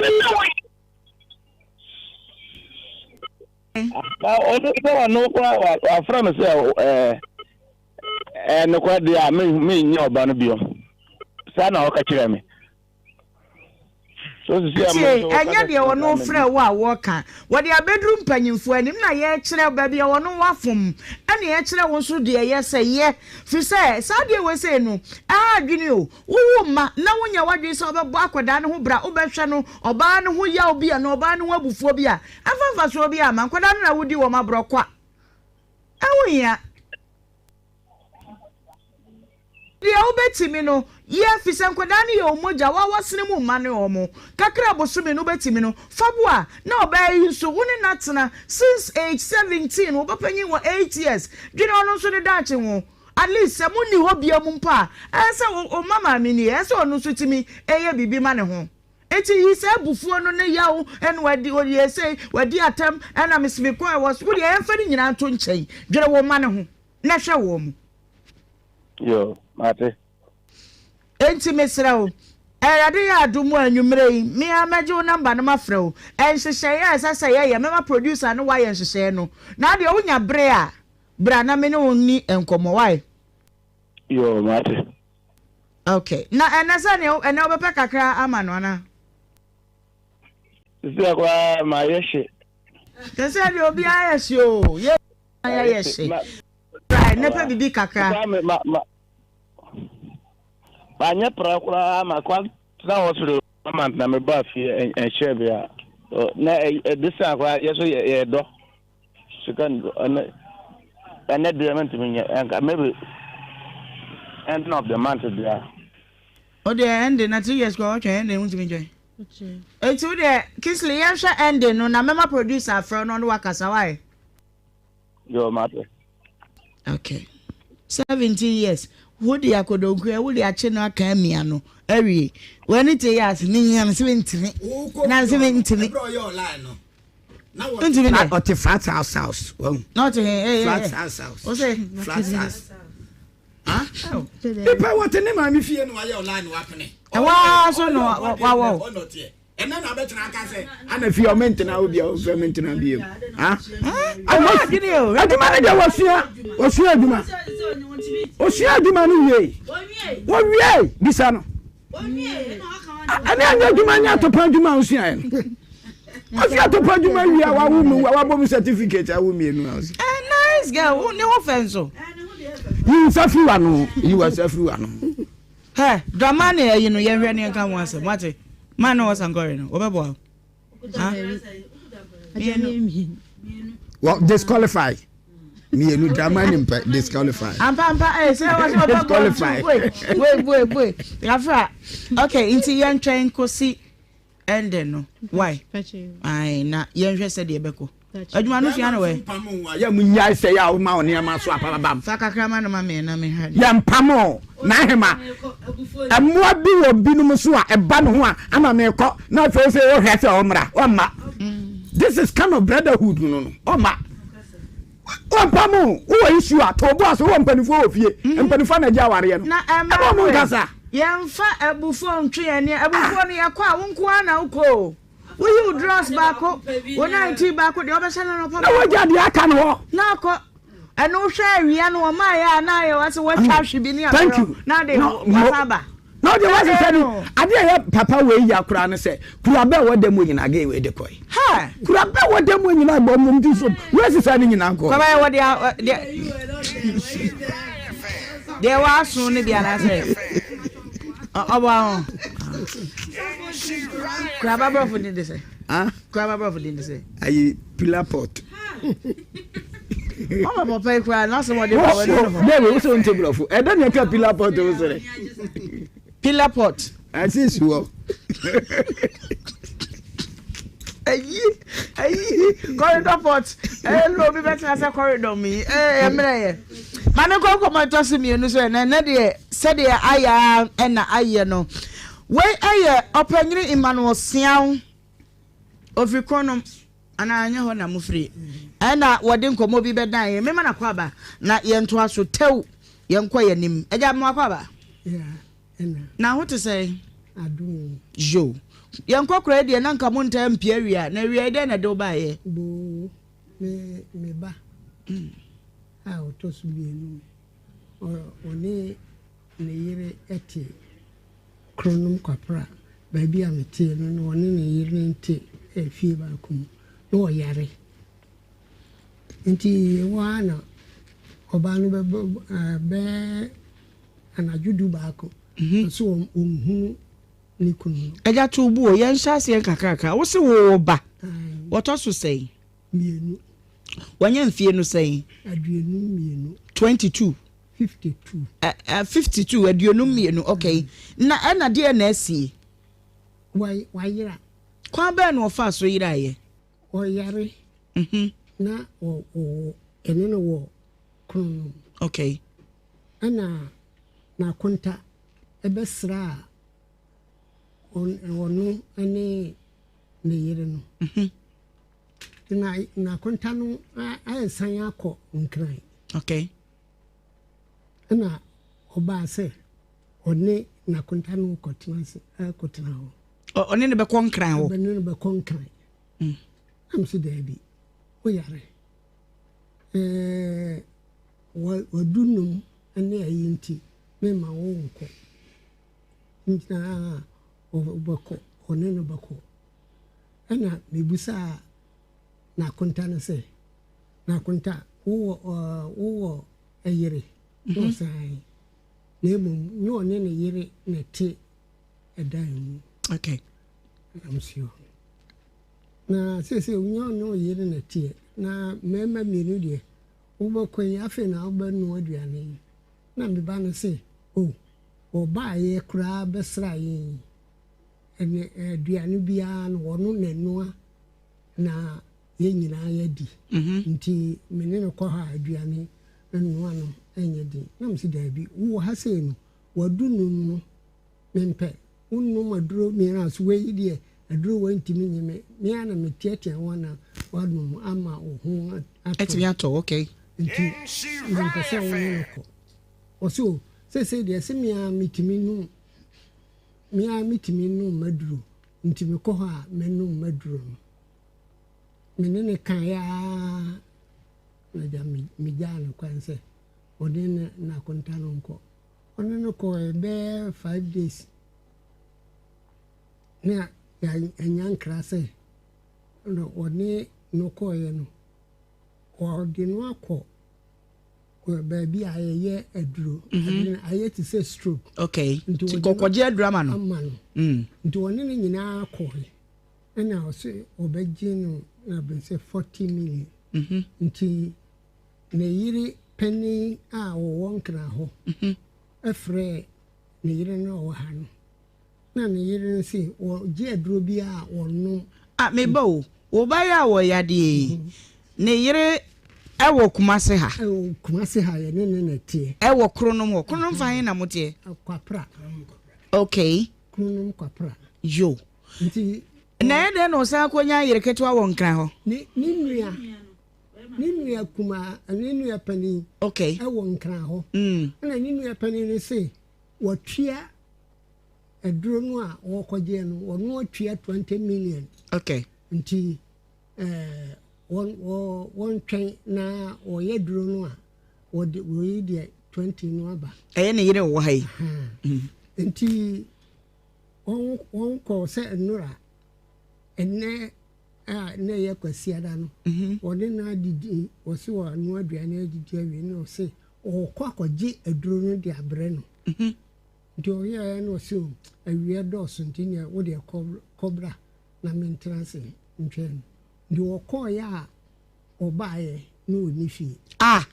Na ɔno sɛ ɔno koraa wafrɛ me sɛ ɛɛ ɛɛ nokorɛ deɛ a menyɛ ɔba no bio. Saa na ɔka kyerɛ me. Tie, ɛnyɛ deɛ ɔno frɛ wo a wɔka. Wɔde abɛduru mpanyimfoɔ anim na yɛrekyerɛ baabi a ɔno wafom, ɛna yɛkyerɛ wo nso deɛ ɛyɛ sɛ yɛ. Firi sɛ saa adeɛ wei sei no, ɛha adwene o. Wowo mma na wonya w'adwene sɛ wobɛbɔ akwadaa no ho bra, wobɛhwɛ no, ɔbaa no ho yaw bi anaa ɔbaa no ho abufuo bi a, ɛmfa mfasoɔ biara mma. Nkwadaa no na wodi wɔn aborɔ kwa. Ɛho hia. Deɛ wobɛtumi no, yɛ, ɛfiri sɛ nkwadaa no yɛ wo mogya, wo a woasene mu mma ne wɔn. Kakra bosome no wobɛtumi no, fa boa. Na ɔbaa yi nso, wo ne no atena since age 17, wo ba panyin wɔ 8 years, dwene ɔno nso ne daakye ho. At least sɛ monni hɔ biom mpo a, ɛyɛ sɛ wo wo mma maame nie, ɛyɛ sɛ ɔno nso tumi yɛ biribi ma ne ho. Enti yi saa abufuo no ne yaw ɛna wadi ɔyɛɛ sei, wadi atɛm, ɛna mese mekɔɛ wɔ so, wo deɛ yɛmfa ne nyinaa nto nkyɛn, dwene wo mma no ho na hwɛ wɔn. Yo, mate. Enti mesrɛ wo, Awurade yɛ adom a anwummerɛ yi, me ara mɛgye wo number no mafrɛ wo. Nhyehyɛeɛ a ɛsɛ sɛ yɛyɛ, mɛma producer no wayɛ nhyehyɛeɛ no. Na adeɛ wonya bere a, bra na me ne wo nni nkɔmmɔ, why? Yo, mate. Okay. Na ɛnɛ sɛ nea ɛnɛ wobɛpɛ kakra ama no anaa? Sisi koraa ma yɛ hye. Sɛ sɛ deɛ obiara yɛ hye o, yɛ yɛ hye. Right, ne pɛ bibi kakra. Manyɛ pra koraa ma kwa tena hospital ama na me ba fie ɛnhyɛ bia. Na this time koraa yɛ so yɛ dɔ. Sika ɛnɛ ɛnɛ deɛ mentumi nyɛ ɛnka maybe ending of the month deɛ. O deɛ ending na 3 years koraa ɔtwɛn ending wontumi ntwɛn. Eti wo deɛ Kingsley yɛnhwɛ ending no na mɛma producer afrɛ no ɔne wakasa why. Yo, mate. Okay. 17 years. Wo de akodonkua, wo de akye no aka amia no awie. W'ani te yɛ ase ne nyina me se mentimi. Na se mentimi. Ntimi dɛ. Ɔte flat house house. Na ɔte he. Flat house house. Flat house. Nipa wɔte ne maame fie na wayɛ ɔlaa na wapene. Ɛwɔ ara so na wawɔ. Ɛnɛ na abɛtena aka sɛ ana fie ɔme ntena wo bia ɔmfɛ me ntena bio. Adwuma no deɛ wɔsua wɔsua adwuma ɔsua adwuma no wie wɔwie bisa no ɛne anyɛ adwuma nyɛ atopa adwuma a wosuaɛ no ɔsua atopa adwuma wie a wawo mu wabɔ mu certificate awo mmienu a ɔsɛ. Nice girl ne ho fɛ nso. Yi nsa firi w'ano yi w'nsa firi w'ano. Hɛ, Dramani ayi no yɛnhwɛ ne yɛnka ho asɛm, wate? Man no wɔ sankɔre no, wɔbɛboa wo. Ha? Mmienu. Well, disqualify. Mmienu Dramani mpɛ disqualify. Ampa ampa eh sɛ wɔ sɛ wɔbɛboa wo. Wei wei wei. Yafra. Okay, nti yɛntwɛn nkosi Ɛndɛ no why? Ae na yɛnhwɛ sɛdeɛ ɛbɛkɔ. Adwuma no sua no wɛ. Yɛ mu nyae sɛ yɛ a woma wo nneɛma so apababam. Fa kakra ma no ma me na mehwɛ. Yɛ mpam o n'ahema. Mmoa bi wɔ binom so a ɛba ne ho a ana mekɔ na afei sɛ wohwɛ sɛ ɔmmra ɔmma. This is kind of brotherhood no no ɔmma. Wɔmpam o wowɔ issue a to bo ase wowɔ mpanimfoɔ wɔ fie mpanimfoɔ na agye awareɛ no. Na ɛma ɔmo nkasa. Yɛmfa abufuo ntwe yɛn ani. Abufuo no yɛkɔ a, wo nko ara na wokɔ o. Woyi wo drawers baako, wo nightie baako, deɛ wobɛhyɛ no anɔpa baako. Na wagya deɛ aka no hɔ. Na akɔ. Ɛno wohwɛ awia no wɔmaeɛ a na ayɛ wase woatwa ahwe bi ne akorɔ na ade wasan aba. Na ɔde wahyehyɛ no adeɛ a ɛyɛ papa wei ya koraa ne sɛ kura bɛ wɔ dɛm nyinaa gay wei de kɔe. Kura bɛ wɔ dɛm nyinaa bɔ mmom ti so wei sisa ne nyinaa kɔ. Kɔba yɛ wɔ deɛ deɛ deɛ w'aso ne bi anaasɛ ɔbɔ aho. Kuraba borɔfo din de sɛ. Kuraba borɔfo din de sɛ. Ayi pillar pot. Ɔma papa yi koraa n'asɛm ɔde ba wɔ ne ho. Dɛbi wosɛ nte borɔfo ɛdɛ ne ɛka pillar pot wo sere. Pillar pot. Ase si hɔ. Ayi ayi corridor pot ɛyɛ na obi bɛtena sɛ corridor mu yi ɛyɛ mmerɛ yɛ. Maame kɔ nkɔmɔ ɛtɔ so mmienu so ɛnɛ ɛnɛ deɛ sɛdeɛ ayɛ ɛna ayɛ no wei ɛyɛ ɔpanyini Emmanuel Siaw ofiri Kronom. Anaa ɛnyɛ hɔ na mofiri? Ɛnna wɔde nkɔmmɔ bi bɛdan yɛn. Mema no akwaaba, na yɛntoa so. Tɛw, yɛnkɔ yɛn anim. Agya, mema akwaaba. Na ho te sɛn? Yo. Yɛnkɔ koraa deɛ na nka montaa mpie awia. Na awia yi dɛn na ɛde wo baeɛ? Boo, me, me ba a ɔtɔ so mmienu, ɔne ne yere te Kronom Kwapra. baabi a meteɛ no na ɔne ne yere no te fie baako mu na ɔyare. Nti ɛhɔ ara na ɔbaa no bɛbɔ bɛɛ anadwo du baako nso ɔnhunu ne kunu no. Agya to wo bo o, yɛnhyɛ aseɛ nkakrakra. Wo se wowɔ ba, wɔtɔ so sɛn? Mmienu. Wanya mfie no sɛn? 52. 22. 52. 52, 52, okay. Na ɛna deɛ na asie? Wayera. Kwan bɛn na ɔfaa so yeraeɛ? Ɔyare. Na ɔwɔ ɛne no wɔ krono no mu. Okay. Ɛna n'akonta ɛbɛsraa ɔno ne ne yere no. Na n'akonta no ayɛ akɔ Nkran. Okay. Ɛna ɔbaa sɛ ɔne n'akonta no kɔtena ase kɔtena hɔ. Ɔne no bɛkɔ Nkran hɔ. Ɔne no bɛkɔ Nkran. Na mese daabi, woyare. Ɛɛ wadu nom ne ayi nti memma wo nkɔ. Ngyina ɔbɛkɔ, ɔne no bɛkɔ. Ɛna mebusaa n'akonta no sɛ, n'akonta wowɔ wowɔ ɛyere? Na ɔsɛ ae. Na mmom nyɛ ɔne ne yere na ɛte ɛdan mu. Okay. Na mese ɔ. Na seesei nyɛ ɔne ɔyere na ɛteɛ. Na mmarima mmienu deɛ wobɛkɔ yi afei na wobɛnoa aduane yi. Na me ba no se, o, wɔbaeɛ koraa bɛsraa yɛn yi, ɛnɛ aduane biara no wɔno na ɛnoa na yɛn nyinaa yɛadi. Nti me ne no kɔ hɔ a aduane nnoa no nyɛ den. Na mese daabi, wowɔ ha sei no, wadu num no, mempɛ. Wonnom aduro mmiɛnsa so wei deɛ aduro wei ntumi nye me. Me ara na meteatea wo na woanom ama wo ho atɔ. Atumi atɔ, okay. Nti mempɛ sɛ wo ne no kɔ. Ɔse o, seesei deɛ ɛse me ara metumi nom, me ara metumi nom m'aduro, nti mekɔ hɔ a mɛnom m'aduro no. Me ne no kaeɛ ara na agya megyaa no kwan sɛ ɔne ne n'akonta no nkɔ. Ɔne no kɔɔɛ bɛyɛ 5 days na yɛanya nkra sɛ na ɔne no kɔɔɛ no, ɔde no akɔ baabi a yɛyɛ aduro. Ayɛ te sɛ stroke. Okay. Nti kɔkɔgye aduro ama no. Ama no. Nti ɔne no nyinaa kɔɔɛ. Ɛna ɔse ɔbɛgye no na bɛn sɛ 40 million. Nti ne yere panin a ɔwɔ Nkran hɔ frɛɛ ne yere no a ɔwɔ ha no. Na ne yere no se ɔgye aduro biara a ɔnom. Ah me ba o, wo ba yi a ɔyɛ adeɛ yi, ne yere wɔ Kumase ha? Ɛwɔ Kumase ha, yɛne no na ɛteɛ. Ɛwɔ Kronom hɔ. Kronom fa he na moteɛ? Kwapra. Okay. Kronom Kwapra. Yo. Nti. Na ɛyɛ dɛn na ɔsan akɔnya yere ketewa wɔ Nkran hɔ? Ne ne nua ne nua kumaa ne nua panin. Okay. Ɛwɔ Nkran hɔ. Ɛna ne nua panin no se watua aduro no a wɔkɔgyeɛ no wɔno atua 20 million. Okay. Nti ɛɛ wɔn wɔ wɔntwɛn na wɔyɛ aduro no a wɔde wɔyi deɛ 20 no aba. Ɛyɛ ne yere wɔ ha yi. Nti. Wɔn wɔn kɔɔ sɛ nnora ɛnɛ a na ɛyɛ Kwasiada no, wɔne no adidi, wɔse wɔanoa aduane adidi awie na ɔse ɔrekɔ akɔgye aduro no de abrɛ no. Nti ɔyɛɛ na ɔse o awia dɔɔso nti neɛ wo deɛ kɔ kɔbra na mentena ase ntwɛn no. Nti ɔkɔɔeɛ a ɔbaeɛ na ɔnni fie. Ah!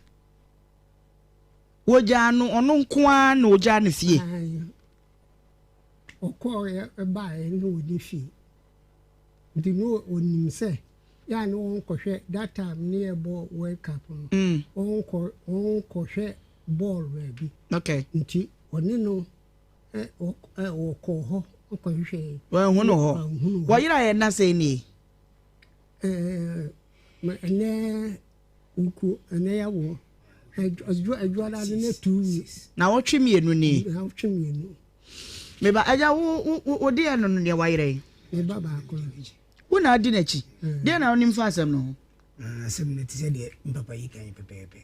Wɔgyaa no ɔno nko ara na ɔgyaa no fie? Ae. Ɔkɔeɛ baeɛ na ɔnni fie. Nti na ɔnim sɛ yɛ a na wɔnkɔhwɛ that time ne yɛbɔ World Cup no. Wɔnkɔ wɔnkɔhwɛ bɔɔl baabi. Okay. Nti ɔne no ɛ ɔ ɛ wɔkɔɔ hɔ kɔhwehwɛɛ. Wɔanhu no hɔ. Wɔanhu no hɔ. Wɔyeraeɛ nna sɛn nie? Ɛɛ ɛnɛ Nku ɛnɛ yɛ wɔ adwoada no ne 2 weeks. Nawɔtwe mmienu nie. Nawɔtwe mmienu. Me ba agya wo wo wo deɛ no no deɛ wayerɛ yi. Me ba baako no. Wo na adi n'akyi. Deɛ na wonim fa asɛm no ho. Asɛm no te sɛ deɛ mpapa yi kan pɛpɛɛpɛ.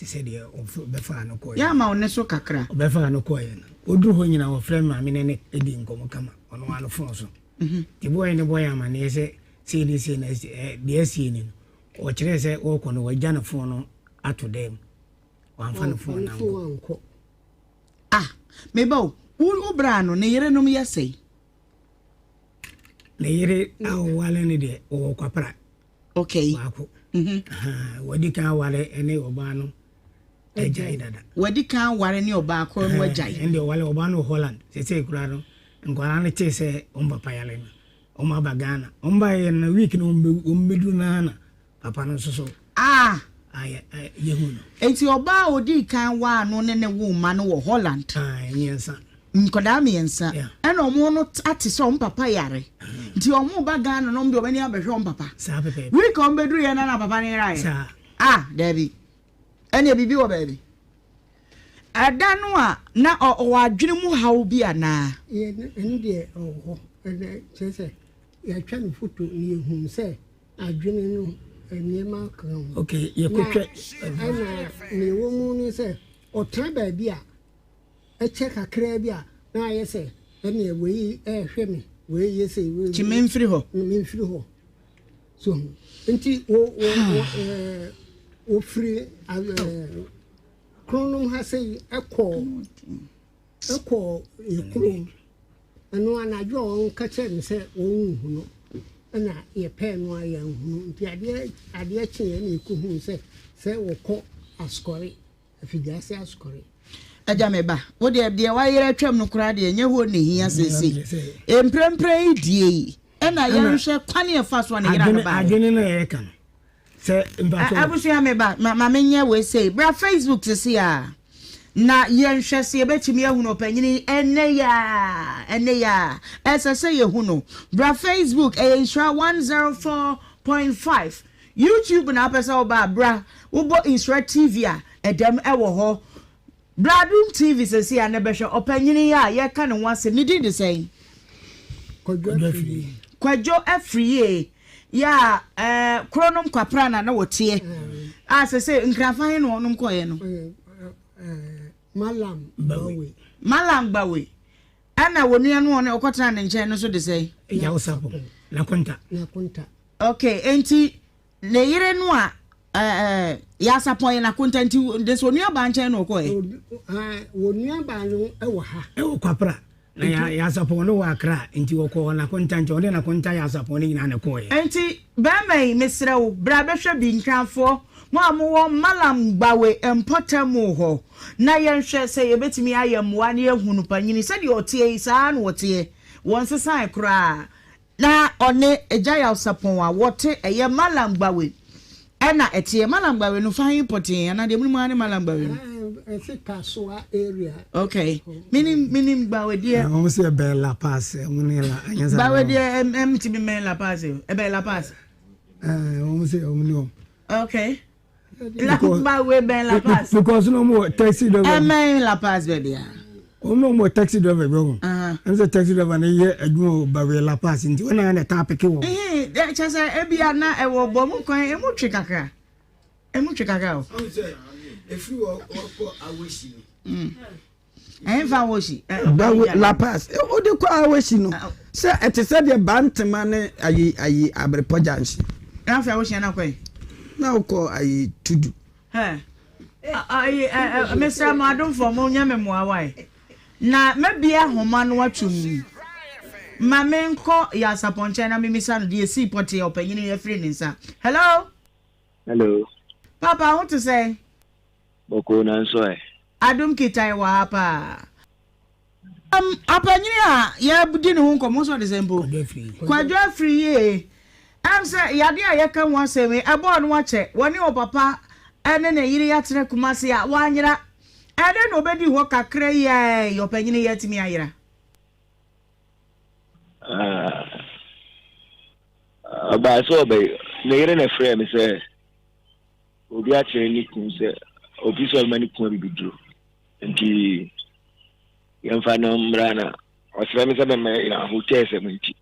Te sɛ deɛ ɔbɛfaa no kɔeɛ. Yɛ ama wo nne so kakra. Ɔbɛfaa no kɔeɛ no, ɔduru hɔ nyinaa ɔfrɛ me maame ne no di nkɔmmɔ kama, ɔno ara no fon so. Nti boy no bɔɔ yɛn amaneɛ sɛ sei ne sei na asi, ɛ, deɛ asie ni no, ɔkyerɛɛ sɛ ɔrekɔ no wagya ne fon no ato dan mu. Wamfa ne fon no ankɔ. Ah, me ba o, wo, wo bra no, ne yerenom yɛ sɛn? Ne yere a ɔware no deɛ, ɔwɔ kwapra. Okay. Baako. Mm-hmm. Wadi kan aware ne ɔbaa no agyae dada. Wadi kan aware ne ɔbaa korɔ no agyae. Ɛnde ɔware ɔbaa no wɔ Holland. Sese koraa no, nkwadaa no tee sɛ wɔn papa yare no, wɔn aba Ghana. Wɔn baeɛ no week no wɔn bɛduru no ara na papa no nso so. Ah! Ayɛ yɛhu no. Enti ɔbaa a ɔdii kan waa no ne ne woo mma no wɔ Holland. Mmiɛnsa. Nkwadaa mmiɛnsa. Ɛna wɔn no ate sɛ wɔn papa yare. Nti wɔn ba Ghana na wɔn de wɔn ani abɛhwɛ wɔn papa. Saa pɛpɛɛpɛ. Week a wɔn bɛduru yɛ na na papa no yeraeɛ. Saa. Ah, daabi. Ɛnneɛ biribi wɔ baabi. Ɛda no a na ɔwɔ adwene mu haw bi anaa? Ɛno deɛ ɔwɔ hɔ. Ɛnɛ kyerɛ sɛ yɛatwa no foto na yɛhunu sɛ adwene no nneɛma ka ho. Okay, yɛkɔtwa. Na ɛna nea ɛwɔ mu ne sɛ ɔtena baabi a ɛkyɛ kakraa bi a na ayɛ sɛ ɛneɛ wei ɛrehwɛ me, wei yɛ sei, wei. Nti memfiri hɔ. Memfiri hɔ. So ho. Nti wɔ wɔ wɔ ɛɛ wɔfiri ɛɛ kronom ha sei ɛkɔɔ ɛkɔɔ yɛ kurom. Ɛno anadwo a wɔka kyerɛɛ me sɛ wɔnhu no ɛna yɛpɛɛ no a yɛanhu no. Nti adeɛ adeɛ kyeeɛ na yɛkɔhuu sɛ sɛ wɔkɔ Asukɔre. Afidiase asukɔre. Agya me ba, wo deɛ deɛ wayerɛ atwam no koraa deɛ nyɛ hɔ na ehia seesei. Mprempren yi deɛ yi ɛna yɛnhwɛ kwan ɛfa so a ne yera no baeɛ. Adwene no a yɛka no sɛ mpakyɛw. Abusua me ba, ma ma menyɛ wei sei. Bra Facebook seesei a na yɛnhwɛ sɛ yɛbɛtumi ahunu ɔpanyini yi ɛnnɛ yi ara, ɛnnɛ yi ara. Ɛsɛ sɛ yɛhu no. Bra Facebook, ɛyɛ Nhyira 104.5. YouTube na wopɛ sɛ woba a, bra. Wobɔ Nhyira TV a, ɛdɛm wɔ hɔ. Bra Adom TV seesei a na bɛhwɛ ɔpanyin yi a yɛreka ne ho asɛm. Ne din de sɛn? Kwadwo Afriyie. Kwadwo Afriyie yɛ a ɛɛ Kronom Kwapra na na wɔteɛ. A seesei Nkrafa he na wɔnom kɔeɛ no? Malam Gbawe. Malam Gbawe. Ɛna wɔn nua no a ɔkɔtenaa ne nkyɛn no nso de sɛn? Yaw Sapon, Nakonta. Nakonta. Okay, enti ne yere no a ɛɛ Yaw Sapon yɛ Nakonta nti de sɛ onua baa nkyɛn na ɔkɔɛ? Wɔn nua baa no wɔ ha. Ɛwɔ Kwapra. Na Yaw Sapon no wɔ Accra nti ɔkɔɔ Nakonta nti ɔne Nakonta Yaw Sapon no nyinaa na ɛkɔɔɛ. Enti bɛɛma yi mesrɛ wo bra bɛhwɛ bi Nkranfoɔ mo a mowɔ Mallam Gbawe mpɔtamu hɔ na yɛnhwɛ sɛ yɛbɛtumi ayɛ mmoa na yɛahu no panyini sɛdeɛ ɔteɛ yi saa ara na ɔteɛ wɔnsesae koraa na ɔne Agya Yaw Sapɔn a wɔte ɛyɛ Mallam Gbawe ɛna ɛteɛ Mallam Gbawe no fa he pɔtee anaa deɛ monim ara ne Mallam Gbawe no. Ɛse Kasoa area. Okay menim menim Gbawe deɛ. Wɔn sɛ ɛbɛn La Paz wɔn ne La ɛnyɛ saa. Gbawe deɛ ɛm ti mi mɛn La Paz o ɛbɛn La Paz. Ɛɛ wɔn sɛ wɔn ne wɔn. Okay. La Gbawe bɛn La Paz. Because no mo taxi driver. Ɛmɛn La Paz baabi a. Wɔn na wɔn taxi driver bi wɔn. Ɛn sɛ taxi driver no yɛ adwuma wɔ Gbawe La Paz nti wɔn na na ɛtaa peke wɔn. Kyɛ sɛ ebia na ɛwɔ bɔ mu kwan emu twe kakra. Emu twe kakra o. Ɔn sɛ efiri wɔ wɔkɔ Awosi no. Ɛnfa Awosi. Gbawe La Paz o de kɔ Awosi no sɛ ɛte sɛ deɛ Bantama ne ayi ayi Abrepɔ junction. Ɛnfa Awosi ɛna kɔ yi. Na wokɔ ayi Tudu. Hɛ ayi ɛ mesrɛ mo adomfoɔ mo nyɛ me mmoa wae na mɛbie ahoma no ato mu ma menkɔ Yasapɔn nkyɛn na memisa no deɛ ɛsii pɔtee a ɔpanyini yi afiri ne nsa. Hello. Hello. Papa ho te sɛn? Bɔkɔɔ na nso ɛ? Adom Kitae wɔ ha paa. Um, apanyini a yɛdi ne ho nkɔmmɔ nso ɔde sɛ mpo? Kwadwo afiri yie. Ɛm sɛ yadeɛ a yɛka ho asɛm yi, ɛbɔɔ no akyɛ. Wɔne ɔpapa ne ne yere atena Kumasi a wanyera. Ɛdɛn na ɔbɛdi hɔ kakra yi a ɔpanyini yi atumi ayera? Ah, ɔbaa sɛ ɔbɛ ne yere na ɛfrɛɛ me sɛ obi akyerɛ ne kun sɛ obi sɛ ɔbɛma ne kun abibiduro nti yɛmfa no mmra na ɔsrɛ me sɛ mɛmɛ yɛn ahokyɛɛ sɛ mo nti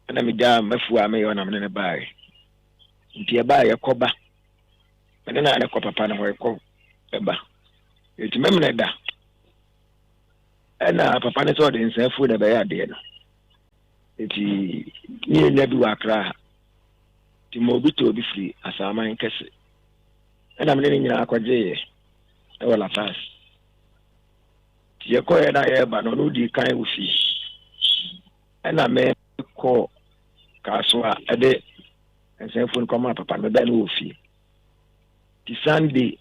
ɛna megyaa m'afuo a meyɛ ɔnam ne no baeɛ nti ɛbaa yɛkɔba. Me ne no a kɔ papa no hɔ ɛkɔ ɛba. Eti memene da. Ɛna papa no sɛ ɔde nsa afuo na ɛbɛyɛ adeɛ no. Eti ne yɛnya bi wɔ Accra ha. Nti ma obi tɔ obi firi Asaman kɛse. Ɛna me ne no nyinaa kɔgyeeɛ ɛwɔ La Paz. Nti yɛkɔeɛ na yɛreba no ɔno dii kan wɔ fie. Ɛna me kɔɔ Kasoa ɛde nsa afuo no kɔmaa papa no mebɛɛ no wɔ fie. Nti Sunday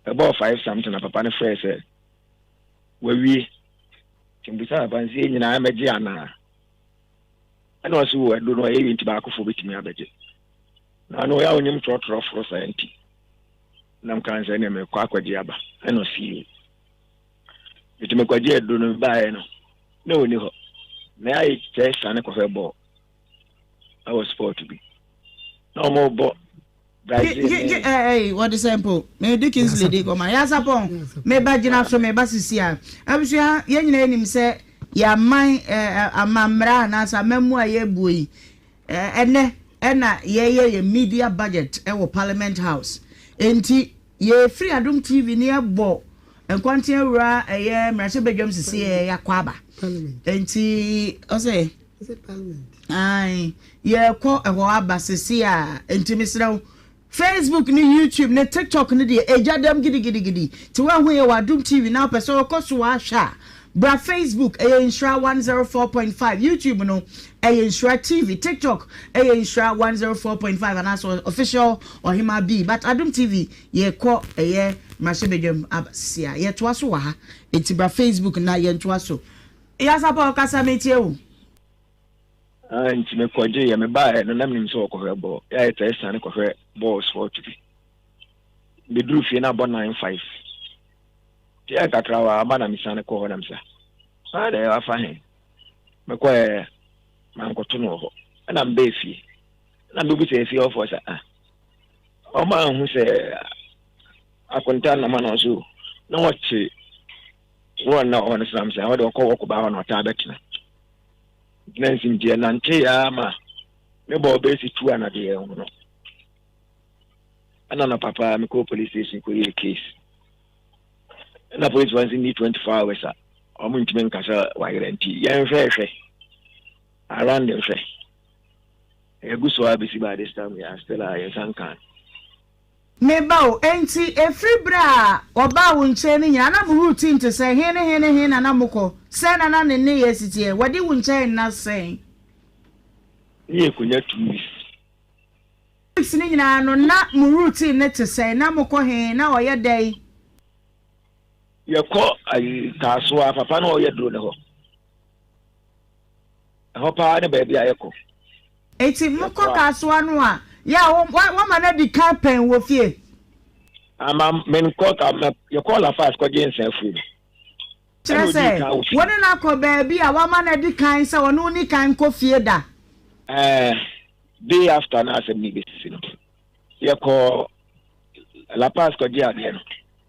ɛbɔɔ five something na papa no frɛɛ sɛ wawie. Nti mbisa papa no sɛ yɛn nyinaa mɛgye anaa? Ɛna ɔse wɔ ɛdo no ɛyɛ wie nti baakofo bɛtumi abɛgye. Na ano ɔyɛ a ɔnim trɔtrɔ foro saa nti na mka sɛ ɛnna mekɔ akɔgye aba. Ɛna ɔse yie. Nti mekɔgye aduro no baeɛ no na ɔni hɔ. Na ayɛ sɛ sane kɔhwɛ bɔɔl ɛwɔ sport bi. Na wɔn bɔ Brazil ne. Ɛɛ wɔde sɛ mpo mede Kingsley di kɔma yasapɔn meba gyina so meba sisi a abusua yɛn nyinaa nim sɛ yɛaman ɛɛ amammra anaasɛ amammu a yɛbuo yi ɛnɛ ɛna yɛyɛ yɛ media budget ɛwɔ Parliament House enti yɛfiri Adom TV ne yɛbɔ nkɔnten awura ɛyɛ mmarahyɛbadwam sisi yɛ yɛakɔ aba enti ɔsɛ. Ae, yɛrekɔ ɛhɔ aba sese a, nti mesrɛ wo, Facebook ne YouTube ne TikTok no deɛ ɛgya dam gidigidigidi. Nti woahu yɛ wɔ Adom TV na wopɛ sɛ wokɔ so ahwɛ a, bra Facebook, ɛyɛ Nhyira 104.5, YouTube no ɛyɛ Nhyira TV, TikTok ɛyɛ Nhyira 104.5 anaasɛ Official Ɔhemaa B. But Adom TV yɛkɔ ɛyɛ mmarahyɛbadwam aba sese a, yɛtoa so wɔ ha. Nti bra Facebook na yɛntoa so. Yasapɔ kasa metie wo. Ah, nti mekɔgye yɛ mebaeɛ no na menim sɛ ɔkɔhwɛ bɔɔl yɛ ayɛ taa siane kɔhwɛ bɔɔl sport bi meduru fie no abɔ 9 5 nti yɛ kakra wɔ ama na mesane kɔ hɔ na mesa ah na afa he mekɔɛ mankɔto no wɔ hɔ ɛna mebɛɛ fie ɛna mebisa efie hɔfoɔ sɛ ah ɔma ahu sɛ akonta nam ana ɔso na wɔte Wɔn na ɔwɔ no sram sɛ ɔde ɔkɔ wɔkɔ baa hɔ na ɔtaa bɛtena. Na nsim deɛ nante ya ma me bɔɔ bɛsi tu anadwo yɛ ho no. Ɛna no papa mekɔɔ police station kɔyɛɛ case. Ɛna police wɔn nsi ni 24 hours a wɔn ntumi nka sɛ wayerɛ nti yɛnhwɛ hwɛ around nhwɛ. Ɛgu so a bɛsi by this time yɛ still a yɛn nsa nka. Me ba o, enti ɛfiri berɛ a ɔbaa wo nkyɛn no nyinaa, na mo routine te sɛn? He ne he ne he na na mokɔ? Sɛn na na ne nneyɛɛ si teɛ? Wadi wo nkyɛn nna sɛn? Ne yɛkɔnya 2 weeks. Weeks no nyinaa no, na mo routine no te sɛn? Na mokɔ he? Na ɔyɛ dɛn? Yɛkɔ ayi Kasoa, papa no a ɔyɛ duro no hɔ. Ɛhɔ paa ne baabi a yɛkɔ. Enti mokɔ Kasoa no a, yɛ a woama no adi kan pɛn wɔ fie? Ama menkɔ ka yɛkɔɔ La Paz kɔgye nsa afuo no. Kyerɛ sɛ, wo ne no akɔ baabi a woama no adi kan sɛ ɔne wo ni kan nkɔ fie da? Ɛɛ, day after na asɛm no bɛsisi no, yɛkɔɔ La Paz kɔgye adeɛ no,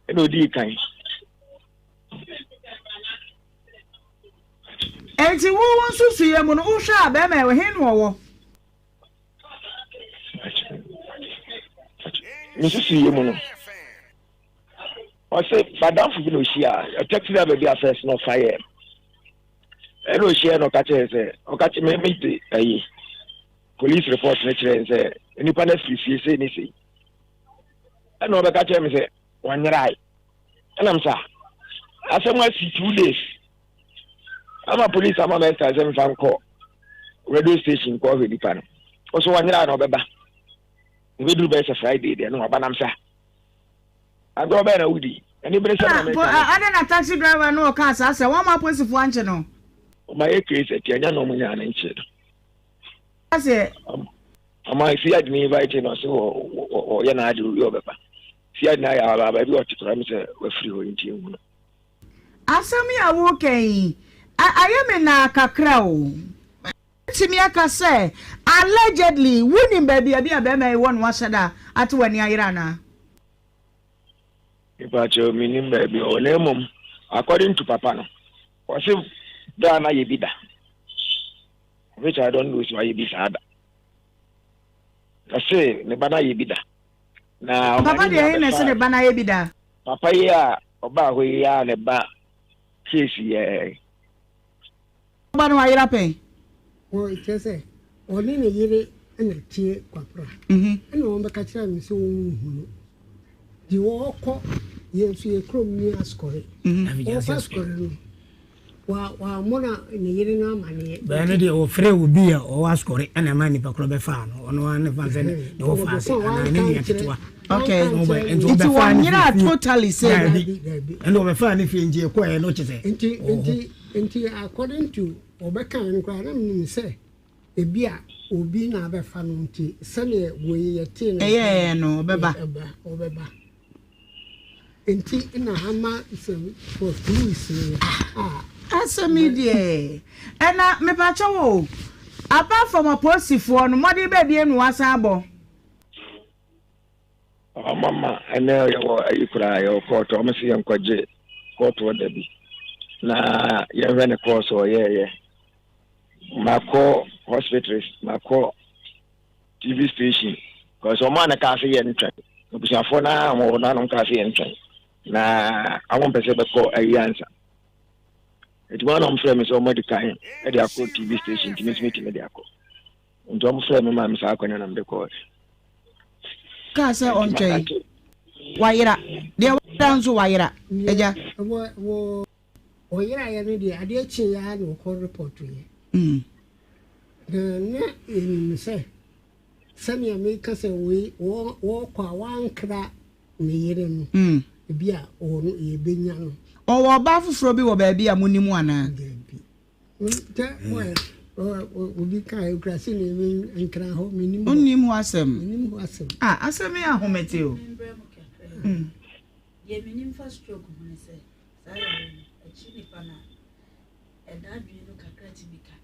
ɛna ɔdii kan. Enti wo wo nsusuiɛ mu no, wohwɛ a bɛrima yi, he na ɔwɔ? Me nsusuiɛ mu no, ɔse madamfo bi na ɔhyia taxi driver bi a first na ɔfa yɛ ɛna ɔhyia na ɔka kyerɛ sɛ ɔka kyerɛ me me de ɛyi police report no kyerɛ sɛ nipa no afiri fie sei ne sei ɛna ɔbɛka kyerɛ me sɛ wɔnyerae ɛnam sa asɛm asi 2 days ama police ama me ɛsta sɛ mfa nkɔ radio station kɔ ɔhwɛ nipa no ɔso wɔnyera na ɔbɛba ebɛduru bɛyɛ sɛ Friday deɛ no waba nam sa agorɔ bɛyɛ na wodi ɛne bere sɛ na meka no. Ɛna na taxi driver no ɔkaa saa sɛ wɔn ma apolisifoɔ ankye no. Ɔma yɛ case ɛti ɛnya na ɔmo nyaa ne nkye no. Aseɛ. Ɔma si adi ne invite no ɔsɛ ɔyɛ n'ade owi ɔbɛba si adi n'ayɛ aba baabi ɔte koraa mi sɛ wafiri hɔ nti ehu no. Asɛm yi a woreka yi, ayɛ me naa kakra o. Mɛtumi aka sɛ, allegedly, wunim baabi a bi a barima yi wɔ na wahyɛ da ate w'ani ayera anaa? Mepakyɛw, minnim baabi ɔwɔ na mmom according to papa no, ɔse bra na yɛ bi da, which I don't know sɛ wayɛ bi saa da. Ɔse ne ba no ayɛ bi da. Na ɔma Papa ne deɛ nua he na ɛse ne bɛfaa ba no ayɛ bi da? Papa yi a ɔbaa hɔ yi a ne ba case yɛɛ. Ɔba no wayera pɛn? Wɔ kyerɛ sɛ ɔne ne yere na tie Kwapra ɛna wɔn bɛka kyerɛ no sɛ wɔn nhu no nti wɔkɔ yɛn nso yɛ kurom ni Asukɔre wɔkɔ Asukɔre no wa wamona ne yere no amaneɛ. Bɛɛ no deɛ wɔfrɛ obi a ɔwɔ Asukɔre ɛna ɛma nipa korɔ bɛfaa no ɔno ara ne fa sɛ ne wɔfa ase anaa ne nua ketewa. Okay. Nti Nti wɔnyera totally sɛ. Daabi ɛna wɔbɛfaa ne fie nti ɛkɔɛ no kyɛ sɛ. Nti nti Nti according to ɔbɛkaeɛ no koraa na menim sɛ ebi a obi na abɛfa no nti sɛdeɛ wei yɛtee no Ɛyɛɛ no ɔbɛba. Ɛba ɔbɛba nti na ama sɛ for 2 weeks no a. Asɛm yi deɛ ɛna mepakyɛw o apart from apolisifoɔ no mmɔden bɛɛ biem na wasan abɔ. Ɔmo ma ɛnɛ yɛwɔ ayi koraa yɛwɔ kɔɔto ɔmo se yɛnkɔgye kɔɔto ɔda bi na yɛnhwɛ ne kɔɔso ɔyɛɛyɛ. Makɔ hospitals, makɔ TV station kɔsɛ ɔmo a na kaa se yɛn ntwɛn abusuafoɔ naa ɔmo wɔ nanom kaa se yɛn ntwɛn na ɔmo mpɛ sɛ bɛkɔ ayi ansa. Eti wɔn a na ɔmo frɛ me sɛ ɔmo adi kan ɛde akɔ TV station nti me nso metumi de akɔ. Nti ɔmo frɛɛ me maa me saa akwannya na mede kɔɔe. Kaa sɛ ɔntwɛn. Wayera. Deɛ wayera nso wayera. Agya. Wɔ wɔ ɔyeraeɛ no deɛ adeɛ kyeeɛ ara na ɔkɔ repɔtoeɛ. Na na yɛnim sɛ sɛnea meka sɛ wei wɔ wɔkɔ a wankra ne yere no ebi a ɔno yɛbɛnya no. Ɔwɔ ɔbaa foforɔ bi wɔ baabi a monim anaa? Dabi. Wonnim hɔ asɛm. Ah, asɛm yi ahomete o. Mm. Deɛ menim fa stroke ho ne sɛ saa yare no akyi nipa no a ɛda adwene no kakra tumi ka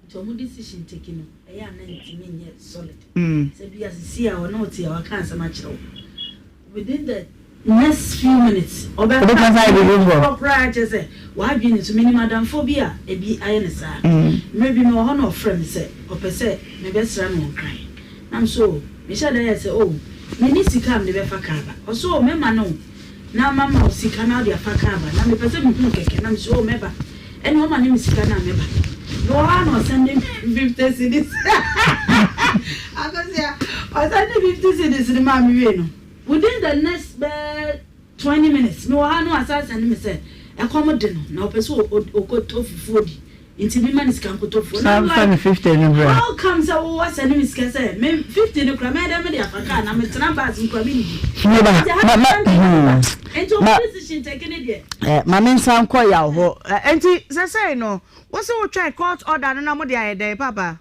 nti ɔmo decision take no ɛyɛ a na ntumi nyɛ solid. Sɛ bi a sisi a ɔne wo te a waka asɛm akyerɛ wo within the next few minutes ɔbɛka asɛm foforɔ koraa kyerɛ sɛ w'adwene nso menim adamfoɔ bi a ebi ayɛ no saa mmerɛ bi mewɔ hɔ na ɔfrɛ me sɛ ɔpɛ sɛ mebɛsra no wɔ Nkran na me so mehyɛ da yɛ sɛ oh menni sika a mede bɛfa kaa ba ɔse oh mɛma no na mama wo sika na wode afa kaa ba na mepɛ sɛ mehu wo kɛkɛ na me so oh mɛba Ɛna ɔma ne me sika no a mɛba. Mewɔ hɔ a na ɔsɛnde me 50 cedis. Akosua, ɔsɛnde 50 cedis no maa me wiei no, within the next bɛyɛ 20 minutes, mewɔ hɔ a na wasan asɛnde me sɛ ɛkɔm de no na ɔpɛ sɛ ɔkɔtɔ fufuo di nti memma no sika nkɔtɔ fufuo. Na I'm San fa ne like, 50 no bra. how come sɛ wo wasɛnde me sika sɛ me 50 no koraa mɛyɛ dɛn mede afa kaa na metena bus mu koraa mennidi. Me ba, Nti ma how ma come sɛ hmm, nti ma ɔmo decision taking ne deɛ. Eh, ma me nsan nkɔ yaw hɔ. Eh, enti sesei no, wo se wotwɛn court order no na mode ayɛ dɛn, papa?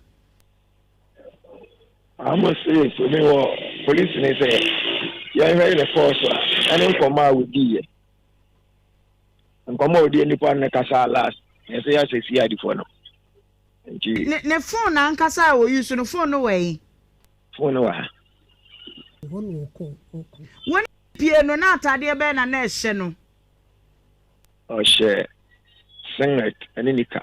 Amo se so me wɔ polisi ne sɛ yɛnhwɛ ne kɔɔso a ɛne nkɔmmɔ a wɔdiiɛ. Nkɔmmɔ a wɔdiiɛ nipa no kasa last yɛsɛ yɛasɛ CID foɔ no. Nti. Ne ne phone ankasa a wɔyi so no, phone no wɔ he? Phone no wɔ ha. Ɛhɔ na ɔkɔ ɔkɔ. Wo ne pie no, na ataadeɛ bɛn na na ɛhyɛ no? Ɔhyɛ singlet ne nika.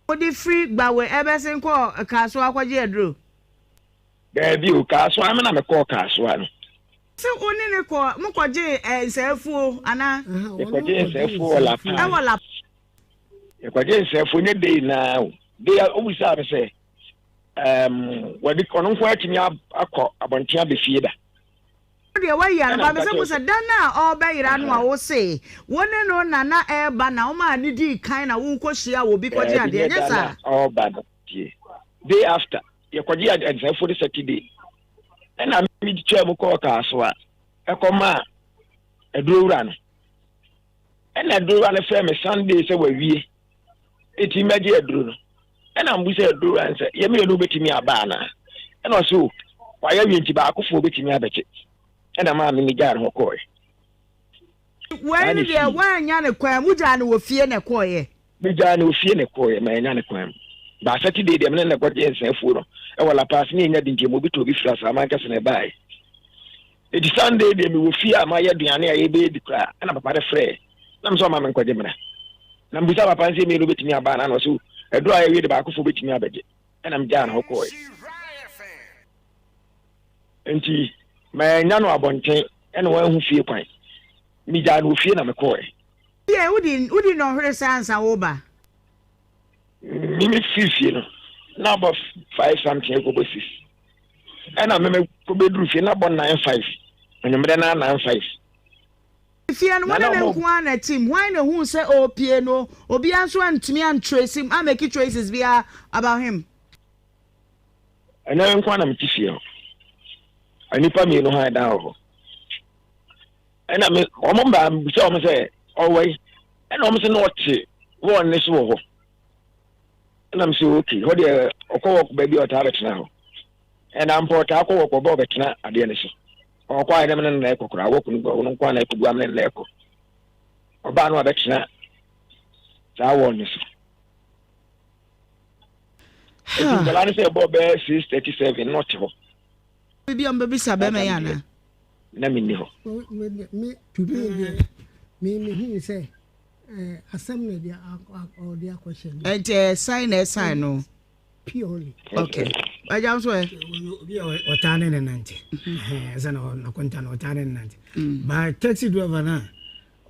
Wode firi Gbawe ɛbɛsen kɔɔ Kasoa kɔgye aduro? Daabi o, Kasoa me na mekɔɔ Kasoa no. Se wo ne no kɔɔ, mo kɔgyee nsaafuo anaa? Yɛkɔgyee nsaafuo wɔ La Paz. Ɛwɔ La. Yɛkɔgyee nsaafuo nyɛ day naa o. Day a wobisaa me sɛ um, wɔde ɔno nko atumi akɔ abɔnten abɛfie da. Wo deɛ woayi ano ba bɛsɛ mu sɛ da no a ɔrebɛyera no a wo se wo ne no na na ɛreba na womaa no dii kan na wokɔhyia wɔ obi kɔgye adeɛ ɛnyɛ saa? Ɔreba no tie day after yɛkɔgye nsɛmfo no Saturday ɛna me twaa mu kɔɔ Kasoa ɛkɔmaa adurowura no ɛna adurowura no frɛ me Sunday sɛ wawie eti mɛgye aduro no ɛna mbu sɛ adurowura no sɛ yɛ mmienu bɛtumi aba anaa ɛna ɔsɛ o wayɛ wie nti baakofoɔ bɛtumi abɛgye ɛna maa me megyaa no hɔ kɔɔɛ. Wei no deɛ woannya ne kwan mu gyaa no wɔ fie na ɛkɔɔeɛ. Megyaa no wɔ fie na ɛkɔɔeɛ mannya ne kwan mu. Ba Saturday deɛ mene no kɔgyee nsa afuo no wɔ La Paz ne yɛnya bi nti ɛma obi tɔɔ bi firi Asaman kɛse na ɛbaeɛ. Enti Sunday deɛ mewɔ fie a mayɛ aduane a yɛbɛyɛ di koraa ɛna papa no frɛɛ na mesɛ ɔma menkɔgye mmra. Na mebisa papa no sɛ mmienu bɛtumi aba anaa na ɔse aduro a yɛwie de baakofoɔ bɛtumi abɛgye ɛna megyaa no hɔ kɔɔeɛ. Nti mannya no abɔnten ɛna wanhu fie kwan. Megyaa no wɔ fie na mekɔɔɛ. Deɛ wodi wodi nnɔnhwere sɛ ansa woreba? Me me firi fie no na abɔ five something ɛkɔbɔ six. Ɛna me me kɔbɛduru fie na abɔ nine five. Anwummerɛ na nine five. Fie no, wo ne no nko ara na ɛte mu. Hwan na ohuu sɛ ɔrepue no? Obiara nso antumi antrace him, ammake traces biara about him. Ɛnyɛ me nko ara na mete fie hɔ. Nnipa mmienu han dan wɔ hɔ. Ɛna me wɔn baa mebisa wɔn sɛ ɔwɔ yi. Ɛna wɔn sɛ na ɔte wɔn ne so wɔ hɔ. Ɛna me sɛ okay, hɔ deɛ ɔkɔ wɔ baabi a ɔtaa bɛtena hɔ. Ɛna mpo ɔtaa kɔ wɔ kɔ bɛ ɔbɛtena adeɛ no so. Ɔkɔ ayɛ dɛm ne nana ɛkɔ koraa wɔkɔ no ɔno nko ana ɛkɔ bu amene nana ɛkɔ. Ɔbaa no abɛtena saa wɔn no so. Eti nkwadaa no sɛ ɛbɔ bɛyɛ 6:37 na ɔte hɔ. Bibi a mbɛbisa bɛrima yi ana? Na mi nni hɔ. Me to me deɛ me me hu sɛ asɛm na ɛde ɔde akɔhyɛ no. Ɛnti ɛsan na ɛsan no. Purely. Okay. Agya nso ɛ. Obi a ɔtaa ne ne nante. Ɛsɛ na ɔnakonta na ɔtaa ne ne nante. Ba taxi driver na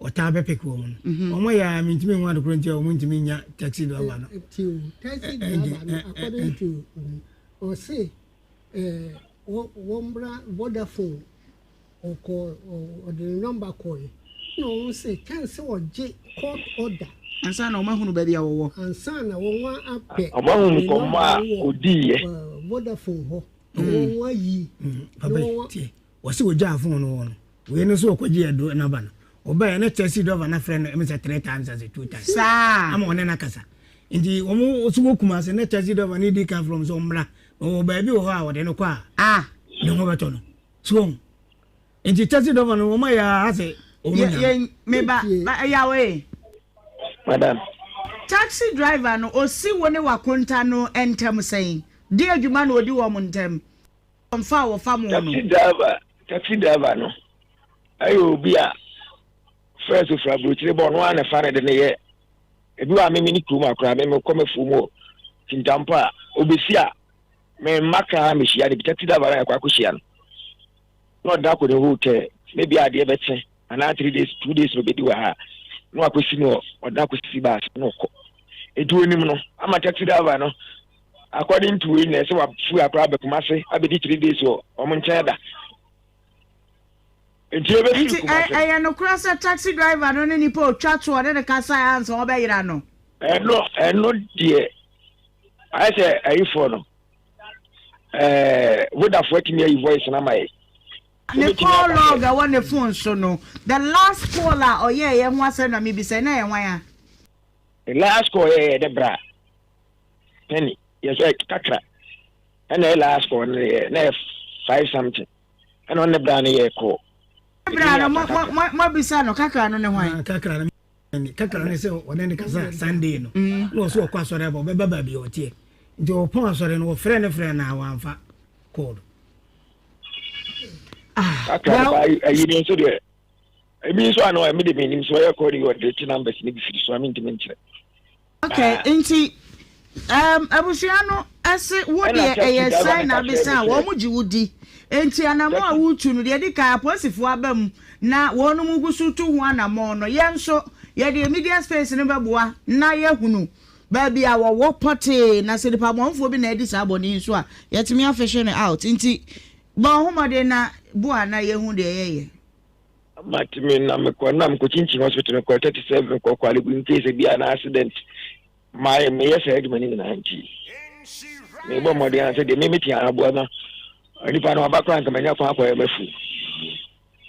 ɔtaa bɛ pick wɔn no. Wɔn yɛ a mintumi nhu adekoro nti a wɔn ntumi nya taxi driver no. Ti o taxi driver no according to ɔse ɛɛ wɔn bra Vodafone. Ɔkɔɔ ɔde ne nɔmba kɔɔe na ɔhu sɛ kyɛn sɛ ɔgye court order. Ansa na wɔahunu baabi a wɔwɔ. Ansa na wɔn apɛ Wɔahunu ne nkɔmmɔ nɔmba a no wɔ ɔdiiɛ. Vodafone hɔ na wɔn ayi na Papa yi, wɔn. tie. Wɔse wɔgyaa phone no hɔ no, wei no nso ɔkɔgyee aduro no aba no, ɔbaeɛ na taxi driver no afrɛ no ɛmi sɛ three times asɛ two times. Saa. Ama ɔne no akasa. Nti wɔn nso wɔ Kumasi na taxi driver no di kan frɛ wɔn sɛ ɔmmra. Na ɔwɔ baabi wɔ hɔ a ɔde no kɔ a, Ah. ne ho bɛtɔ no. So wɔn nti taxi driver no wɔn ayɛ ara sɛ wɔn nya. Yɛ me ba ɛyaw ee. Madam. Taxi driver no osi wo ne w'akonta no ntɛm sɛn? Deɛ adwuma na odi wɔn ntɛm? Wɔn fa a wɔfa mo no. Taxi driver taxi driver no ɛyɛ obi a first ofura aburokyire bɔ ɔno ara na ɛfa no de ne yɛ ebi wɔ a meme ne kurom akora meme kɔ m'afuo mu wɔ kintampo a obesi a Me mma koraa mehyia no bi taxi driver no yɛkɔ akɔhyia no na ɔda akɔ ne hotel maybe adeɛ bɛkye anaa 3 days 2 days na ɔbɛdi wɔ ha na wakɔsi no ɔda akɔsi baase na ɔkɔ ɛti onim no ama taxi driver no according to wei na ɛsɛ wafu akora abɛkuma ase abɛdi 3 days wɔ ɔmo nkyɛn da nti ɛbɛfiri Nti Kumase. ɛyɛ nokorɛ sɛ taxi driver no ne nipa a ɔtwa toɔ ne no kasaeɛ ansa ɔbɛyera no? Ɛno ɛno deɛ ayɛ sɛ ayifoɔ no ɛɛ Vodafoɔ atumi ayi voice no ama yɛ. Ne call log ɛwɔ ne phone so no, the last call a ɔyɛɛyɛ ho asɛm na mebisa yi, na ɛyɛ hwan a? The last call yɛyɛ ne bra penny yɛ sɛ kakra ɛna ɛyɛ last call no yɛ na yɛ five something ɛna ɔne bra no yɛ kɔ. Bra no mo mo mo abisa no kakra no ne hwan? Ah, kakra no kakra no sɛ ɔne ne kasa Sunday no mm. na ɔsɛ ɔkɔ asɔre aba ɔbɛba baabi a ɔteɛ nti ɔpɔn asɔre no wɔfrɛ ne frɛ na wamfa kɔɔdo. Ah, kakra no ba ayi ne nso deɛ ebi nso ano a ɛmi de mi nim so ɔyɛ kɔɔdo yi ɔde ti numbers ne bi firi so a mi ntumi nkyerɛ. Okay, nti um, abusua no ɛse wo deɛ ɛyɛ sɛn na abesa a wɔn gye wo di. Nti anamɔ a wotu no deɛ di kan apolisifoɔ aba mu na wɔn mu gu so tu ho anamɔ no yɛn nso yɛde media space no bɛboa na yɛhunu baabi a wɔwɔ pɔtee na sɛ nipa bɔnfoɔ bi na adi saa bɔne yi nso a yɛtumi afehye no out. Nti bɔ ho mmɔden na boa na yɛhu deɛ yɛyɛ. Mate me na mekɔ na mekɔkyinkyin hospital mekɔ 37 mekɔ Korle Bu in case ebi a na accident mayɛ meyɛ saa adwuma no nyinaa nti mebɔ mmɔden a sɛ deɛ memɛtumi aboa ma nipa no aba koraa nka manya kwan akɔyɛ mafu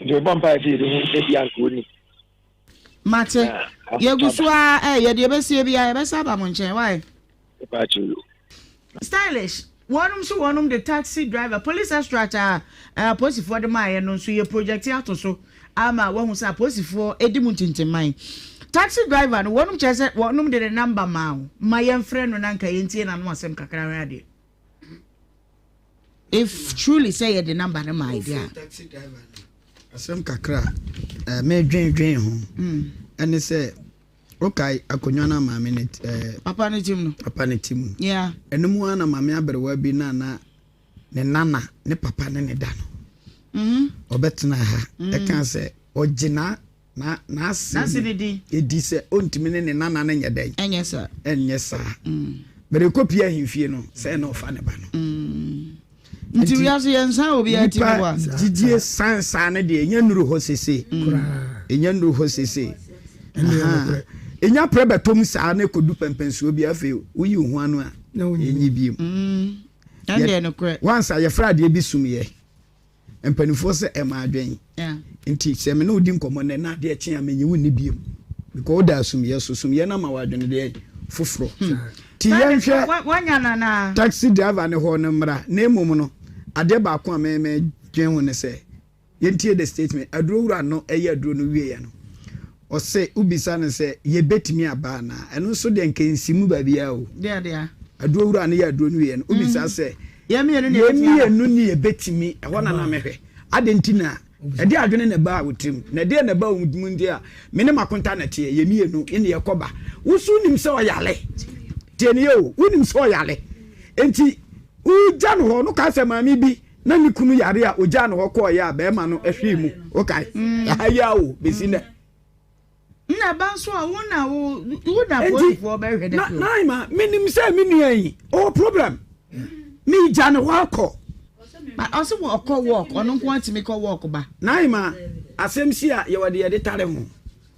nti mebɔ mpaeɛ sɛ yɛbɛhu sɛ bi anka ɔni Mate. Yɛgu so ara ɛyɛ deɛ ɛbɛsie biara yɛbɛsa aba mo nkyɛn why? Stylish, wɔnom nso wɔnom de taxi driver, police extract a apolisifoɔ de maaeɛ no nso yɛ project ato so ama wahu sɛ apolisifoɔ di mu ntintimman. Taxi driver no wɔnom kyerɛ sɛ wɔnom de ne number maa wo ma yɛmfrɛ no na nka yɛntie n'ano asɛm kakra hwɛ adeɛ. If truly sɛ yɛde number no maa deɛ a. Taxi driver no asɛm kakra a medwendwen ho ɛne sɛ Wokae akonnwa no a maame no ɛɛ. Papa no ti mu no. Papa no ti mu. Yeah. Ɛno mu ara na maame aberewa bi na na ne nana ne papa ne ne da no. Ɔbɛtena ha ɛka sɛ ɔgye na na n'ase di sɛ ɔntumi ne ne nana no nyɛ dɛn? Ɛnyɛ saa. Ɛnyɛ saa. Bere kɔpie ahemfie no sɛ na ɔfa ne ba no. Nti wiase yɛn nsan obiara ti mu wa. Gyidie san saa no deɛ ɛnya nnuru hɔ sese. Ɛnya nnuru hɔ sese. Ɛnya prɛ bɛtɔm saa na ɛkɔdu pɛmpɛnsoɔ bi afei woyi wo ho ano a ɛnyi biem. Wansa yɛfrɛ adeɛ bi sumyɛ. Mpanimfoɔ sɛ ɛma adwen. Nti sɛ me ne wo di nkɔmmɔ nnɛ na adeɛ kye a menye wo nni biom. Because woda asumyɛ so. Sumyɛ no ama wo adwene deɛ foforɔ. Hmm. Nti yɛnhwɛ taxi driver no hɔ no mmra. Na mmom no, adeɛ baako a me me dwen ho ne sɛ, yɛntie the statement. Aduro wura no ɛyɛ aduro no wieɛ no, ɔse wobisa no sɛ yɛbɛtumi aba anaa? Ɛno nso deɛ nka nsi mu baabiara o. Aduro wura no yɛ aduro no wieɛ no, wobisa mm. sɛ Yɛn mmienu ne yɛn mmienu ne yɛbɛtumi, ɛhɔ na na mehwɛ. Adɛn nti na ɛde adwene na ɛbaa wo tirim? Na ɛdeɛ na ɛbaa wo mu nti a me ne m'akonta na ɛteɛ, yɛn mmienu ne yɛkɔ ba. Wo nso wonim sɛ ɔyare. Tie ne yɛ o, wonim sɛ ɔyare. Nti wogya no hɔ no kaa sɛ maame bi na ne kunu yare a ogyaa no hɔ kɔɔeɛ a bɛrima no hwee mu. Wokae? Ɛha yi a o, bɛsi nnɛ. Nna ba nso a wo na wo wo na polisifoɔ bɛhwɛ dɛ na na menim sɛ me nua yi ɔwɔ problem megya ne hɔ akɔ. Ɔsɛ wɔ ɔkɔ work ɔno nko atumi kɔ work ba. Naima asɛm si a yɛwɔ deɛ yɛde tare ho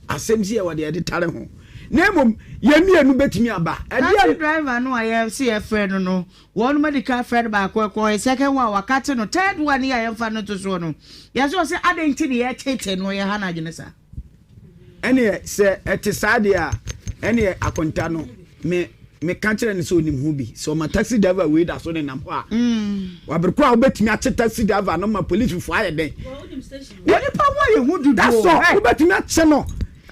asɛm si yɛwɔ deɛ yɛde tare ho na mmom yɛn mmienu bɛtumi aba. Taxi driver no a yɛse yɛfrɛ no no wɔn adi kan frɛ no baako ɛkɔ second one wakate no third one yi a yɛmfa no nto soɔ no yɛse ɔsɛ adɛn nti ne yɛtete no yɛha no adwene saa. Ɛneɛ sɛ ɛte saa deɛ a, ɛneɛ akonta no, me meka kyerɛ no sɛ ɔnim ho bi. Sɛ ɔma taxi driver wei da so nenam hɔ a, wabere koro a wobɛtumi akye taxi driver no ma polisifoɔ ayɛ dɛn? Onipa ho ayɛ hu dodo. That's all. Wobɛtumi akye no.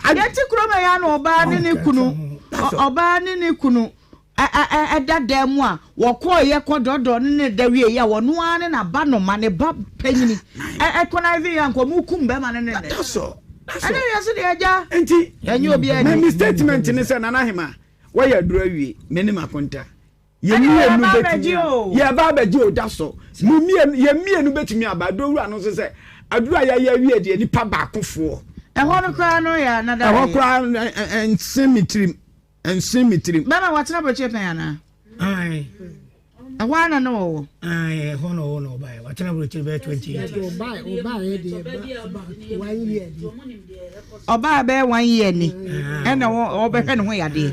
Yɛte kurom ɛyɛ na ɔbaa ne ne kunu, ɔbaa ne ne kunu ɛda dan mu a wɔkɔeɛ kɔdɔdɔɔ ne ne da wieeɛ a ɔno ara ne n'abanoma ne ba panyini ɛkɔnaive yɛ anka ɔmo kum bɛrima no ne ne ɛne wiase deɛ agya nti ɛnyɛ obi ani. Me statement ne sɛ Nana Hema wɔyɛ aduro awie me ne m'akonta yɛ mmienu bɛtumi yɛ ba abɛgye o da so mo mmienu yɛ mmienu bɛtumi aba aduro wura no nso sɛ aduro a yɛayɛ awie deɛ nipa baakofoɔ. Ɛhɔ no koraa no yɛ anada ɛhɔ koraa nse me tirim. Ɛnsen me tirim. Bɛma watena aburokyire pɛn anaa? Ae. Ɛhɔ ara na na ɔwɔ. Ae, ɛhɔ na ɔwɔ na ɔbaeɛ. Watena aburokyire bɛyɛ 28 years. Ɔbaeɛ deɛ about one year ni. Ɔbaa bɛyɛ one year ni. Ɛna ɔbɛhwɛ ne ho yadeɛ.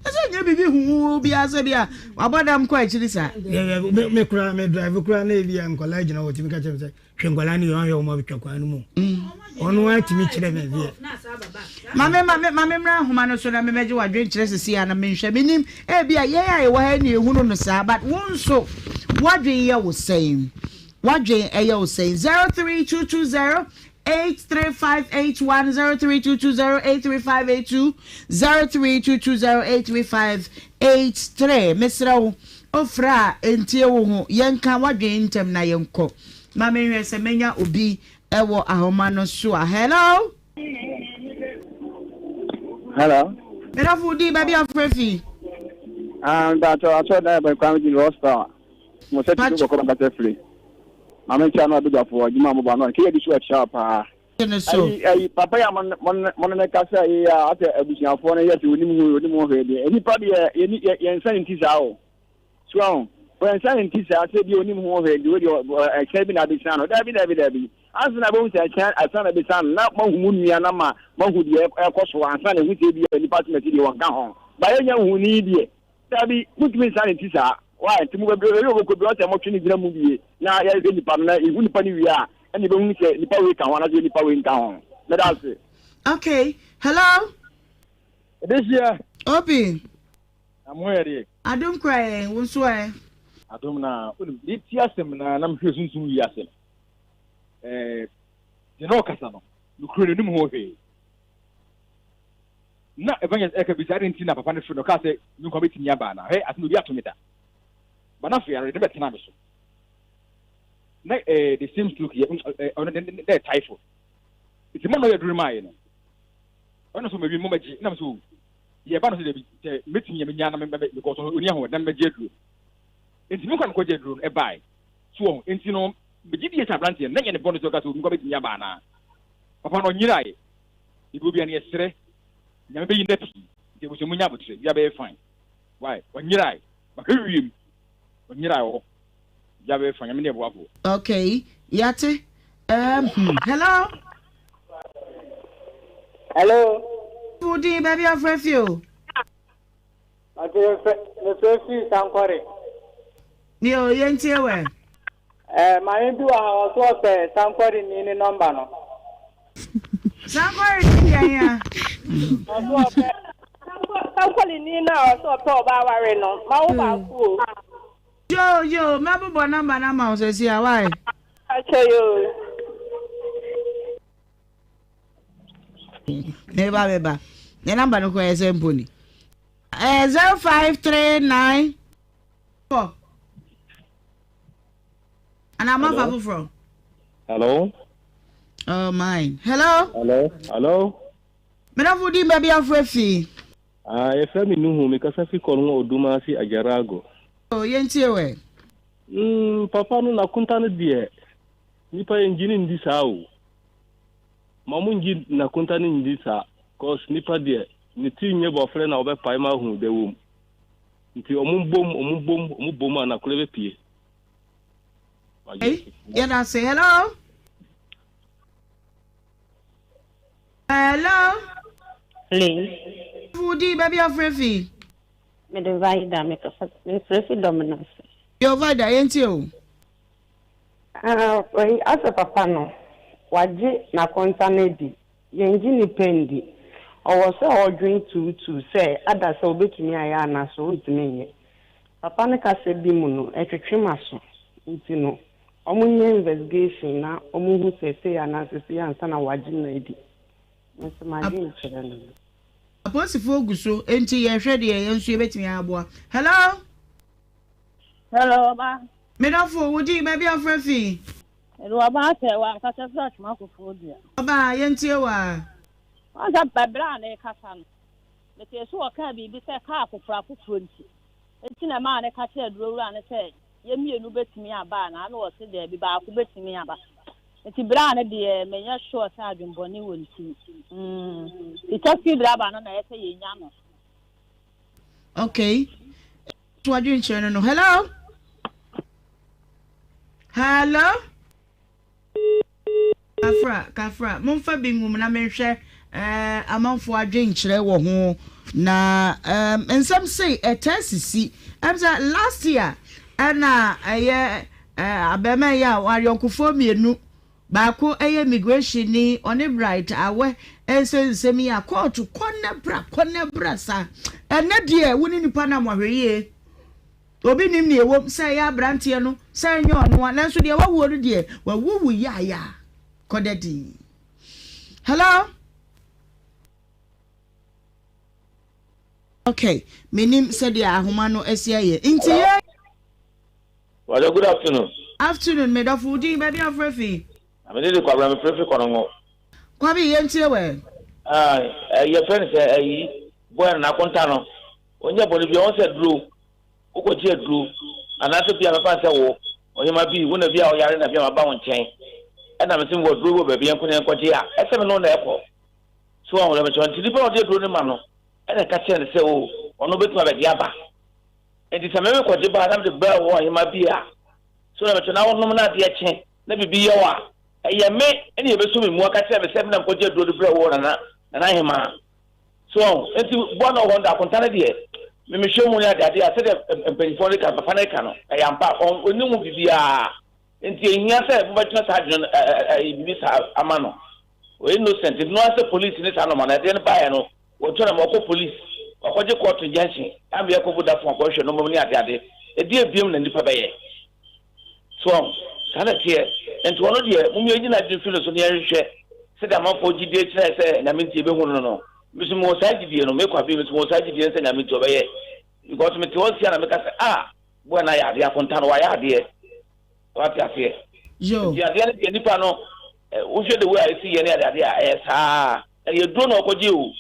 Ɛsɛ nyɛ biribi huhu biara sɛ bi a wabɔ dam kɔ akyiri saa. Me koraa me drive koraa na ebi a nkwadaa gyina hɔ tumi ka kyerɛ me sɛ Hwɛ nkwadaa no yie, wɔahwɛ wɔn abɛtwa kwan no mu. Ɔno ara tumi kyerɛ me deɛ. Mame mame mame mmra nhoma no so na memmɛgye w'adwenkyerɛ sisi a na menhwɛ menim ebi a yɛn a yɛwɔ ha yi na yɛhunu no saa but wo nso w'adwen yɛ wo sɛn w'adwen ɛyɛ wo sɛn 03220 83581 03220 83582 03220 83583 mesrɛ wo Ofrɛ a entie wo ho. Yɛnka w'adwene ntɛm na yɛnkɔ. Ma menhwɛ sɛ mɛnya obi wɔ ahoma no so a. Hello? Hello. Me dɔfo wo din baabi a wofrɛ fi? Ah, mpatsɔ asɔ dan bɛn kwan gyina hospital. Mo sɛ tutu kɔkɔ bàtɛ firi. Maame nkyɛn ano abegyafo adwuma a mo ba no keyɛ di so ɛkyerɛ paa. Ne so. Ayi ayi papa yi a mo mo mo ne ne kasa yi a asɛ abusuafoɔ no yɛ sɛ onim ho onim ho hwee deɛ nipa deɛ yɛni yɛ yɛn nsa nti saa o so ahun wɔn nsa nti saa sɛ bi onim ho hwee deɛ deɛ ɛkyɛn bi na abɛsia no daabi daabi daabi ansa na abɛhu sɛ ɛkyɛn ansa na abɛsia no na moahu mo nua na ma moahu deɛ ɛkɔ so ansa na ehu sɛ bi nipa sɛ mɛsi deɛ wɔn ka ho ba yɛnya hu ni deɛ Dabi, montumi nsan ne ti saa. Why? Nti mo baabi a wɔkɔ bi ɔsɛ motwe ne gyina mu wie na yɛhwɛ nipa no na yɛhu nipa no wie a ɛna yɛbɛhunu sɛ nipa wei ka ho anaasɛ nipa wei nka ho. Meda ase. Okay, hello. Edehyia. Obi. Na mo ho yɛ deɛ. Adom kura yɛn, wo nso ɛ? Adom na wonim ne ti asɛm na na mehwɛ sunsum wi ase no. Ɛɛ deɛ na ɔkasa no, nokura n'anim ho hwee. Na evangelist ɛka bi sɛ adɛn nti na papa no frɛ no ɔkaa sɛ me nkwa bɛtumi aba anaa hwɛ asɛm obi ato me da ba na afei awurade bɛtena me so na eh, the same stroke yɛ eh, ɔno de na yɛ typhoid nti mo na ɔyɛ aduru maa yɛ no ɔno so mawi mo mɛgye nam so yɛ ba no so dabi sɛ mɛtumi yɛ menya na mɛ because ɔni ahoɔden na mɛgye aduro nti me nkwa mekɔgye aduro no ɛbae so wɔn nti no. Megye die sɛ aberanteɛ no, na ɛnyɛ ne bɔne sɛ ɔka sɛ obi nkwa bɛtumi aba anaa. Papa no ɔnyeraeɛ. Biribi obia no yɛsrɛ Nyame bɛyi no apii. Nti abusua munya aboterɛ, biribiara bɛyɛ fine. Why? Ɔnyerae. Mahwɛ wiem. Ɔnyerae wɔ hɔ. Biribiara bɛyɛ fine. Nyame ne yɛboafoɔ. Okay, yɛate. Um, hmm. Hello? Hello? Wo din baabi afrɛ fi o. Ɔte mefrɛ fi Sankɔre. Yo, yɛntie wɛ. Eh, maame bi wɔ ha ɔso ɔpɛ Sankɔre ni ne nɔmba no. Sankɔre ni deɛ ya. Ɔso ɔpɛ Sankɔre ni no a ɔso ɔpɛ ɔba aware no, ma wo baako o. Yo, yo, mɛbobɔ nɔmba no ama wo sɛsi a, why? Akyɛ yo. Meba meba. Ne namba no kɔ ɛsɛ mpo ni. Ɛyɛ 0539 4. Ana ma fa foforɔ. Hello. Oh my. Hello. Hello. Hello. Medafo di baabi afrɛ fi. Ah, yɛfrɛ me Nuhu, mekasa fi kɔn ho Odumase Ajarago. Oh, yɛntie wɛ. Mm, papa no nakonta no deɛ, nipa yɛngye ne ndi saa o. Ma mo ngye nakonta no ndi saa cos nipa deɛ ne tiri nyɛ bɔfrɛ na ɔbɛpae ma ahu dɛ wom nti ɔmo bom ɔmo bom ɔmo bom a nakorɛ bɛpie. Hey, yɛda ase. Hello. Hello. Please. Wudi baabi afrɛ fi. Mede Vida mekasa mefrɛ fi Domino's. Yo Vida yɛntie o. Ah wei asɛ papa no wagye nakonta no adi, yɛngye nipa ndi, ɔwɔ sɛ ɔdwen tuutuu sɛ ada sɛ ɔbɛtumi ayɛ anaasɛ ɔntumi nyɛ. Papa no kasa bi mu no ɛtwetwe maso nti no ɔmo nyɛ investigation na ɔmo hu sɛ sei anaasɛ sei ansa na wagye no adi. Me nso madwen kyerɛ no no. Apolisifoɔ gu so nti yɛhwɛ deɛ yɛn nso yɛbɛtumi aboa. Hello. Hello, ɔba. Me dɔfo, wo din, baabi a wofrɛ fi? Mede ɔba asɛ wa ankasa firi Atwoma Kofoɔ Dua. Ɔba, yɛntie wo a. Wɔn sɛ bɛbrɛ a mekasa no, metee so ɔkaa biribi sɛ kaa foforɔ afoforɔ nti, nti na ɛmaa ne ka kyerɛɛ aduro wura no sɛ yɛn mmienu bɛtumi aba anaa, na ɔse daabi, baako bɛtumi aba. Nti berɛ a no deɛ menyɛ sure sɛ adwenbɔne wɔ ne tirim. Mm. Nti taxi driver no na ɛyɛ sɛ yɛnya no. Okay. To adwenkyerɛ no no. Hello? Hello? Kafra, kafra. Momfa bi ngum na menhwɛ eh, amanfoɔ adwenkyerɛ wɔ ho. Na eh, nsɛm sei ɛtaa sisi. Ɛm sɛ last year ɛna ɛyɛ eh, abɛɛma yi a ayɔnkofoɔ mmienu Baako yɛ immigration ni, ɔne Bright Awɛ nsɛ nsɛm yi a kɔɔto kɔ nɛ bra kɔ nɛ bra saa. Ɛnɛ deɛ wo ne nipa nam ahwɛ yie. Obi nim nea ɛwom sɛ ɛyɛ abranteɛ no sɛ ɛnyɛ ɔno a nanso deɛ wawuo no deɛ wawuwu yaayaa. Kɔ dɛ dii. Hello? Okay, menim sɛdeɛ ahoma no asi ayɛ nti yɛ. Wada good afternoon. Afternoon me dɔfo wo din baabi a wofrɛ fi. Na me de Kwabena me frɛ fi Kɔnɔngɔ. Kwabi yɛn tie wɛ. Ah yɛ frɛ no sɛ ayi boy no n'akonta no ɔnyɛ bɔne bi ɔn sɛ duro wokɔ gye aduro anaasɛ bi a mɛfa sɛ wo ɔhema bi wo na bi a ɔyare na bi a maba wo nkyɛn ɛna me sɛ mewɔ duro wɔ baabi yɛn ko ne yɛn kɔgye a ɛsɛ me no na ɛkɔ so wɔn wɔ mɛkyɛ nti nipa na ɔde aduro no ma no ɛna ɛka kyerɛ no sɛ o ɔno bɛtumi abɛgye aba Enti sɛ me mekɔgye ba na mede brɛ wo ɔhemmaa bi a, so na mekyɛ na wonom na adeɛ kye na biribi yɛ wo a, ɛyɛ me ne yɛbɛso me mu aka kyerɛ me sɛ me na mekɔgye aduro de brɛ wo nana, nana hemaa. So wɔn? Enti boa na ɔwɔ hɔ no, akonta no deɛ, me mehwɛ mu ne adeade a, sɛdeɛ mpanimfoɔ no reka no, papa no reka no, ɛyɛ ampa, ɔnnim ho biribiara. Enti ɛhia sɛ mobɛtena saa adwene no, ɛ, ɛ, biribi saa ama no. Ɔyɛ innocent. Ɛno ara sɛ polisi ne saa nɔɔma no, adeɛ no baeɛ no, Wɔtɔ na ma ɔkɔ police wakɔgye court injunction ama yɛakɔ Vodafone akɔhwehwɛ nnoɔma mu ne ade ade. Ɛdeɛn biom na nnipa bɛyɛ? So wahu? Saa na ɛteɛ. Nti ɔno deɛ mom yɛnyi n'adwene mfiri ne so na yɛnhwehwɛ sɛdeɛ amanfoɔ gyidie kyerɛ sɛ Nyame nti yɛbɛhu no no. Me nso mewɔ saa gyidie no, me Kwabi me nso mewɔ saa gyidie no sɛ Nyame nti ɔbɛyɛ. Because mete hɔ sia na meka sɛ ah, boy no ayɛ adeɛ, akonta no wayɛ adeɛ. Wate aseɛ? Nti adeɛ no deɛ nipa no wohwɛ the way a ɛsi yɛ ne adeade a ɛyɛ saa. Ɛyɛ aduro na ɔkɔgye o.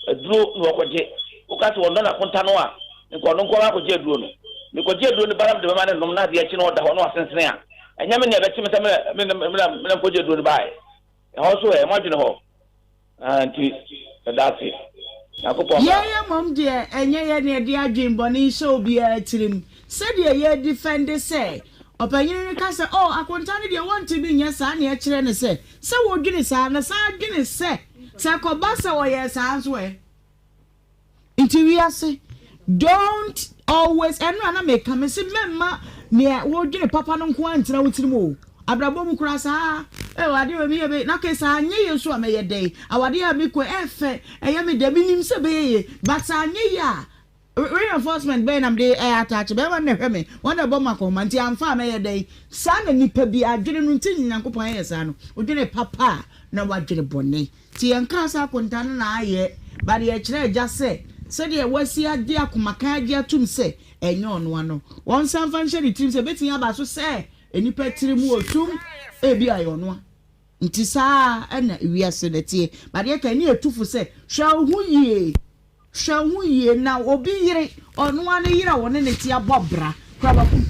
Aduro na ɔkɔgye. Woka sɛ ɔnnɔ n'akonta no a, nka ɔno nko ara akɔgye aduro no. Mekɔgye aduro no ba na mede bɛma no nom na adeɛ akyi na ɔda hɔ na wasensene a, Ɛnyɛ me na ɛbɛkye me sɛ me na me na me na mekɔgye aduro no baeɛ. Ɛhɔ nso ɛ, moadwene hɔ. Ah, nti, meda ase. Nyankopɔn ma. Yɛn mmom deɛ, ɛnyɛ yɛn na yɛde adwene bɔne hyɛ obiara tirim. Sɛdeɛ yɛredifɛnde sɛ ɔpanyin no ka sɛ, Oh, akonta no deɛ wɔntumi nyɛ saa na ɛkyerɛ no sɛ, sɛ wodwene saa no, san dwene sɛ, sɛ ɛkɔba sɛ ɔyɛɛ saa nso ɛ? Nti wiase don't always ɛno a na meka me se mɛmma nea wodwene papa no nko ara ntena wo tirim o abrabɔ mu koraa saa eh adeɛ wɔ meyɛ bɛ na ke saa anyɛ yie nso a mɛyɛ dɛn awadeɛ a mekɔ ɛfɛ ɛyɛ me dɛ menim sɛ bɛyɛ yie but saa anyɛ yie a reinforcement bɛyɛ na mede ɛyɛ ataakye bɛrima no na ɛhwɛ me wɔn na ɛbɔ mu akɔnma nti amfa a mɛyɛ dɛn saa na nipa bi adwene no nti Nyankopɔn ayɛ saa no wodwene papa a na wadwene bɔne Nti yɛnkaa sɛ akonta no na ayɛ but yɛkyerɛ agya sɛ sɛdeɛ wasi agye akomakan agye atum sɛ ɛnyɛ ɔnoa no wɔnsan mfa nhyɛ ne tirim sɛ ɛbɛtumi aba so sɛ nnipa tiri mu ɔtum ebia ɛyɛ ɔnoa nti saa ara na wiase no teɛ but yɛka ne yɛtu fo sɛ hwɛ wo ho yie. Hwɛ wo ho yie na obi yere, ɔno ara ne yere a ɔne no te abɔ bra koraa wakum.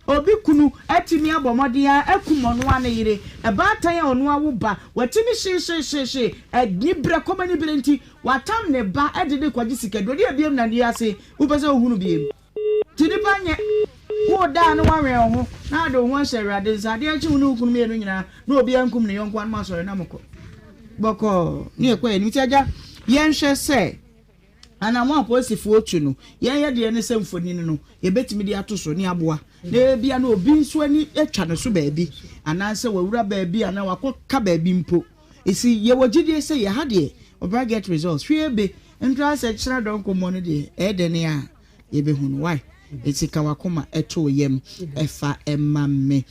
Obi kunu atumi abɔ mmɔden ara akum ɔno ara ne yere, ɛbaatan a ɔno ara wo ba, watumi hyehyehyehye, anibrɛ, kɔm anibrɛ nti, watam ne ba de no rekɔgye sikaduro. Deɛ biem na wiase wopɛ sɛ wohunu biem? Nti nipa nyɛ wo da a na woawɛn wo ho na wode wo ho ahyɛ Awurade nsa. Adeɛ kye wo ne wo kunu mmienu nyinaa na obiara nkum ne yɔnko a na moasɔre na mokɔ bɔkɔɔ ne yɛkɔ yɛn anim. Nti agya yɛnhwɛ sɛ anammɔn a apolisifoɔ tu no yɛn yɛ deɛ ne sɛ mfonini no yɛbɛtumi de ato so ne aboa na ebia na obi nso ani atwa ne so baabi anaasɛ wawura baabi anaa wakɔka baabi mpo. Esi yɛwɔ gyidie sɛ yɛ ha deɛ ɔbra get results hwee be ntra sɛ kyerɛ dɔ nkɔmmɔ no deɛ ɛyɛ dɛn a yɛbɛhu no wai nti ka wakoma to wo yam fa ma me.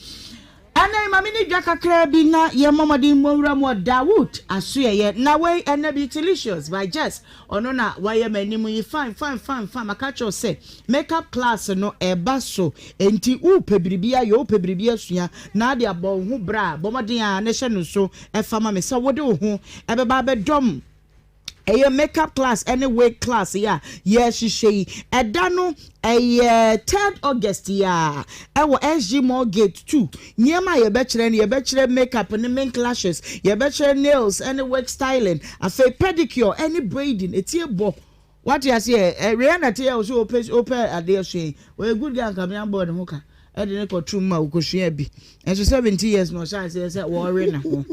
Ɛnɛ yi ma me ne dwa kakraa bi na yɛmmɔ mmɔden mmɔ nwura mu wɔ Dawood asoɛeɛ na wei ɛnɛ Beautylicious by Jess ɔno na wayɛ m'anim yi fine fine fine fine maka kyerɛ wo sɛ makeup class no ɛba so enti wopɛ biribi ayɛ wopɛ biribi asua na ade abɔ wo ho bra bɔ mmɔden a na hyɛ no nso ɛfa ma me sɛ wode wo ho ɛbɛba abɛdɔm Ɛyɛ makeup class ɛne wig class yi a yɛrehyehyɛ yi. Ɛda no ɛyɛ third August yi a ɛwɔ SG Mall Gate 2. Nneɛma a yɛbɛkyerɛ no yɛbɛkyerɛ makeup ne mink lashes, yɛbɛkyerɛ nails ɛne wig styling, afei pedicure ɛne braiding, etie bɔ. Wate aseɛ? Ɛ Rihanna te a ɔsɛ ɔpɛ ɔpɛ adeɛ sua yi. Ɔyɛ good girl anka me abɔ ne ho ka. Ɛde ne kɔto mu ma ɔkɔsua bi. Nso 70 years na ɔhyɛ aseɛ sɛ wɔrewe ne ho.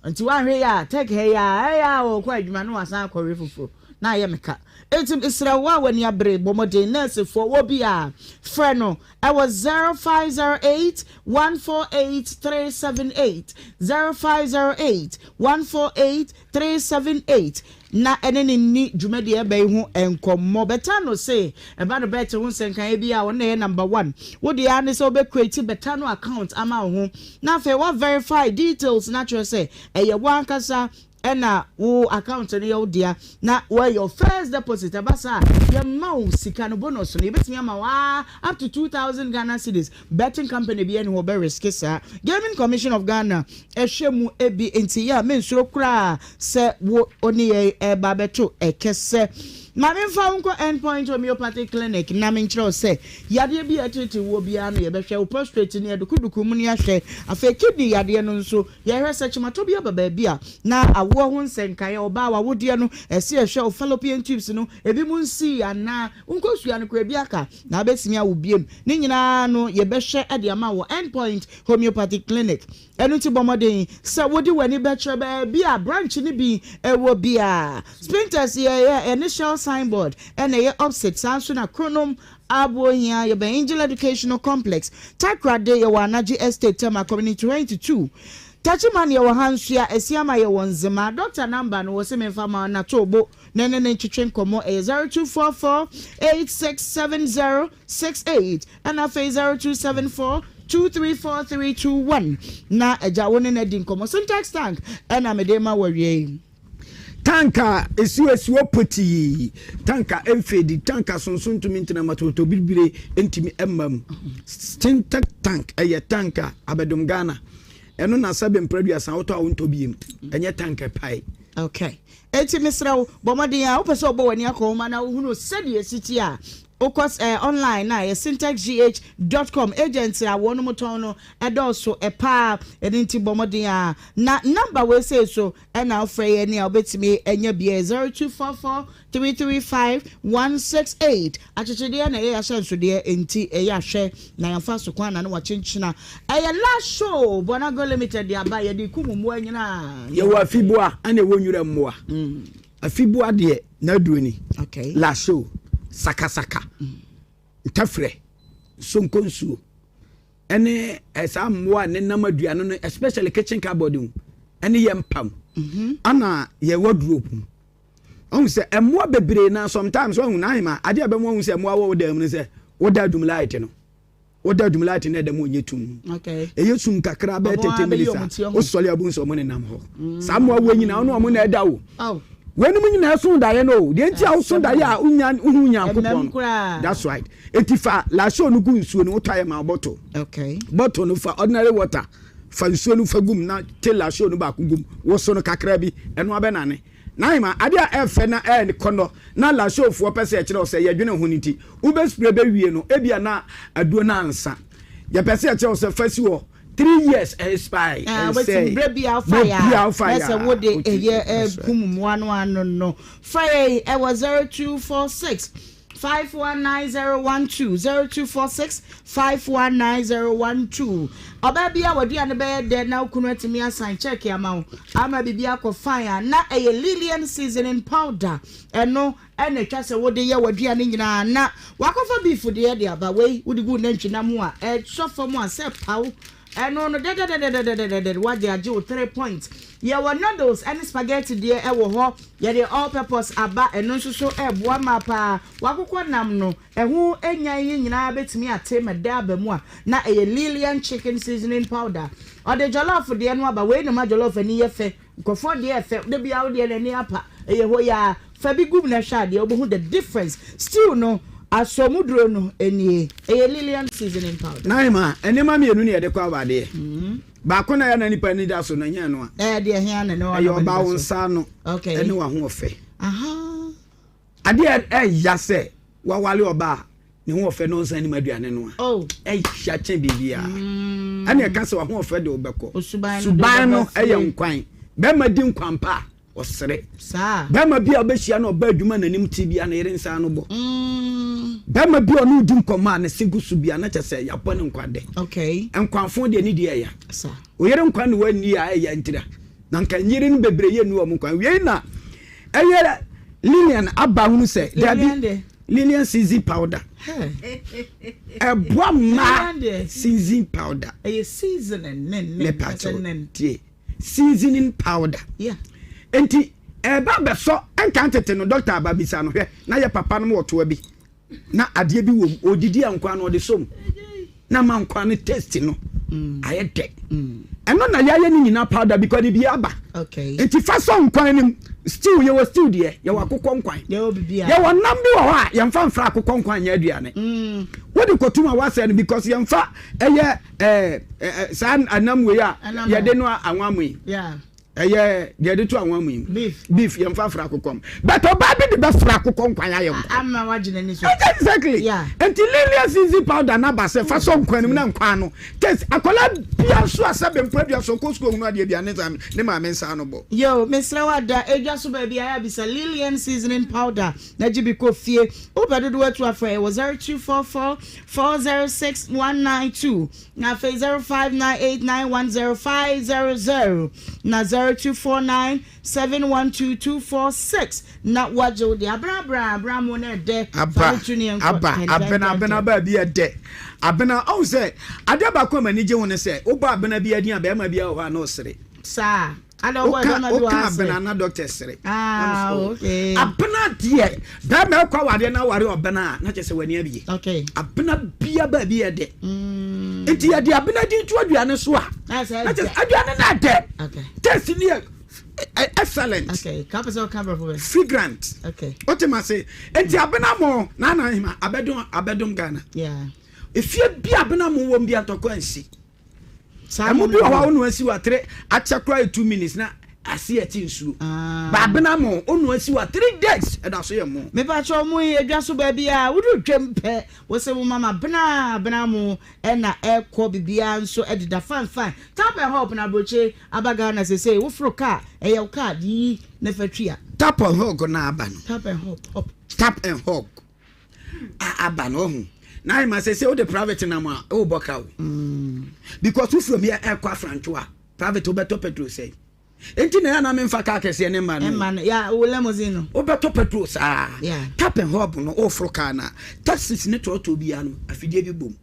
Nti woanhwɛ yɛ a tech ha yi a ɛyɛ a ɔkɔ adwuma na wasan akɔwe foforɔ na ayɛ me ka. Enti mesrɛ wo a w'ani abere bɔ mmɔden nɛɛsefoɔ wɔ bi a frɛ no ɛwɔ 0508 148 378 0508 148 378 na ɛne no nni dwumadi a ɛba yi ho nkɔmmɔ. Betano se ɛba no bet ho nsɛnkaeɛ bi a, ɔno na ɛyɛ number one. Wo deɛ ara ne sɛ wobɛ create Betano account ama wo ho na afei wa verify details no akyerɛ sɛ ɛyɛ wo ankasa ɛna wo account no yɛ wo dea na wɔyɛ your first deposit. Ɛba saa a, yɛma wo sika no bonus no, yɛbɛtumi ama wo aa up to 2000 Ghana cedis. Betting company biara nni hɔ ɔbɛ risk saa. Gaming Commission of Ghana hwɛ mu bi nti yɛ a mensuro koraa sɛ wo ne yɛn reba abɛto ɛkɛsɛ. Ma memfa wo nkɔ End Point Homeopathic Clinic na menkyerɛ wo sɛ yadeɛ bi a ɛteetee woɔ biara no yɛbɛhwɛ wo prostate no yɛdukuduku mu no yɛahwɛ. Afei kidney yadeɛ no nso yɛhwɛ sɛ kyematɔ bi aba baabi a na awoɔ ho nsɛnkaeɛ ɔbaa w'awodeɛ no ɛsɛ yɛhwɛ wo fallopian tubes no ebi mu nsii anaa wo nkosua no koraa ebi aka na abɛtumi awo biom. Ne nyinaa no yɛbɛhwɛ de ama wɔ End Point Homeopathic Clinic. Ɛno nti bɔ mmɔden sɛ wode w'ani bɛkyerɛ baabi a branch no bi wɔ biara. Spintex yɛ yɛne Shell signboard na ɛyɛ opposite, saa nso na Kronom Abohia yɛbɛn Angel Educational Complex, Takoradi yɛwɔ Anagye Estate, Tema Community 22, Techiman yɛwɔ Hansua, Asiama yɛwɔ Nzema. Doctor number no wɔse memfa ma wo na to bo na ɛne no ntwetwe nkɔmmɔ, ɛyɛ 0244 8670 68 ɛna afei 0274 234321 na agya wo ne no adi nkɔmmɔ. Syntax tank ɛna mede ma wɔ awie yi. Tank a esiwasiwa potii, tank a ɛmfeedi, tank a sonso ntumi ntena mu, atɔtɔbibire ntumi mma mu. Syntax tank ɛyɛ tank a abɛdom Ghana. Ɛno na sɛbe mpere aduasa wotɔ a wontɔ biem. Ɛnyɛ tank ɛpae. Okay. Enti mesrɛ wo, bɔ mmɔden a wopɛ sɛ wobɔ w'ani akɔ nwoma na wohunu sɛdeɛ ɛsi teɛ a. Wokɔ eh, online na ɛyɛ syntexgh dot com. Agents a wɔnom tɔn no ɛdɔɔso paa, ɛno nti bɔ mmɔden ara na number wei sei so ɛna wofrɛ yɛn a wobɛtumi anya bi, ɛyɛ 0244 335 168. Akyekyedeɛ na ɛyɛ ahyɛnsodeɛ nti ɛyɛ ahwɛ na yɛmfa so kwan na ne wakyenkyena. Ɛyɛ last show Bonago Limited de aba, yɛde kum mmoa nyinaa. Yɛwɔ afiboa ɛna ɛwɔ nwura mmoa. Afiboa deɛ n'aduro ni. Okay. Lasso, sakasaka, ntafrɛ, nsonkonsuo ɛne eh, saa mmoa a nenam aduane no especially kitchen cupboard mu ɛne yɛn mpa mu mhm. ana yɛ wardrobe mu ɔhu sɛ mmoa bebree na sometimes ɔhu n'ahema adeɛ a bɛmu ɔhu sɛ mmoa wɔ wo dan mu no sɛ woda adum light no woda adum light na ɛda mu ɔnyɛ tum ɛyɛ sum kakra bɛyɛ tete minutes a wosɔre abu nso ɔmo nenam hɔ mm. saa mmoa wɔ nyinaa ɔno ɔmo na ɛda o weinom nyinaa so daeɛ no o deɛ nti a woso daeɛ a wonya wohu nyankopɔn no that's right eti fa lahyɛ no gu nsuo no wotɔ ayɛ ma bɔtɔ bɔtɔ no fa ordinary water fa nsuo no fa gum na te lahyɛ no baako gum woso no kakra bi ɛno abɛnane Naima, ade a ɛyɛ fɛ na ɛyɛ kɔnnɔ na Lasseaufoɔ pɛ sɛ yɛkyerɛ wo sɛ yɛdwene ho no nti, wobɛspray bɛwie no, ebia na aduro no ansa. Yɛpɛ sɛ yɛkyerɛ wo sɛ fa si hɔ, three years ɛnspire, Ah, wobɛtumi ɛnsɛe. berɛ bi a wofa Berɛ yɛ bi a a, wofa na yɛ sɛ a, wode wotumi, ɛyɛ that's right. kum mmoa no ano no. Frɛ yɛn ɛwɔ 0246 519012, 0246 519012. Ɔbaa bi a w'aduane bɛyɛ dɛ na wo kunu atumi asan check ama wo ama biribi akɔ fine a, na ɛyɛ Lilian seasoning powder. Ɛno na ɛtwa sɛ wode yɛ w'aduane nyinaa. Na wakɔfa beef deɛ de aba. Wei wode gu wo nantwinam ho a, ɛsɔ fam a sɛ paw. Ɛno no dɛdɛdɛdɛdɛdɛdɛdɛ wagye agye wo three points. Yɛwɔ noodles ne spaghetti deɛ ɛwɔ hɔ. Yɛde all purpose aba, ɛno nso so ɛboa ma paa. W'akokɔ nam no Ɛho nyan yi nyinaa bɛtumi ate ma dɛ aba mu a na ɛyɛ Lilian chicken seasoning powder. Ɔde jollof deɛ no aba, wei na ɛma jollof ani yɛ fɛ. Nkurɔfoɔ deɛ ɛfɛ, da biara wo deɛ n'ani apa, ɛyɛ hɔ yi ara. Fa bi gu mu na hwɛ adeɛ, wobɛhu the difference. Stew no, asɔmuduro no nie, ɛyɛ Lilian seasoning powder. Naima, nneɛma mmienu na yɛde kɔ awadeɛ. Baako na ɛyɛ na nipa ani da so no, ɛnyɛ ɛno a. Ɛyɛ deɛ hia na ɛne Ɛyɛ ɔbaa wo nsa ano ɛne w'ahoɔfɛ. Adeɛ a ɛya sɛ wawale ɔbaa a ne ho ɔfɛ na ɔnsan nim aduane no a, oh. ɛya kyɛn biribiara. Mm. Ɛna ɛka sɛ wahoɔfɛ de wobɛkɔ. Suban no ɛyɛ nkwan. Bɛrima di nkwan pa a, ɔsere. Bɛrima bi a ɔbɛhyia no ɔba adwuma n'anim ti bi a ne yere nsa no bɔ. Mm. Bɛrima bi a ɔne odi nkɔmmɔ a ne se gu so bi a na kyɛ sɛ yɛabɔ ne nkwa dɛ. Nkwanfo deɛ ne deɛ ɛya. Oyere nkwan ne wanni a ɛya ntira. Na nka nyere no bebree yɛ nnu wɔn nkwan. Wei na Ɛyɛ Lilian aba hunu sɛ dabi Lilian season powder ɛboa mmaa season powder. Ɛyɛ seasoning ne ne ne tie seasoning powder. Nti ɛba bɛsɔ nka tete no dɔkta aba bisa no hwɛ na yɛ papa no wɔ toa bi. na adeɛ bi wɔ mu ɔdidi a nkwa no ɔde som na ma nkwa no taste no mm. ayɛ dɛ mm. ɛno na yɛayɛ no nyinaa powder because de bi aba nti fa sɔ nkwan no mu stew yɛwɔ stew deɛ yɛwɔ akokɔ nkwan yɛwɔ nam bi wɔ hɔ a yɛmfa mfra akokɔ nkwan nyɛ aduane mm. wode kɔtum a woasɛ no because yɛmfa ɛyɛ ɛɛ saa anam wei a yɛde no anwa mu yi Ɛyɛ deɛ yɛde to anwa mu yi. Beef. Beef yɛn fa fra akokɔ mu. But ɔbaa bi de bɛ fra akokɔ nkwan ayɛ nkwan. Ama wagye n'ani so. Exactly. Yeah. Nti Lilia season powder na ba sɛ fa sɔ nkwan no mu na nkwan no taste. Akwadaa bia nso a sɛ bɛmpo adua so ɔkɔ sukuu ohunu adeɛ bia ne ne maame nsa ano bɔ. Yo, mesrɛ wo ada edwa so baabi a yɛabisa Lilian seasoning powder na gye bi kɔ fie. Wopɛ dodoɔ atu afrɛ yɛ wɔ 0244 406 192. Na afei 0598910500 na 0249712246 na woagye wo deɛ. Abena abena abena mo na ɛdɛ. Aba aba abena abena baa bi ɛdɛ abena ɔhu sɛ adeɛ baako a m'ani gye ho ne sɛ wobɔ abena bi adin a bɛrima bi wɔ hɔ a na ɔsere. Saa. Ada ɔbɔ ɛbɛma bi wɔ ase. Woka abena na doctor sere. Ah, okay. Abena deɛ bɛrima ɛkɔ awadeɛ na aware ɔbena a na kyerɛ sɛ w'ani abie. Okay. Abena bia baabi yɛ dɛ. Mm. Nti yɛde abena di to aduane so a. Na kyerɛ sɛ aduane na ɛdɛ. Okay. Taste ni yɛ excellent. Okay. Ka pɛ sɛ ɔka brɔfo bɛ. Fragrant. Okay. Wote ma se. Nti abena mo na na ahima abɛdom abɛdom Ghana. Yeah. Efie bi abena mo wɔ bi antɔkwa nsi. Ɛmo bi wɔ hɔ a wo na wasi watere akyɛ koraa yɛ two minutes na. Ase ɛte nsuo. Ba abena mo onua si wa 3 days ɛda so yɛ mo. Mepakyɛw mo yi edwa so baabi a woduru twam pɛ wose wo mama bena abena mo ɛna ɛkɔ bibiaa nso ɛdeda fine fine tap and hop na abrokyire aba Ghana sesei wo foro car ɛyɛ wo card yiyi na fa twia. Tap and hog na aba no. Tap and hop hop. Tap and hog a aba no wahu na ayɛ ma sesei wode private nam a wobɔ ka o because wo from here ɛkɔ afrantwo a Private wobɛtɔ petrol sɛn? Enti na ɛyɛ na memfa kaa kɛseɛ ne mma no. Mma no, ya wo limousine no. Wobɛtɔ petrol saa. Yeah. Tap and hop no, woforo kaa no a, taxis ne trɔtrɔ biara no, afidie bi bom.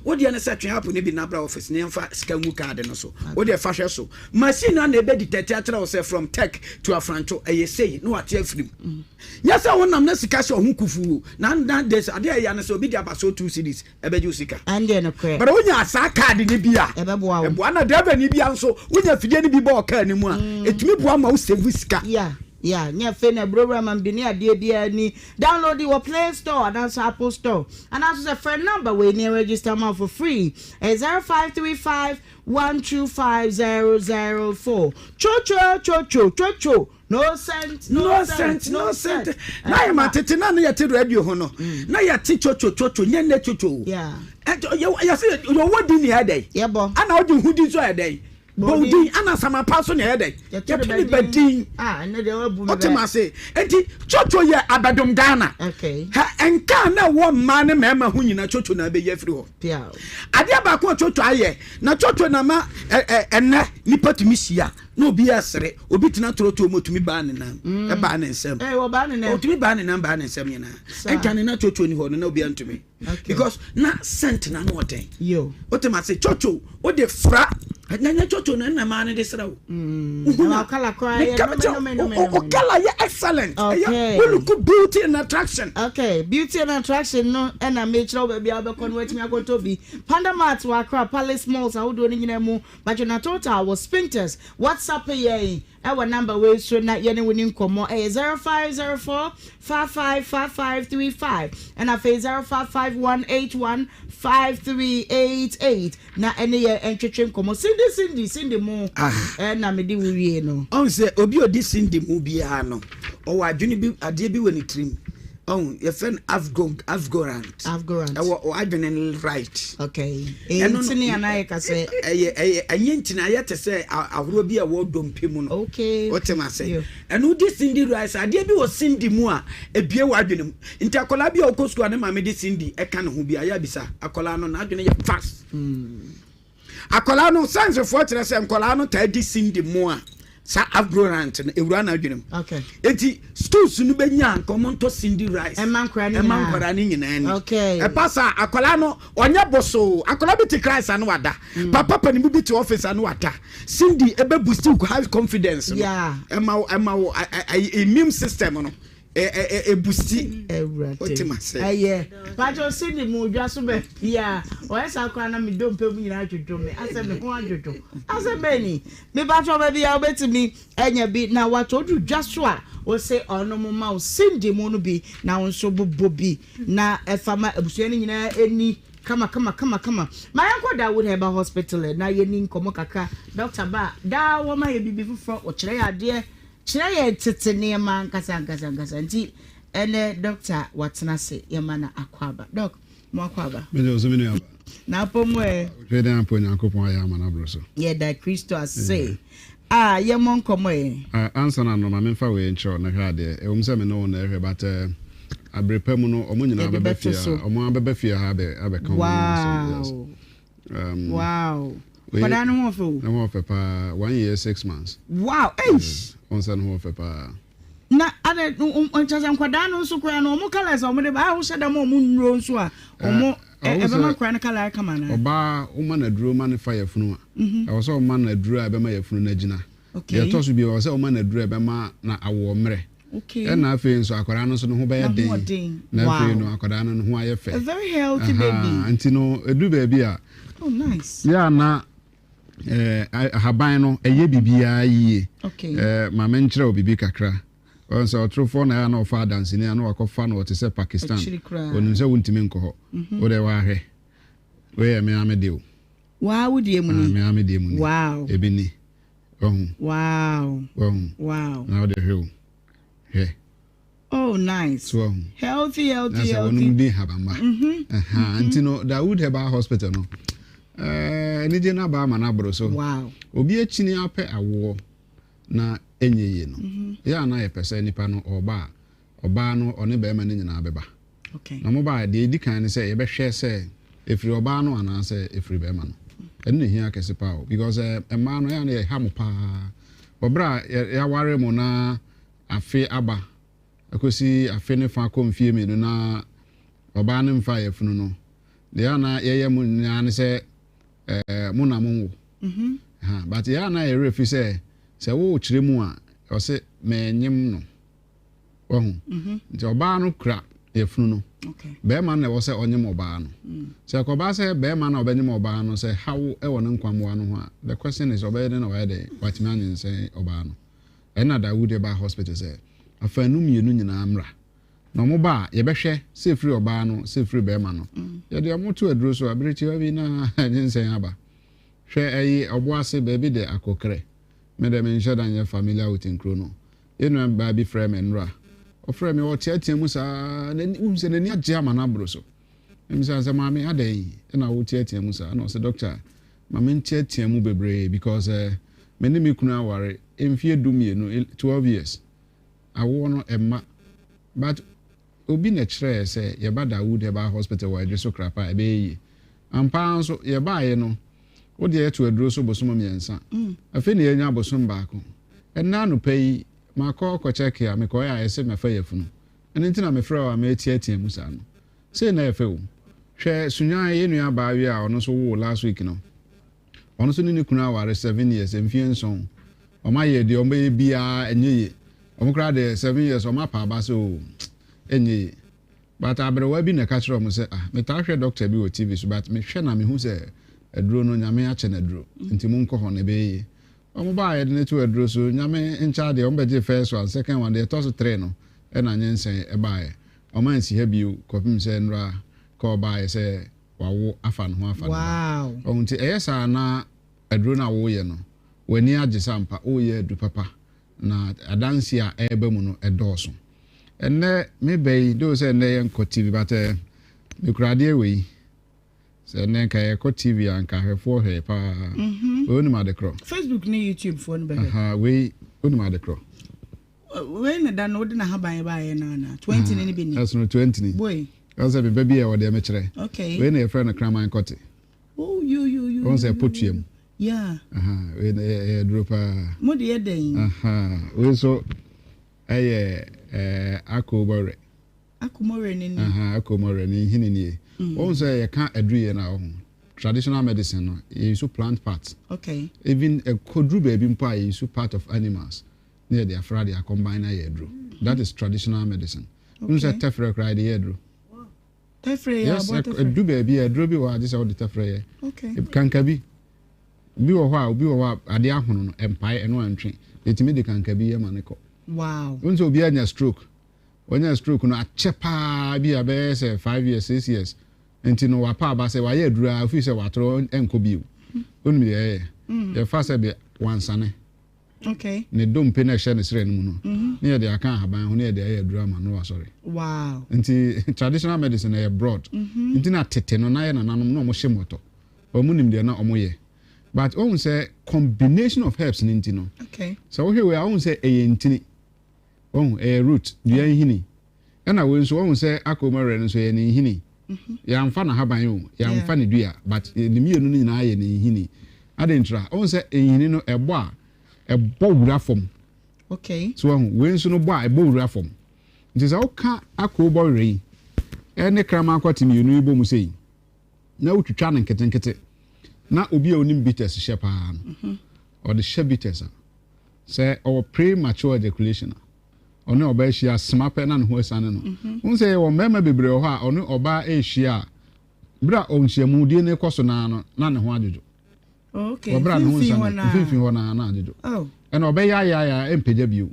Wo deɛ ne sɛ twe app no bi na bra office na yɛmfa sika ngu kaade no so. Wo deɛ fa hwɛ so. Machine no na ɛbɛ detect akyerɛ wo sɛ from Tech to Afrancho ɛyɛ sei na wate afiri mu. Nyɛ sɛ wonam na sika hyɛ wo ho kufuu. Na na days adeɛ a ɛya ne sɛ obi de aba so 2 cedis. ɛbɛgye wo sika. Ɛndeɛ nokorɛ. But wonya saa card no bi a. Ɛbɛboa wo. Ɛboa na driver ni bia nso wonya fidie no bi bɔ ɔkaa no mu a ɛtumi boa ma wo save sika. Yeah yeah nyɛ afei na aburowura ma mede ne adeɛ biara ni. Download wɔ play store anaasɛ apple store anaasɛ sɛ frɛ number wei ne register ma wo for free ɛyɛ 0535 125 004 Chocho chocho chocho No cent, no cent, no cent. Na yɛ ma tete na ne yɛte radio ho no. Mm. Na yɛte chocho chocho nyɛ ne chocho. Yɛsɛ yɛwɔ din ne ɛdɛn. Yɛbɔ. Ana wode ho din so ɛdɛn. Bɔ din ana samapa so ne ɛdɛn. Yɛto ne ba din. Ah, Wote ma se. Enti chocho yɛ abɛdom Ghana. Ha nka na ɛwɔ mmaa ne mmarima ho nyina chocho na abɛyi afiri hɔ. Adeɛ baako a chocho ayɛ na chocho na ma ɛnɛ nipa tumi hyia. Na obi ɛsere, obi tena torotoo mu otumi baa ne nan, mm. ɛbaa ne nsam. Eh, ɔbaa ne nan. Otumi baa ne nan baa ne nsam nyinaa. Ɛnka ne na chocho ni hɔ no na obi antumi. Because na scent na no ɔden. Yo. Wote ma se chocho, o de fra na nya chocho na na maa ne de sra o. Mm. Na kala kora yɛ no me no me no. O kala yɛ excellent. Okay. Wo look beauty and attraction. Okay, beauty and attraction no ɛna mekyerɛ wo baabi a wobɛkɔ no watumi akɔtɔ bi. Panda Mart wɔ Accra Palace Malls ahodoɔ no nyinaa mu. Patro na total wɔ sphincters WhatsApp yɛn wɔ number wei so na yɛne wo ni nkɔmmɔ ɛyɛ 0504 555535 ɛna afei 0551815388 na ɛne yɛn ntwetwe nkɔmmɔ Cindy Cindy Cindy mo ɛna mede wo wie no. Ɔhu sɛ obi a ɔdi Cindy mu biara no ɔwɔ adwene bi adeɛ bi wɔ ne tirim ɔhu yɛfrɛ no afgo afgorant afgorant ɛwɔ adwene no right. Okay. Ɛno ntini anaa yɛ kasɛ. Ɛyɛ ɛyɛ ɛnyɛ ntini ayɛ te sɛ ahoroɔ bi a ɛwɔ dompe mu no. Okay. Wote ma se. Ɛno di Cindy rice adeɛ bi wɔ Cindy mu a ebie wɔ adwene mu. Nti akwadaa bi a ɔkɔ sukuu a ne maame de Cindy ɛka ne ho bi a yɛ abisa akwadaa no n'adwene yɛ fast. Mm. Akwadaa no, sciencefoɔ kyerɛ sɛ nkwadaa no taa di Cindy mu a saa afgrorant no ewura n'adwene mu. Okay. Eti schools no bɛ nya nka wɔn ntɔ Cindy rice. Ɛma nkwadaa no nyinaa. Ɛma nkwadaa no nyinaa ni. Okay. Ɛba saa akwadaa no ɔnyɛ bosoo akwadaa bi te class ano wada. Mm. Papa panimu bi te office ano wada. Cindy ebe boost high confidence no. Yeah. Ɛma wo ɛma wo immune system no. Ebusi. Awurade. Wote ma se. Ɛyɛ. Pakyɛ ɔsi ne mu dwa so bɛ bia. Ɔyɛ saa koraa na me dompe mu nyinaa adwodwo me. Asɛ me ho adwodwo. Asɛ bɛn ni. Me pakyɛ ɔbɛ bia wobɛtumi anya bi na watɔ. Odu dwa so a wose ɔno mo ma wo Cindy mu no bi na wo nso bobɔ bi na ɛfa ma abusua no nyinaa ɛni kama kama kama kama. Ma yɛnkɔ Dawood Herbal Hospital ɛ na yɛni nkɔmmɔ kakra. Doctor ba a daa wɔma yɛ biribi foforɔ ɔkyerɛ yɛ adeɛ. Kyerɛ yɛn tete nneɛma ankasa ankasa ankasa nti ɛnɛ doctor watena ase yɛma no akwaaba. Doc, mo akwaaba. Mede wo so me nuaba. N'apɔ mu ɛ. Otwe dɛn apɔ Onyankopɔn ayɛ ama no aboro so. Yɛda Kristo ase a yɛmmɔ nkɔmmɔ ɛ. Ansa na no ma memfa wei nkyerɛ wo na hwɛ adeɛ. Ɛwom sɛ me ne wo na ɛhwɛ but abere pa mu no wɔn nyinaa bɛba fie ha. Wɔn abɛba fie ha abɛka wɔn ho asɛm. Yes. Um, wow. Kwadaa no ho ɔfɛ o. Ne ho ɔfɛ paa. One year six months. Wow. Eish. Wɔn sɛ ne ho ɔfɛ paa. Na adɛ nkyɛn sɛ nkwadaa no nso koraa no wɔn colours a wɔn de ba a wohyɛ dɛm a wɔn nnuro nso a wɔn ɛbɛma nkwadaa no colour ayɛ kama na. Ɔbaa woma no aduro ma no fa yafunu a. Ɛwɔ sɛ ɔma no aduro a ɛbɛma yafunu no agyina. Deɛ ɛtɔ so bio, ɛwɔ sɛ ɔma no aduro a ɛbɛma no awoɔ mmerɛ. Ɛna afei nso akwadaa no nso ne ho bɛyɛ den. Na afei no akwadaa no ne ho ayɛ fɛ. A very healthy baby. Nti no ɛduru baabi a. Oh nice. Yɛ a na eh, ahaban no ɛyɛ biribiara yie. Okay. Eh, ma menkyerɛ wo biribi kakra. Ɔn sɛ ɔtorofoɔ na ɛyɛ a na ɔfa adanseni a na wakɔfa no ɔte sɛ Pakistan. Onim sɛ wontumi nkɔ hɔ. Mhm. Wo deɛ wahwɛ. Wei yɛ me ara me de o. Waa wo deɛ mu ni. Ah, me ara me deɛ mu ni. Wow. Ebi ni. Wahu? Wow. Wahu? Wow. Na wode hwɛ o. Hwɛ. Oh, nice. So wahu? Healthy, healthy, Na sɛ healthy. wɔnom di nhabamma. Mhm. Aha, nti no, Dawood Herbal Hospital no, eh, anigye no aba ama no aboro so. Wow. Obi akyini apɛ awoɔ na ɛnyɛ yie no, yɛ a na yɛpɛ sɛ nipa no ɔba a, ɔbaa no ɔne barima no nyinaa bɛba. Okay. Na wɔba a, deɛ ɛdi kan ne sɛ yɛbɛhwɛ sɛ ɛfiri ɔbaa no anaasɛ ɛfiri barima no. Ɛno na ɛhia kɛse paa o, because eh, mmaa no ɛyɛ a na yɛha mo paa. Wɔ berɛ a yɛaware mo na afe aba, ɛkɔsi afe ne fa kɔ mfie mmienu na ɔbaa no mfa yafunu no, deɛ a na yɛyɛ mo nyinaa ne sɛ eh, mo na monwo. Mm-hmm. Ha, but yɛ a na yɛwerɛ fi sɛ sɛ wokyerɛ mu a, ɔse manyem no. Wahu? Nti ɔbaa no kura yafunu no. Bɛrima no na ɛwɔ sɛ ɔnyem ɔbaa no. Sɛ ɛkɔba sɛ bɛrima no a ɔbɛnyem ɔbaa no sɛ haw wɔ ne nkwammoa no ho a, the question is ɔbɛyɛ dɛn na wayɛ dɛn watumi anyinsɛn ɔbaa no? Ɛnna Dawood baa hospital sɛ afaanu mmienu nyinaa mmra. Na wɔn ba a, yɛbɛhwɛ sɛ ɛfiri ɔbaa no sɛ ɛfiri bɛrima no. Yɛde wɔn to aduro so a, bere tiawa bi na nyinsɛn aba. Hwɛ ɛyi Ɔboase baabi de Akokrɛ. Me de menhyɛ da nyɛ familiar with nkuro no. Yɛn nua baa bi frɛɛ me nnora. Ɔfrɛɛ me, ɔteatea mu saa, n'ani, wohu sɛ n'ani agye ama no aboro so. Mebisa no sɛ, maame, adɛn na woteatea mu saa? Ɛna ɔsɛ, doctor, ma menteatea mu bebree because eh, me ne me kunu aware mfeɛ 12, 12 years. Awoɔ no ɛmma. But Obi na ɛkyerɛɛ sɛ yɛba Dawood Herbal Hospital wɔ Adweso Krapa a, ɛbɛyɛ yie. Ampa ara nso, yɛbaeɛ no, wo deɛ yɛto aduro so bosom mmiɛnsa. Afei na yɛanya bosom baako. Ɛnnɛ anɔpa yi, makɔ kɔkyɛke a, mekɔeɛ a, ɛse mafa yafunu. Ɛno nti na mefrɛɛ wo a mereteatea mu saa no. Sei na ɛyɛ fɛ o. Hwɛ Sunyani, yɛn nua abaayewa a ɔno nso woo last week no. Ɔno nso ne ne kunu aware 7 years, mfeɛ 7. Wɔn ayɛ deɛ wɔn bɛyɛ biara ɛnyɛ yie. Wɔn koraa deɛ 7 years wɔn apa aba sɛ oo ɛnyɛ yie. But aberewa bi na ɛka kyerɛ wɔn sɛ ah metaa hwɛ doctor bi wɔ TV so but mehwɛ na mehu sɛ aduro no Nyame akyɛ no aduro nti monkɔ hɔ na ɛbɛyɛ yie. Wɔn baa yɛde no to aduro so Nyame nkyɛ adeɛ wɔn bɛgye first one, second one deɛ ɛtɔ so three no ɛna nyinsɛn ɛbaeɛ. Wɔn ansi ha bio kɔpem sɛ nnora kɔɔ baeɛ sɛ wawo afa ne ho afa ne ba. Ɔho nti ɛyɛ saa na aduro no a woyɛ no w'ani agye sɛ ampa woyɛ adu papa na adanseɛ a ɛreba mu no ɛdɔɔso. Ɛnnɛ me ba yi though sɛ ɛnnɛ yɛnkɔ TV but eh, mekura adeɛ wei sɛ ɛnnɛ nka yɛkɔ TV a nka ahwɛfoɔ hwɛɛ paa. Wei wonim ade korɔ? Facebook ne YouTube foɔ no bɛhwɛ. Aha, wei wonim ade korɔ? Wei na da no wode n'ahaban baeɛ no anaa? 20 ne ne bi ni. Ɛsono 20 ni. Boy. Ɛwɔ sɛ meba bi a ɛwɔ deɛ mekyerɛ. Okay. Wei na yɛfrɛ no kraman kɔte. Oh, yo, yo, yo. Wɔn sɛ ɛpɔ mu. Yeah. Aha, wei na ɛyɛ aduro paa. Mo de yɛ dɛn? Aha, wei nso ɛyɛ ɛɛ akobɔwerɛ. Akomɔwerɛ ne ni. Aha, akomɔwerɛ ne nhini nie. Wɔn sɛ yɛka aduru yɛ na ɔho. Traditional medicine no, yɛ use plant parts. Okay. Even ɛkɔduru baabi mpo a yɛ use part of animals. Na yɛde afra de akɔmban no ayɛ aduro. That is traditional medicine. Wonim sɛ tɛfrɛ koraa yɛde yɛ aduro. Tɛfrɛ yɛ Yes, aboa tɛfrɛ. ɛdu baabi a aduro bi wɔ hɔ a gye sɛ wode tɛfrɛ yɛ. Okay. Kankabi bi wɔ hɔ a obi wɔ hɔ a adeɛ ahono no ɛmpae ɛno antwe. Yɛtumi de kankabi yɛ ma no kɔ. Wow. Wonim sɛ obi anya stroke. Wanya stroke no akyɛ paa bi a bɛyɛ sɛ 5 years 6 years nti no wapa aba sɛ wayɛ aduro a ofii sɛ watorɔ ɛnkɔ bio. Wonim deɛ ɛyɛ? Yɛfa sɛ bi wansane. Okay. Ne dompe na ɛhyɛ ne srɛ no mu no, ne yɛde aka ahaban ho ne yɛde ayɛ aduro ama no wasɔre. Wow. Nti traditional medicine ɛyɛ broad. Nti na tete no na yɛ nananom na wɔn hyɛ mmɔtɔ. Wɔn nim deɛ na wɔn yɛ. But wɔn sɛ combination of herbs ne nti no. Okay. Sɛ wohwɛ wei a wɔn sɛ ɛyɛ ntini. Wɔn ɛyɛ root dua nhini. Ɛna wei nso wɔn sɛ akɔmɔwerɛ no nso ɛyɛ ne nhini. Yɛamfa n'ahaban o, yɛamfa ne dua, but ne mmienu no nyinaa yɛ ne nhini. Adɛn ntira? Wohu sɛ nhini no ɛbɔ a, ɛbɔ wura fam. Okay. So wahu, wei nso no bɔ a, ɛbɔ wura fam. Nti sɛ woka akoo bɔwerɛ yi ne kraman kɔte mmienu yi bɔ mu sei, na wotwitwa no nketenkete, na obi a onim bitters hyɛ paa no, ɔde hyɛ bitters a, sɛ ɔwɔ premature ejaculation a, ɔne ɔbaa hyia sema pɛ na ne ho asiane no. Wohu sɛ yɛwɔ mmarima bebree wɔ hɔ a ɔne ɔbaa rehyia a, bere a nhyiamudie no rekɔ so naa no, na ne ho adwodwo. Okay. Wɔ bere a ne ho Mfimfini hɔ nsane, naa. mfimfini hɔ naa na adwodwo. Oh. Ɛna ɔbɛyaayaaya ɛmpagya bio.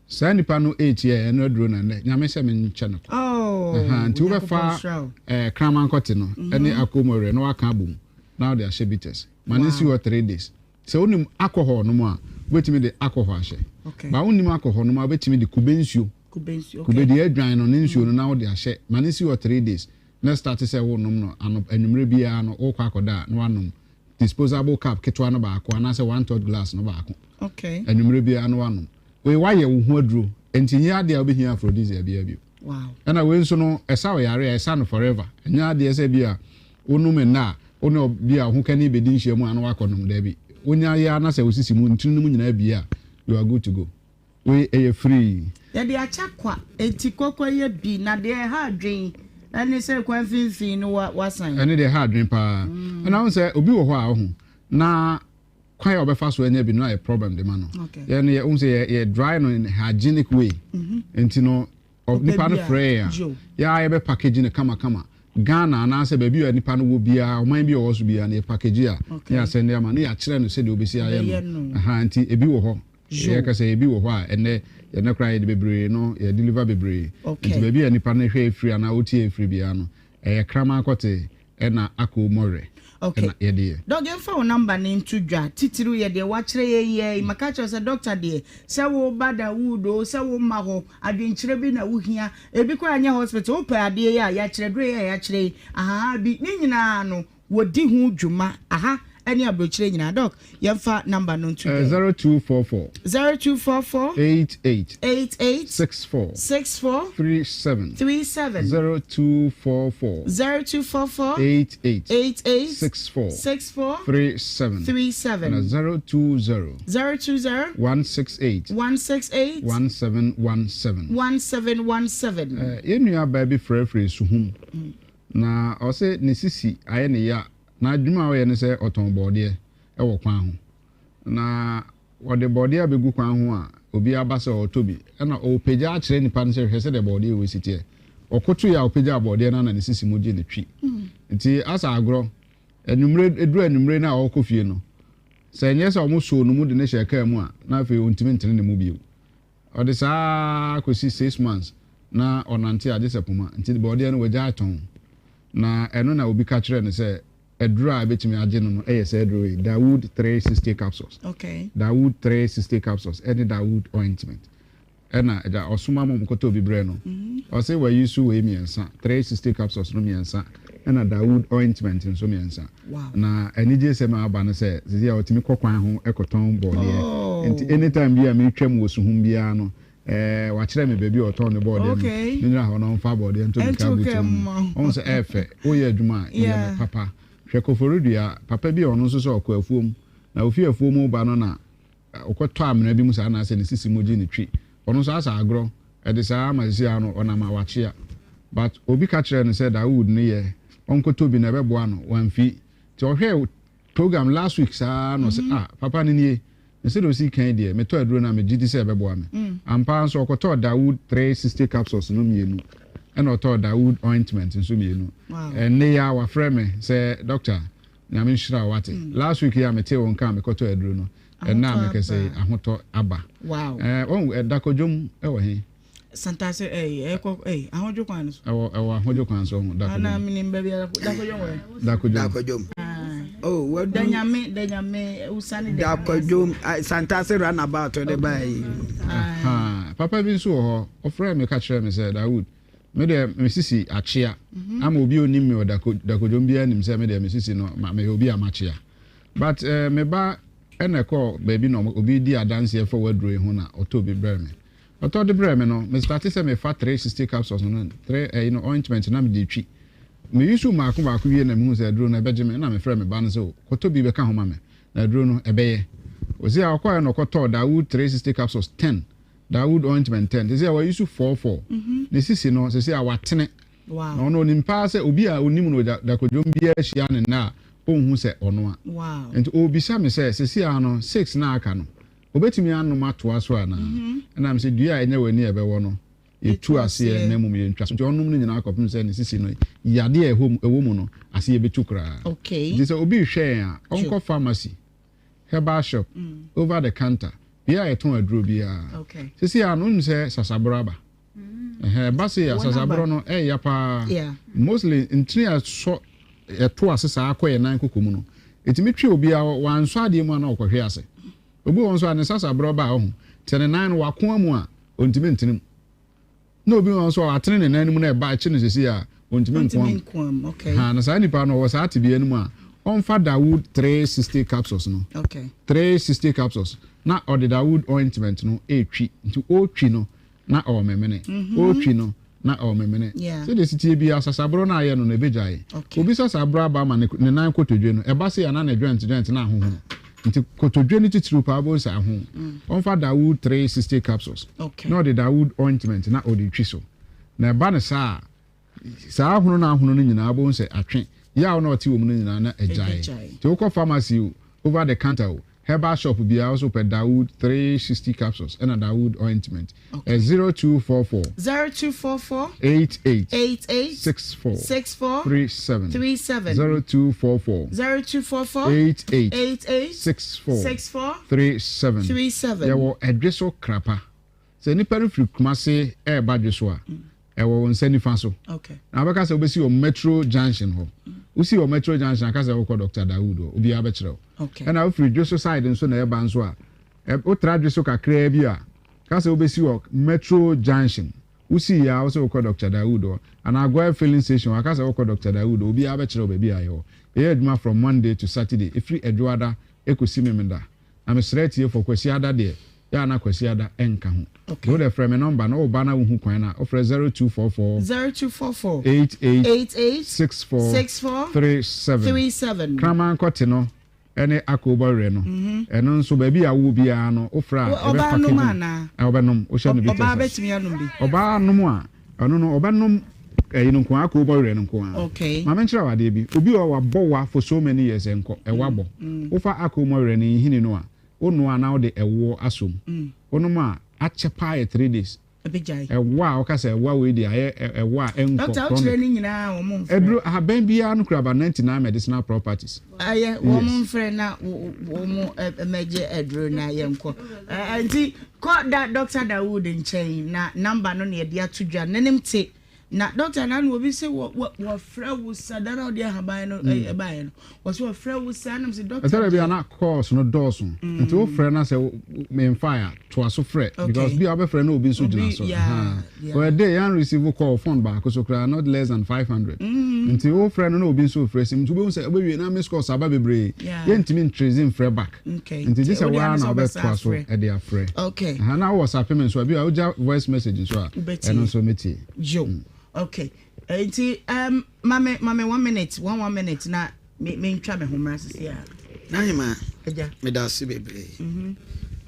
Saa nipa no ɛretia ɛno aduro na nnɛ Nyame sɛ menkyɛ no kwa. Oh. Aha, nti Onyankopɔn wobɛfa nhyira wo. eh, kraman kɔte no ɛne akɔmɔwerɛ na waka abom na wode ahyɛ bitters. Ma no nsi hɔ 3 days. Sɛ wonim alcohol nom a, wobɛtumi de alcohol ahyɛ. But wonnim alcohol nom a, wobɛtumi de kube nsuo. Kube deɛ adwan no, ne nsuo no na wode ahyɛ. Ma no nsi hɔ 3 days na start sɛ wonom no anɔp anwummerɛ biara no wokɔ akɔda a na woanom disposable cup ketewa no baako anaasɛ one third glass no baako. Anwummerɛ biara na woanom. Wei woayɛ wo ho aduro nti nyɛ adeɛ a wobɛhia aphrodisiac biara bio. Ɛna wei nso no ɛsa wo yare a ɛsa no forever. Ɛnyɛ adeɛ sɛ bi a wonom nnɛ a wo ne obi a wo ho kani bɛdi nhyiamu a na woakɔnom. Daabi. Wonya yɛ ara na sɛ wo sisi mu ntini no mu nyinaa bue a, you are good to go. Wei ɛyɛ free. Yɛde akyɛ kwa, enti kɔkɔ yɛ bi, na deɛ ɛha adwen ne sɛ kwan mfimfini no wasan. Ɛno deɛ ɛha adwen paa. Ɛna wohu sɛ obi wɔ hɔ a wohu na kwan a ɔbɛfa so anya bi no ayɛ problem de ma no. Yɛn no yɛ wohu sɛ yɛ yɛ dry no in hygienic way. Nti no nipa no frɛ yɛn a yɛ a yɛbɛ package no kamakama. Ghana anaasɛ baabi a nipa no wɔ biara, ɔman bi a ɔwɔ so biara no yɛ package a na yɛasɛnde ama no na yɛakyerɛ no sɛdeɛ ɔbɛsi ayɛ no. Aha nti ebi wɔ hɔ. Yɛka sɛ ebi wɔ hɔ a ɛnnɛ yɛnnɛ koraa yɛde bebree no yɛ deliver bebree. Nti baabi a nipa no hwɛ efiri anaa otie efiri biara no ɛyɛ kraman kɔte ɛna ako mɔwerɛ ɛna yɛde yɛ. Dɔk yɛmfa wo number no nto dwa titiriw yɛ deɛ woakyerɛ yɛn yi ara yi maka akyerɛ wo sɛ dɔkta deɛ sɛ woba Dawood oo sɛ womma hɔ adwenkyerɛ bi na wohia ebi koraa nyɛ hospital wopɛ adeɛ yi a yɛakyerɛ duro yi a yɛakyerɛ yi ahaha bi ne nyinaa no Wɔdi ho dwuma aha ne aburokyire nyinaa. Doc, yɛmfa number no nto dwa. 0244. 0244. 88. 88. 64. 64. 37. 37. 0244. 0244. 88. 88. 64. 64. 37. 37. Ɛna 020. 020. 168. 168. 1717. 1717. Yɛn nua baa bi frɛfrɛ suhum. Na ɔse ne sisi ayɛ ne ya na adwuma a ɔyɛ ne sɛ ɔtɔn bɔɔdeɛ wɔ kwan ho. Na ɔde bɔɔdeɛ abɛgu kwan ho a obi aba sɛ ɔretɔ bi ɛna ɔrepagya akyerɛ nipa no sɛ hwɛ sɛdeɛ bɔɔdeɛ wei si teɛ. Ɔkotoeɛ a ɔpagyaa bɔɔdeɛ no a na ne sisi mu gye ne twi. Nti asa agorɔ anwummere ɛduru anwummere no a ɔrekɔ fie no sɛ ɛnyɛ sɛ wɔn soo no mu de no hyɛɛ kaa mu a na afei ɔntumi ntene ne mu bio. Ɔde saa ara kɔsi six months na ɔnante a gye sɛ poma nti bɔɔdeɛ no wagyae tɔn. Na ɛno na obi ka kyerɛɛ no sɛ aduro a ɛbɛtumi agye no no yɛ saa aduro yi, Dawood 360 capsules. Okay. Dawood 360 capsules ɛne Dawood ointment. Ɛna agya ɔsoma ma wɔkɔtɔ bi brɛ no. Ɔse wayi so wei mmiɛnsa, 360 capsules no mmiɛnsa ɛna Dawood ointment nso mmiɛnsa. Na anigyesɛm a aba ne sɛ seesei a ɔtumi kɔ kwan ho kɔtɔn bɔɔdeɛ. Nti anytime bi a metwam wɔ Suhum biara no, eh, wakyerɛ me baabi a ɔtɔn ne bɔɔdeɛ no. Mennyina hɔ na ɔmfa bɔɔdeɛ nto me car boot mu. Ɔhu sɛ ɛyɛ fɛ. Woyɛ adwuma a, yɛ no papa. Hwɛ Koforidua, papa bi a ɔno nso sɛ ɔkɔ afuom, na ofi afuom reba no na ɔkɔtɔ amena bi mu saa anaasɛ ne sisi mu gye ne twi. Ɔno nso asa agorɔ. Ɛde saa ara ma seesei ara no ɔnam a wakyea. But obi ka kyerɛɛ no sɛ Dawood no yɛ ɔnkɔtɔ bi na ɛbɛboa no, wamfi. Nti ɔhwɛɛ program last week saa ara na ɔse ah papa no nie, na sɛdeɛ ɔsi ka yi deɛ metɔ aduro no a megye di sɛ ɛbɛboa me. Ampa ara nso ɔkɔtɔɔ Dawood 360 capsules no mmienu ɛna ɔtɔɔ Dawood ointment nso mmienu. Ɛnnɛ yi ara wafrɛ me sɛ doctor Nyame nhyira wo wate. Last week yi a metee wo nka a mekɔtɔɔ aduro no, ɛnnɛ a mekasa yi ahotɔ aba. Ɛɛ wahu ɛ Dakodwom ɛwɔ he? Santase ɛyi ɛkɔ ɛyi ahodwo kwan no so. Ɛwɔ ɛwɔ ahodwo kwan so ho Dakodwom. Ana minim baabi a Dakodwom wɔ. Dakodwom. Dakodwom. Oh wadu. Danyame danyame usani danyame. Dakodwom Santase runabout de ba yi. Papa bi nso wɔ hɔ ɔfrɛɛ me ka kyerɛɛ me sɛ Dawood Me deɛ me sisi akyea ama obi a onim me wɔ dako dakodwom biara nim sɛ me deɛ me sisi no ma meyɛ obi a makyea but eh, me ba ɛna ɛkɔɔ baabi na obi di adanseɛ fa waduro yi ho na ɔtɔ bi brɛɛ me ɔtɔ de brɛɛ me no me starte sɛ mefa 360 capsules no 3 ɛyi no ointment na mede twi me use mmaako baako wie na mehu sɛ aduro no ɛbɛgye me na mefrɛ me ba no sɛ o kɔtɔ bi bɛka ho ma me na aduro no ɛbɛyɛ ɔsi a ɔkɔɛ na ɔkɔtɔɔ Dawood 360 capsules 10 Dawood ointment ten sese a wayi so 44 ne sisi no sese a watene na ɔno onim paa sɛ obi a onim no dakodwom biara hyia ne nna a onhu sɛ ɔno a nti obisa me sɛ sese a no six na aka no obetumi anom atoa so anaa ɛna me sɛ dua a ɛnyɛ w'ani a ɛbɛwɔ no yɛtu aseɛ na mmom yɛntwa so nti ɔnom no nyinaa kɔpem sɛ ne sisi no yadeɛ a ɛwɔ mu no aseɛ bɛtu koraa nti sɛ obi rehwɛ yɛn a ɔnkɔ pharmacy herbal shop, over the counter, bea a yɛtɔn aduro biara. Sisi a no wonim sɛ sasaborɔ aba. Ɛhɛn, ɛba sei a sasaborɔ no ɛyɛ paa. Mostly ntini a ɛsɔ ɛto ase saa kɔ yɛn nan koko mu no. Ɛtumi twe obi a wansɔ adeɛ mu a na ɔkɔhwe ase. Obi wɔ hɔ nso a ne sasaborɔ ba a ɔho te ne nan no wakoa mu a ɔntumi ntene mu. Na obi wɔ hɔ nso a watene ne nan no mu na ɛba ɛkye no sɛsi a ɔntumi nkoa mu. Ha na saa nipa no ɔwɔ saa tebea no mu a ɔmfa Dawood 360 capsules no. 360 capsules na ɔde Dawood ointment no ɛretwi nti ɔretwi no na ɔrememene, ɔretwi no na ɔrememene. Sɛdeɛ ɛsi teɛ biara, sasaborɔ no a ayɛ no no, ɛbɛgyae. Obi sasaborɔ aba ama ne ne nan kotodwe no, ɛba sei a na ne joint joint no ahohono. Nti kotodwe no titiriw paa wobɛhu sɛ aho. Ɔmfa Dawood 360 capsules na ɔde Dawood ointment na ɔde retwi so. Na ɛba no saa a, Saa ahono no ahono no nyinaa wobɛhu sɛ atwe, yaw no a ɔte wɔ mu no nyinaa na agyae. Nti wokɔ pharmacy o, over the counter o, herbal shop biara wo so wopɛ Dawood 360 capsules ɛna Dawood ointment. Ɛ 0244. 0244. 88. 88. 64. 64. 37. 37. 0244. 0244. 88. 88. 64. 64. 37. 37. Yɛwɔ Ɛdweso Krapa. Sɛ nipa no firi Kumase reba Dweso a, ɛwɔ wo nsa nifa so. Na wobɛka sɛ wobɛsi wɔ Metro Junction hɔ. Wosi wɔ Metro Junction a, ka sɛ wokɔ Doctor Dawood hɔ, obiara bɛkyerɛ wo. Ɛna wofiri Dweso side nso na ɛba nso a, wotra Dweso kakraa bi a, ka sɛ wobɛsi wɔ Metro Junction. Wosi yɛ a, wo sɛ wokɔ Doctor Dawood hɔ. Anaa Goil Filling Station hɔ a, ka sɛ wokɔ Doctor Dawood hɔ, obiara bɛkyerɛ wo baabi a yɛwɔ. Yɛyɛ adwuma from Monday to Saturday, ɛfiri Ɛdwoada ɛkɔsi Memenda. Na mesrɛ atiefoɔ, Kwasiada deɛ, yɛ a na Kwasiada nka ho. Nti wode frɛ me nɔmba no, woba na wohu kwan no a, wofrɛ 0244 0244 88 88 64 64 37. 37. Kraman kɔte no ne akooba werɛ no, ɛno nso baabi a wowɔ biara no, wofrɛ a Wo- yɛbɛ Ɔbaa nom package no. anaa? Ɛ, Ɔbɛnom, wohyɛ no Ɔ- bitters Ɔbaa a. bɛtumi anom bi. Ɔbaa nom a, ɔno no ɔbɛnom ɛyi no nko ara, akooba werɛ no nko ara. Okay. Ma menkyerɛ wo adeɛ bi, obi wɔ hɔ a wabɔ wa for so many years ɛnkɔ, ɛwa bɔ. Wofa akooba werɛ no nhini no a, Wonoa a na wode ɛwoɔ asɔ mu. Wonom a, akyɛ paa yɛ 3 days. Ɛbɛgyae. Ɛwoɔ a woka sɛ ɛwoa wei deɛ ayɛ ɛwoɔ a ɛnkɔ, Doctor, wokyerɛ chronic. ne nyinaa a wɔn mfrɛ. Aduro, ahaban biara no kura about 99 medicinal properties. Ɛyɛ, wɔn Yes. mfrɛ na wɔn mmɛgye aduro na yɛnkɔ. Ɛ, nti kɔ da Doctor Dawood nkyɛn na number no na yɛde ato dwa. N'anim te. Na doctor na na obi se wɔ wɔ wɔfrɛ wo sa da na ɔde ahaban no mm. ɛbaeɛ no wɔsi wɔfrɛ wo sa nam sɛ doctor. Ɛsɛ bi ana calls no dɔɔso mm. nti wofrɛ na sɛ memfa a toa so frɛ because bi a wobɛfrɛ na obi nso gyina so. For a day yɛn receive call phone baako so koraa not less than 500 mm. nti wofrɛ no na obi nso frɛ sim nti wobɛhu sɛ wobɛwie na miss calls aba bebree yɛntumi ntrezi mfrɛ back. Nti gye sɛ woara na wobɛtoa so de afrɛ. Okay. Aha, na wowɔ sapem nso a, bi a wogya voice message nso a, ɛno nso mɛtie. Yo. Mm. Okay. Eh, nti um, mame mame one minute, one one minute na me me ntwa me ho mmra sisi a. Nahima, Agya. meda ase bebree. Mm -hmm.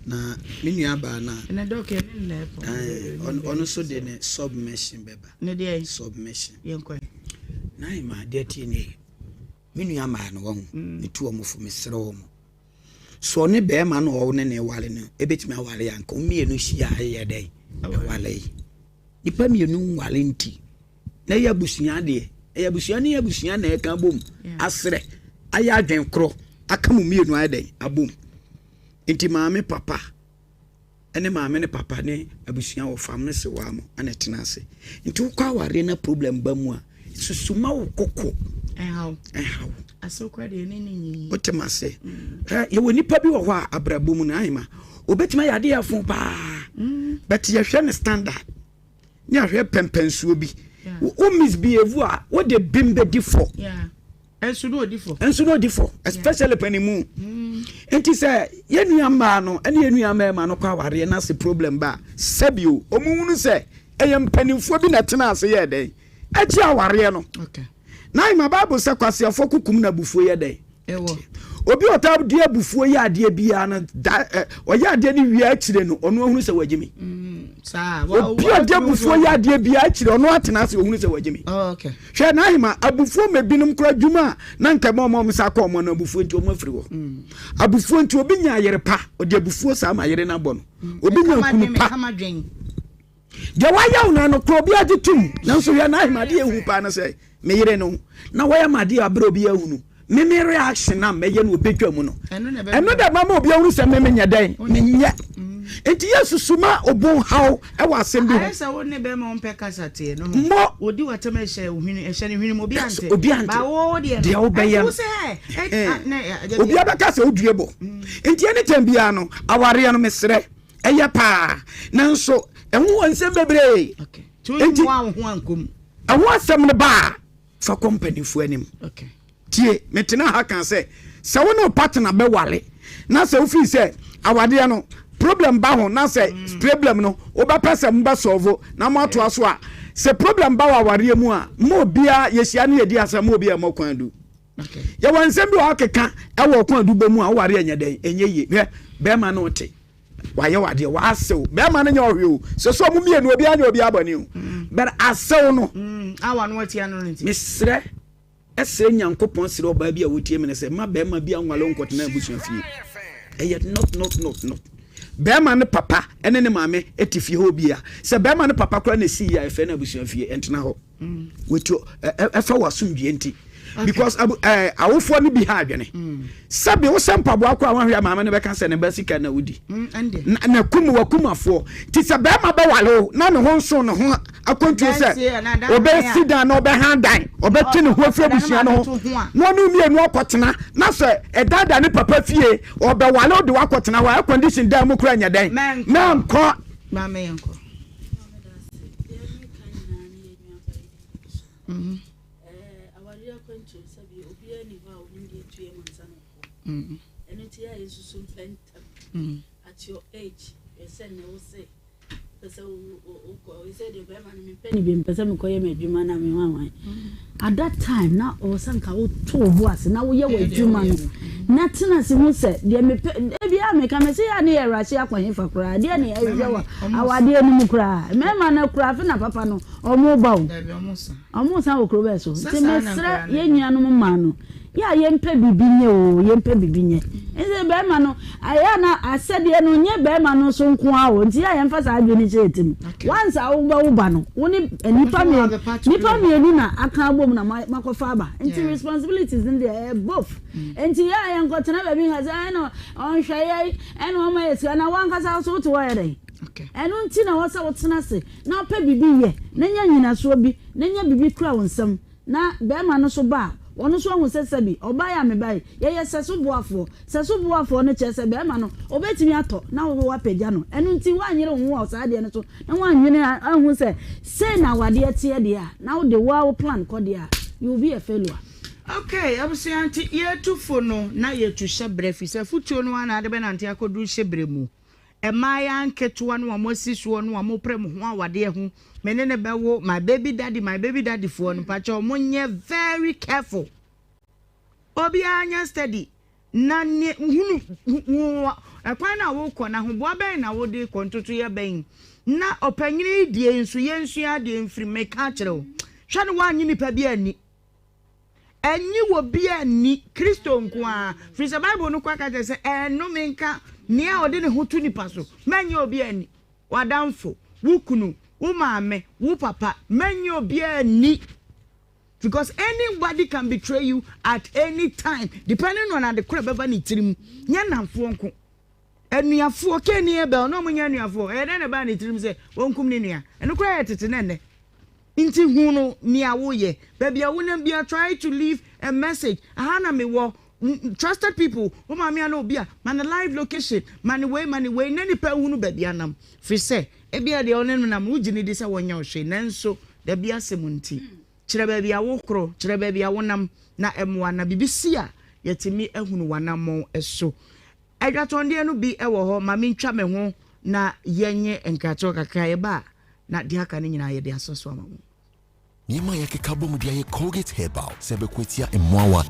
Na me nua baa na. Ɛnɛ dɔkɛ ne nnɛ pɔn. Ɔno nso de ne submission bɛba. Ne deɛ. Submission. Yɛnkɔ. Nahima, deɛ tie ne. Me nua maa no wahu metu wɔn fo mesrɛ wɔn so ɔne bɛrima no ɔne ne ware no ebetumi aware a nka wɔn mmienu hyia ayɛ dɛn ɛware yi nipa mmienu nware nti na ɛyɛ abusua adeɛ ɛyɛ abusua ne abusua na ɛka bom asrɛ ayɛ adwen korɔ aka mu mmienu ayɛ dɛn abom nti maame papa ne maame ne papa ne abusua wɔ fam ne sewaa mo ana ɛtena ase nti wokɔ awareɛ na problem ba mu a susu ma wo koko ɛhaw ɛhaw wote ma ase mm. yɛwɔ nipa bi wɔ hɔ a abrabɔ mu no ahema obɛtumi ayɛ adeɛ afo paa mm. but yɛhwɛ ne standard ne ahwɛ pɛmpɛnsuo bi wo misbehave a wode bem bɛdi fɔ Nso na odi fɔ. Nso na odi fɔ especially panimu. Mm. Nti sɛ yɛn nua mmaa no ɛne yɛn nua mmarima no kɔ awareɛ na se problem ba sɛbio wɔn hunu sɛ ɛyɛ mpanimfoɔ bi na ɛtena ase yɛ dɛn ɛgye awareɛ no. Okay. Na ima Bible sɛ kwaseafoɔ kukum na abufuo yɛ dɛn. Ɛwɔ. Obi a ɔtaa di abufuo yɛ adeɛ biara no da ɛ ɔyɛ adeɛ no wie akyire no ɔno ahunu sɛ wagye mi. Mm, saa. Obi a ɔde abufuo yɛ adeɛ biara akyire ɔno atena ase ohunu sɛ wagye mi. Oh, okay. Hwɛ n'ahema abufuo ma ebinom kora adwuma a na nka ɛma ɔma ɔmo sa kɔ ɔmo no abufuo nti ɔmo afiri hɔ. Mm. Abufuo nti obi nya ayere pa ɔde abufuo saa ma ayere no abɔ no. Mm. Obi nya kunu pa. Deɛ wayɛ wo no ano korɔ obi agye tom nanso hwɛ n'ahema adeɛ ehu paa no sɛ me yere no na wɔyɛ ma adeɛ abere obi ahunu me me reaction a mɛyɛ no obɛtwa mu no ɛno da mama obi ahunu sɛ me menyɛ dɛn menyɛ mm. Nti yɛ susu ma obo nhaw wɔ asɛm bi ho. Ayɛ sɛ wo ne bɛrima ɔmpɛ kasa teɛ no ho. Mmɔ. Odi w'atam ɛhyɛ wo hwene ɛhyɛ ne hwene mu obi ante. Obi ante. Ba wo deɛ no. Deɛ wobɛyɛ no. Ɛnti wo sɛ ɛ ɛ. Obi abɛka sɛ wodue bɔ. Nti anytime biara no awareɛ no mesrɛ ɛyɛ paa nanso ɛho wɔ nsɛm bebree. Nti ɛho asɛm no ba a fa kɔ mpanimfoɔ anim. Tie, metenaa ha kaa sɛ, sɛ wo ne wo partner bɛware na sɛ wofii sɛ awadeɛ no problem ba ho na sɛ mm. problem no wobɛpɛ sɛ mobɛ solve na moatoa so a, sɛ problem ba wɔ awareɛ mu a, ma obiara yɛhyia ne yɛdi asɛm ma obiara mmɔ kwan du. Yɛwɔ nsɛm bi wɔ akeka ɛwɔ kwan du bɔ mu a woware ɛnyɛ dɛn ɛnyɛ yie. Hwɛ, bɛrima no te wayɛ wadeɛ wasew bɛrima no nyɛ ɔhwɛ o sɛ so ɔmo mmienu obiara nyɛ obiara bɔne o mm. but asew no mm. awa no atia no nti mesrɛ ɛsrɛ Nyankopɔn srɛ ɔbaa bi a wotie me no sɛ ma bɛrima bi anwale wo nkɔtena abusua fie ɛyɛ not not not not bɛrima no papa ɛne ne maame ɛte fie hɔ bia sɛ bɛrima no papa koraa na ɛsi yie a ɛfɛ no abusua fie ɛntena hɔ wetu ɛfa wɔ asomdwie nti because abu ɛɛ awofoɔ no bi ha adwene mm. sɛbi wosɛ mpaboa kɔ a wɔahwɛ maame no bɛka sɛ ne ba sika na wodi mm, na na kum wɔ kumafoɔ ti sɛ bɛrima bɛwale o na ne ho nso ne ho akwantuo sɛ ɔbɛsi dan na ɔbɛha dan ɔbɛtwe ne ho afiri abusua no ho na ɔne mmienu akɔtena na sɛ ɛdan da ne papa fie ɔbɛwale o de wakɔtena hɔ air condition dan mu kura nyɛ dɛn mɛnkɔ. Ɛno nti yɛ a yɛnsusu mpɛ ntɛm at your age hwɛ sɛ nnɛ wo se wopɛ sɛ wokɔ sɛ deɛ bɛrima no mempɛ ne bi mpɛ sɛ mekɔyɛ m'adwuma na me hwanhwan at that time na ɔwɔ sɛ nka woto wo bo ase na woyɛ w'adwuma no na tena ase hu sɛ deɛ mepɛ ebi a meka me se yɛ a ne yɛ awurase akɔ hefa koraa deɛ ne yɛhwehwɛ wɔ awadeɛ no mu koraa mmarima no koraa afe na papa no ɔmo ba o ɔmo san wɔ kuro bɛɛ so nti mesrɛ yɛn nuanom mmaa no Yɛ a yɛmpɛ biribi nyɛ oo, yɛmpɛ biribi nyɛ. Nti bɛrima no, ɛyɛ a na asɛdeɛ no nyɛ bɛrima no so nko ara o, nti yɛ a yɛmfa saa adwene no nhyɛ yɛn tirim. Once a wobɛwo ba no, wo ne nnipa mmienu, nnipa mmienu na aka abom na moakɔfa aba. Nti responsibilities no deɛ ɛyɛ both. Nti yɛ a yɛnkɔtena baabi nka sɛ ɛna ɔnhwɛ yɛn, ɛna ɔmma yɛ sika, na wo ankasa nso wote hɔ yɛ dɛn? Ɛno nti na ɛwɔ sɛ wotena ase na wopɛ biribi yɛ, na nya nnyinasoɔ bi, na nya biribi kura wo nsam. Na barima no nso ba a, ɔno nso ahu sɛ sɛbi ɔbaa yi a mebae yi, yɛyɛ sɛso boafoɔ. Sɛso boafoɔ no kyerɛ sɛ barima no, ɔbɛtumi atɔ na wo woapagya no. Ɛno nti woanyere wo ho wɔ saa adeɛ no so na woannwene anhu sɛ sei na awadeɛ teɛ deɛ a, na wode wo ara wo plan kɔ deɛ a, you will be a failure. Ok abusua nti yɛtu fo no na yɛtu hyɛbrɛ firi sɛ afutuo no ara na ade bɛnante akɔduru hyɛbrɛ mu. Mmaayaa nketewa no a moasi soɔ no a mopere mo ho awadeɛ ho, me ne no bɛwo, my baby daddy, my baby daddy foɔ no, mpakyɛw monyɛ very careful. Obiara nyɛ steady na ne hunu wo ɛkwan no a wokɔ no ahoboa bɛn na wode kɔ ntotoeɛ bɛn na ɔpanyini yi die nso yɛnsua adeɛ mfiri meka akyerɛ wo hwɛ no woanye nipa bi anni Ɛnnye obiara nni, Kristo nko ara. Firi sɛ Bible no koraa ka kyerɛ sɛ, Ɛnnome nka nea ɔde ne ho to nipa so. Mɛnnye obiara nni. W'adamfo, wo kunu, wo maame, wo papa, mɛnnye obiara nni. Because anybody can betray you at any time, depending on ade koro a ɛbɛba ne tirim. Nyɛ nnamfoɔ nko. Anuafoɔ, Cain ne Abel, na wɔnyɛ anuafoɔ. Ɛyɛ dɛn na ɛbaa ne tirim sɛ wɔnkum ne nua? Ɛno koraa yɛ tete na ɛnnɛ. Nti hu no nea woyɛ. Baabi a wonam biara try to leave a message. Aha na mewɔ. Trusted people, wo maame anaa obi a, ma no live location, ma no wei, ma no wei na nipa nhunu baabi anam. Firi sɛ, ebia deɛ ɔne no nam no, wogye no di sɛ wɔnyɛ wo hwee, nanso dabi asɛm nti. Kyerɛ baabi a wokorɔ, kyerɛ baabi a wonam na ɛmmoa na biribi si a, yɛatumi ahunu w'anammɔn so. Adwatɔndeɛ no bi wɔ hɔ, ma mentwa me ho na yɛnye nkratoɔ kakra, yɛba a na deɛ aka no nyinaa yɛde asɔ so ama mo. Nneɛma a yɛakeka abom de ayɛ Colgate Herbal sɛ ɛbɛko atia mmoawa.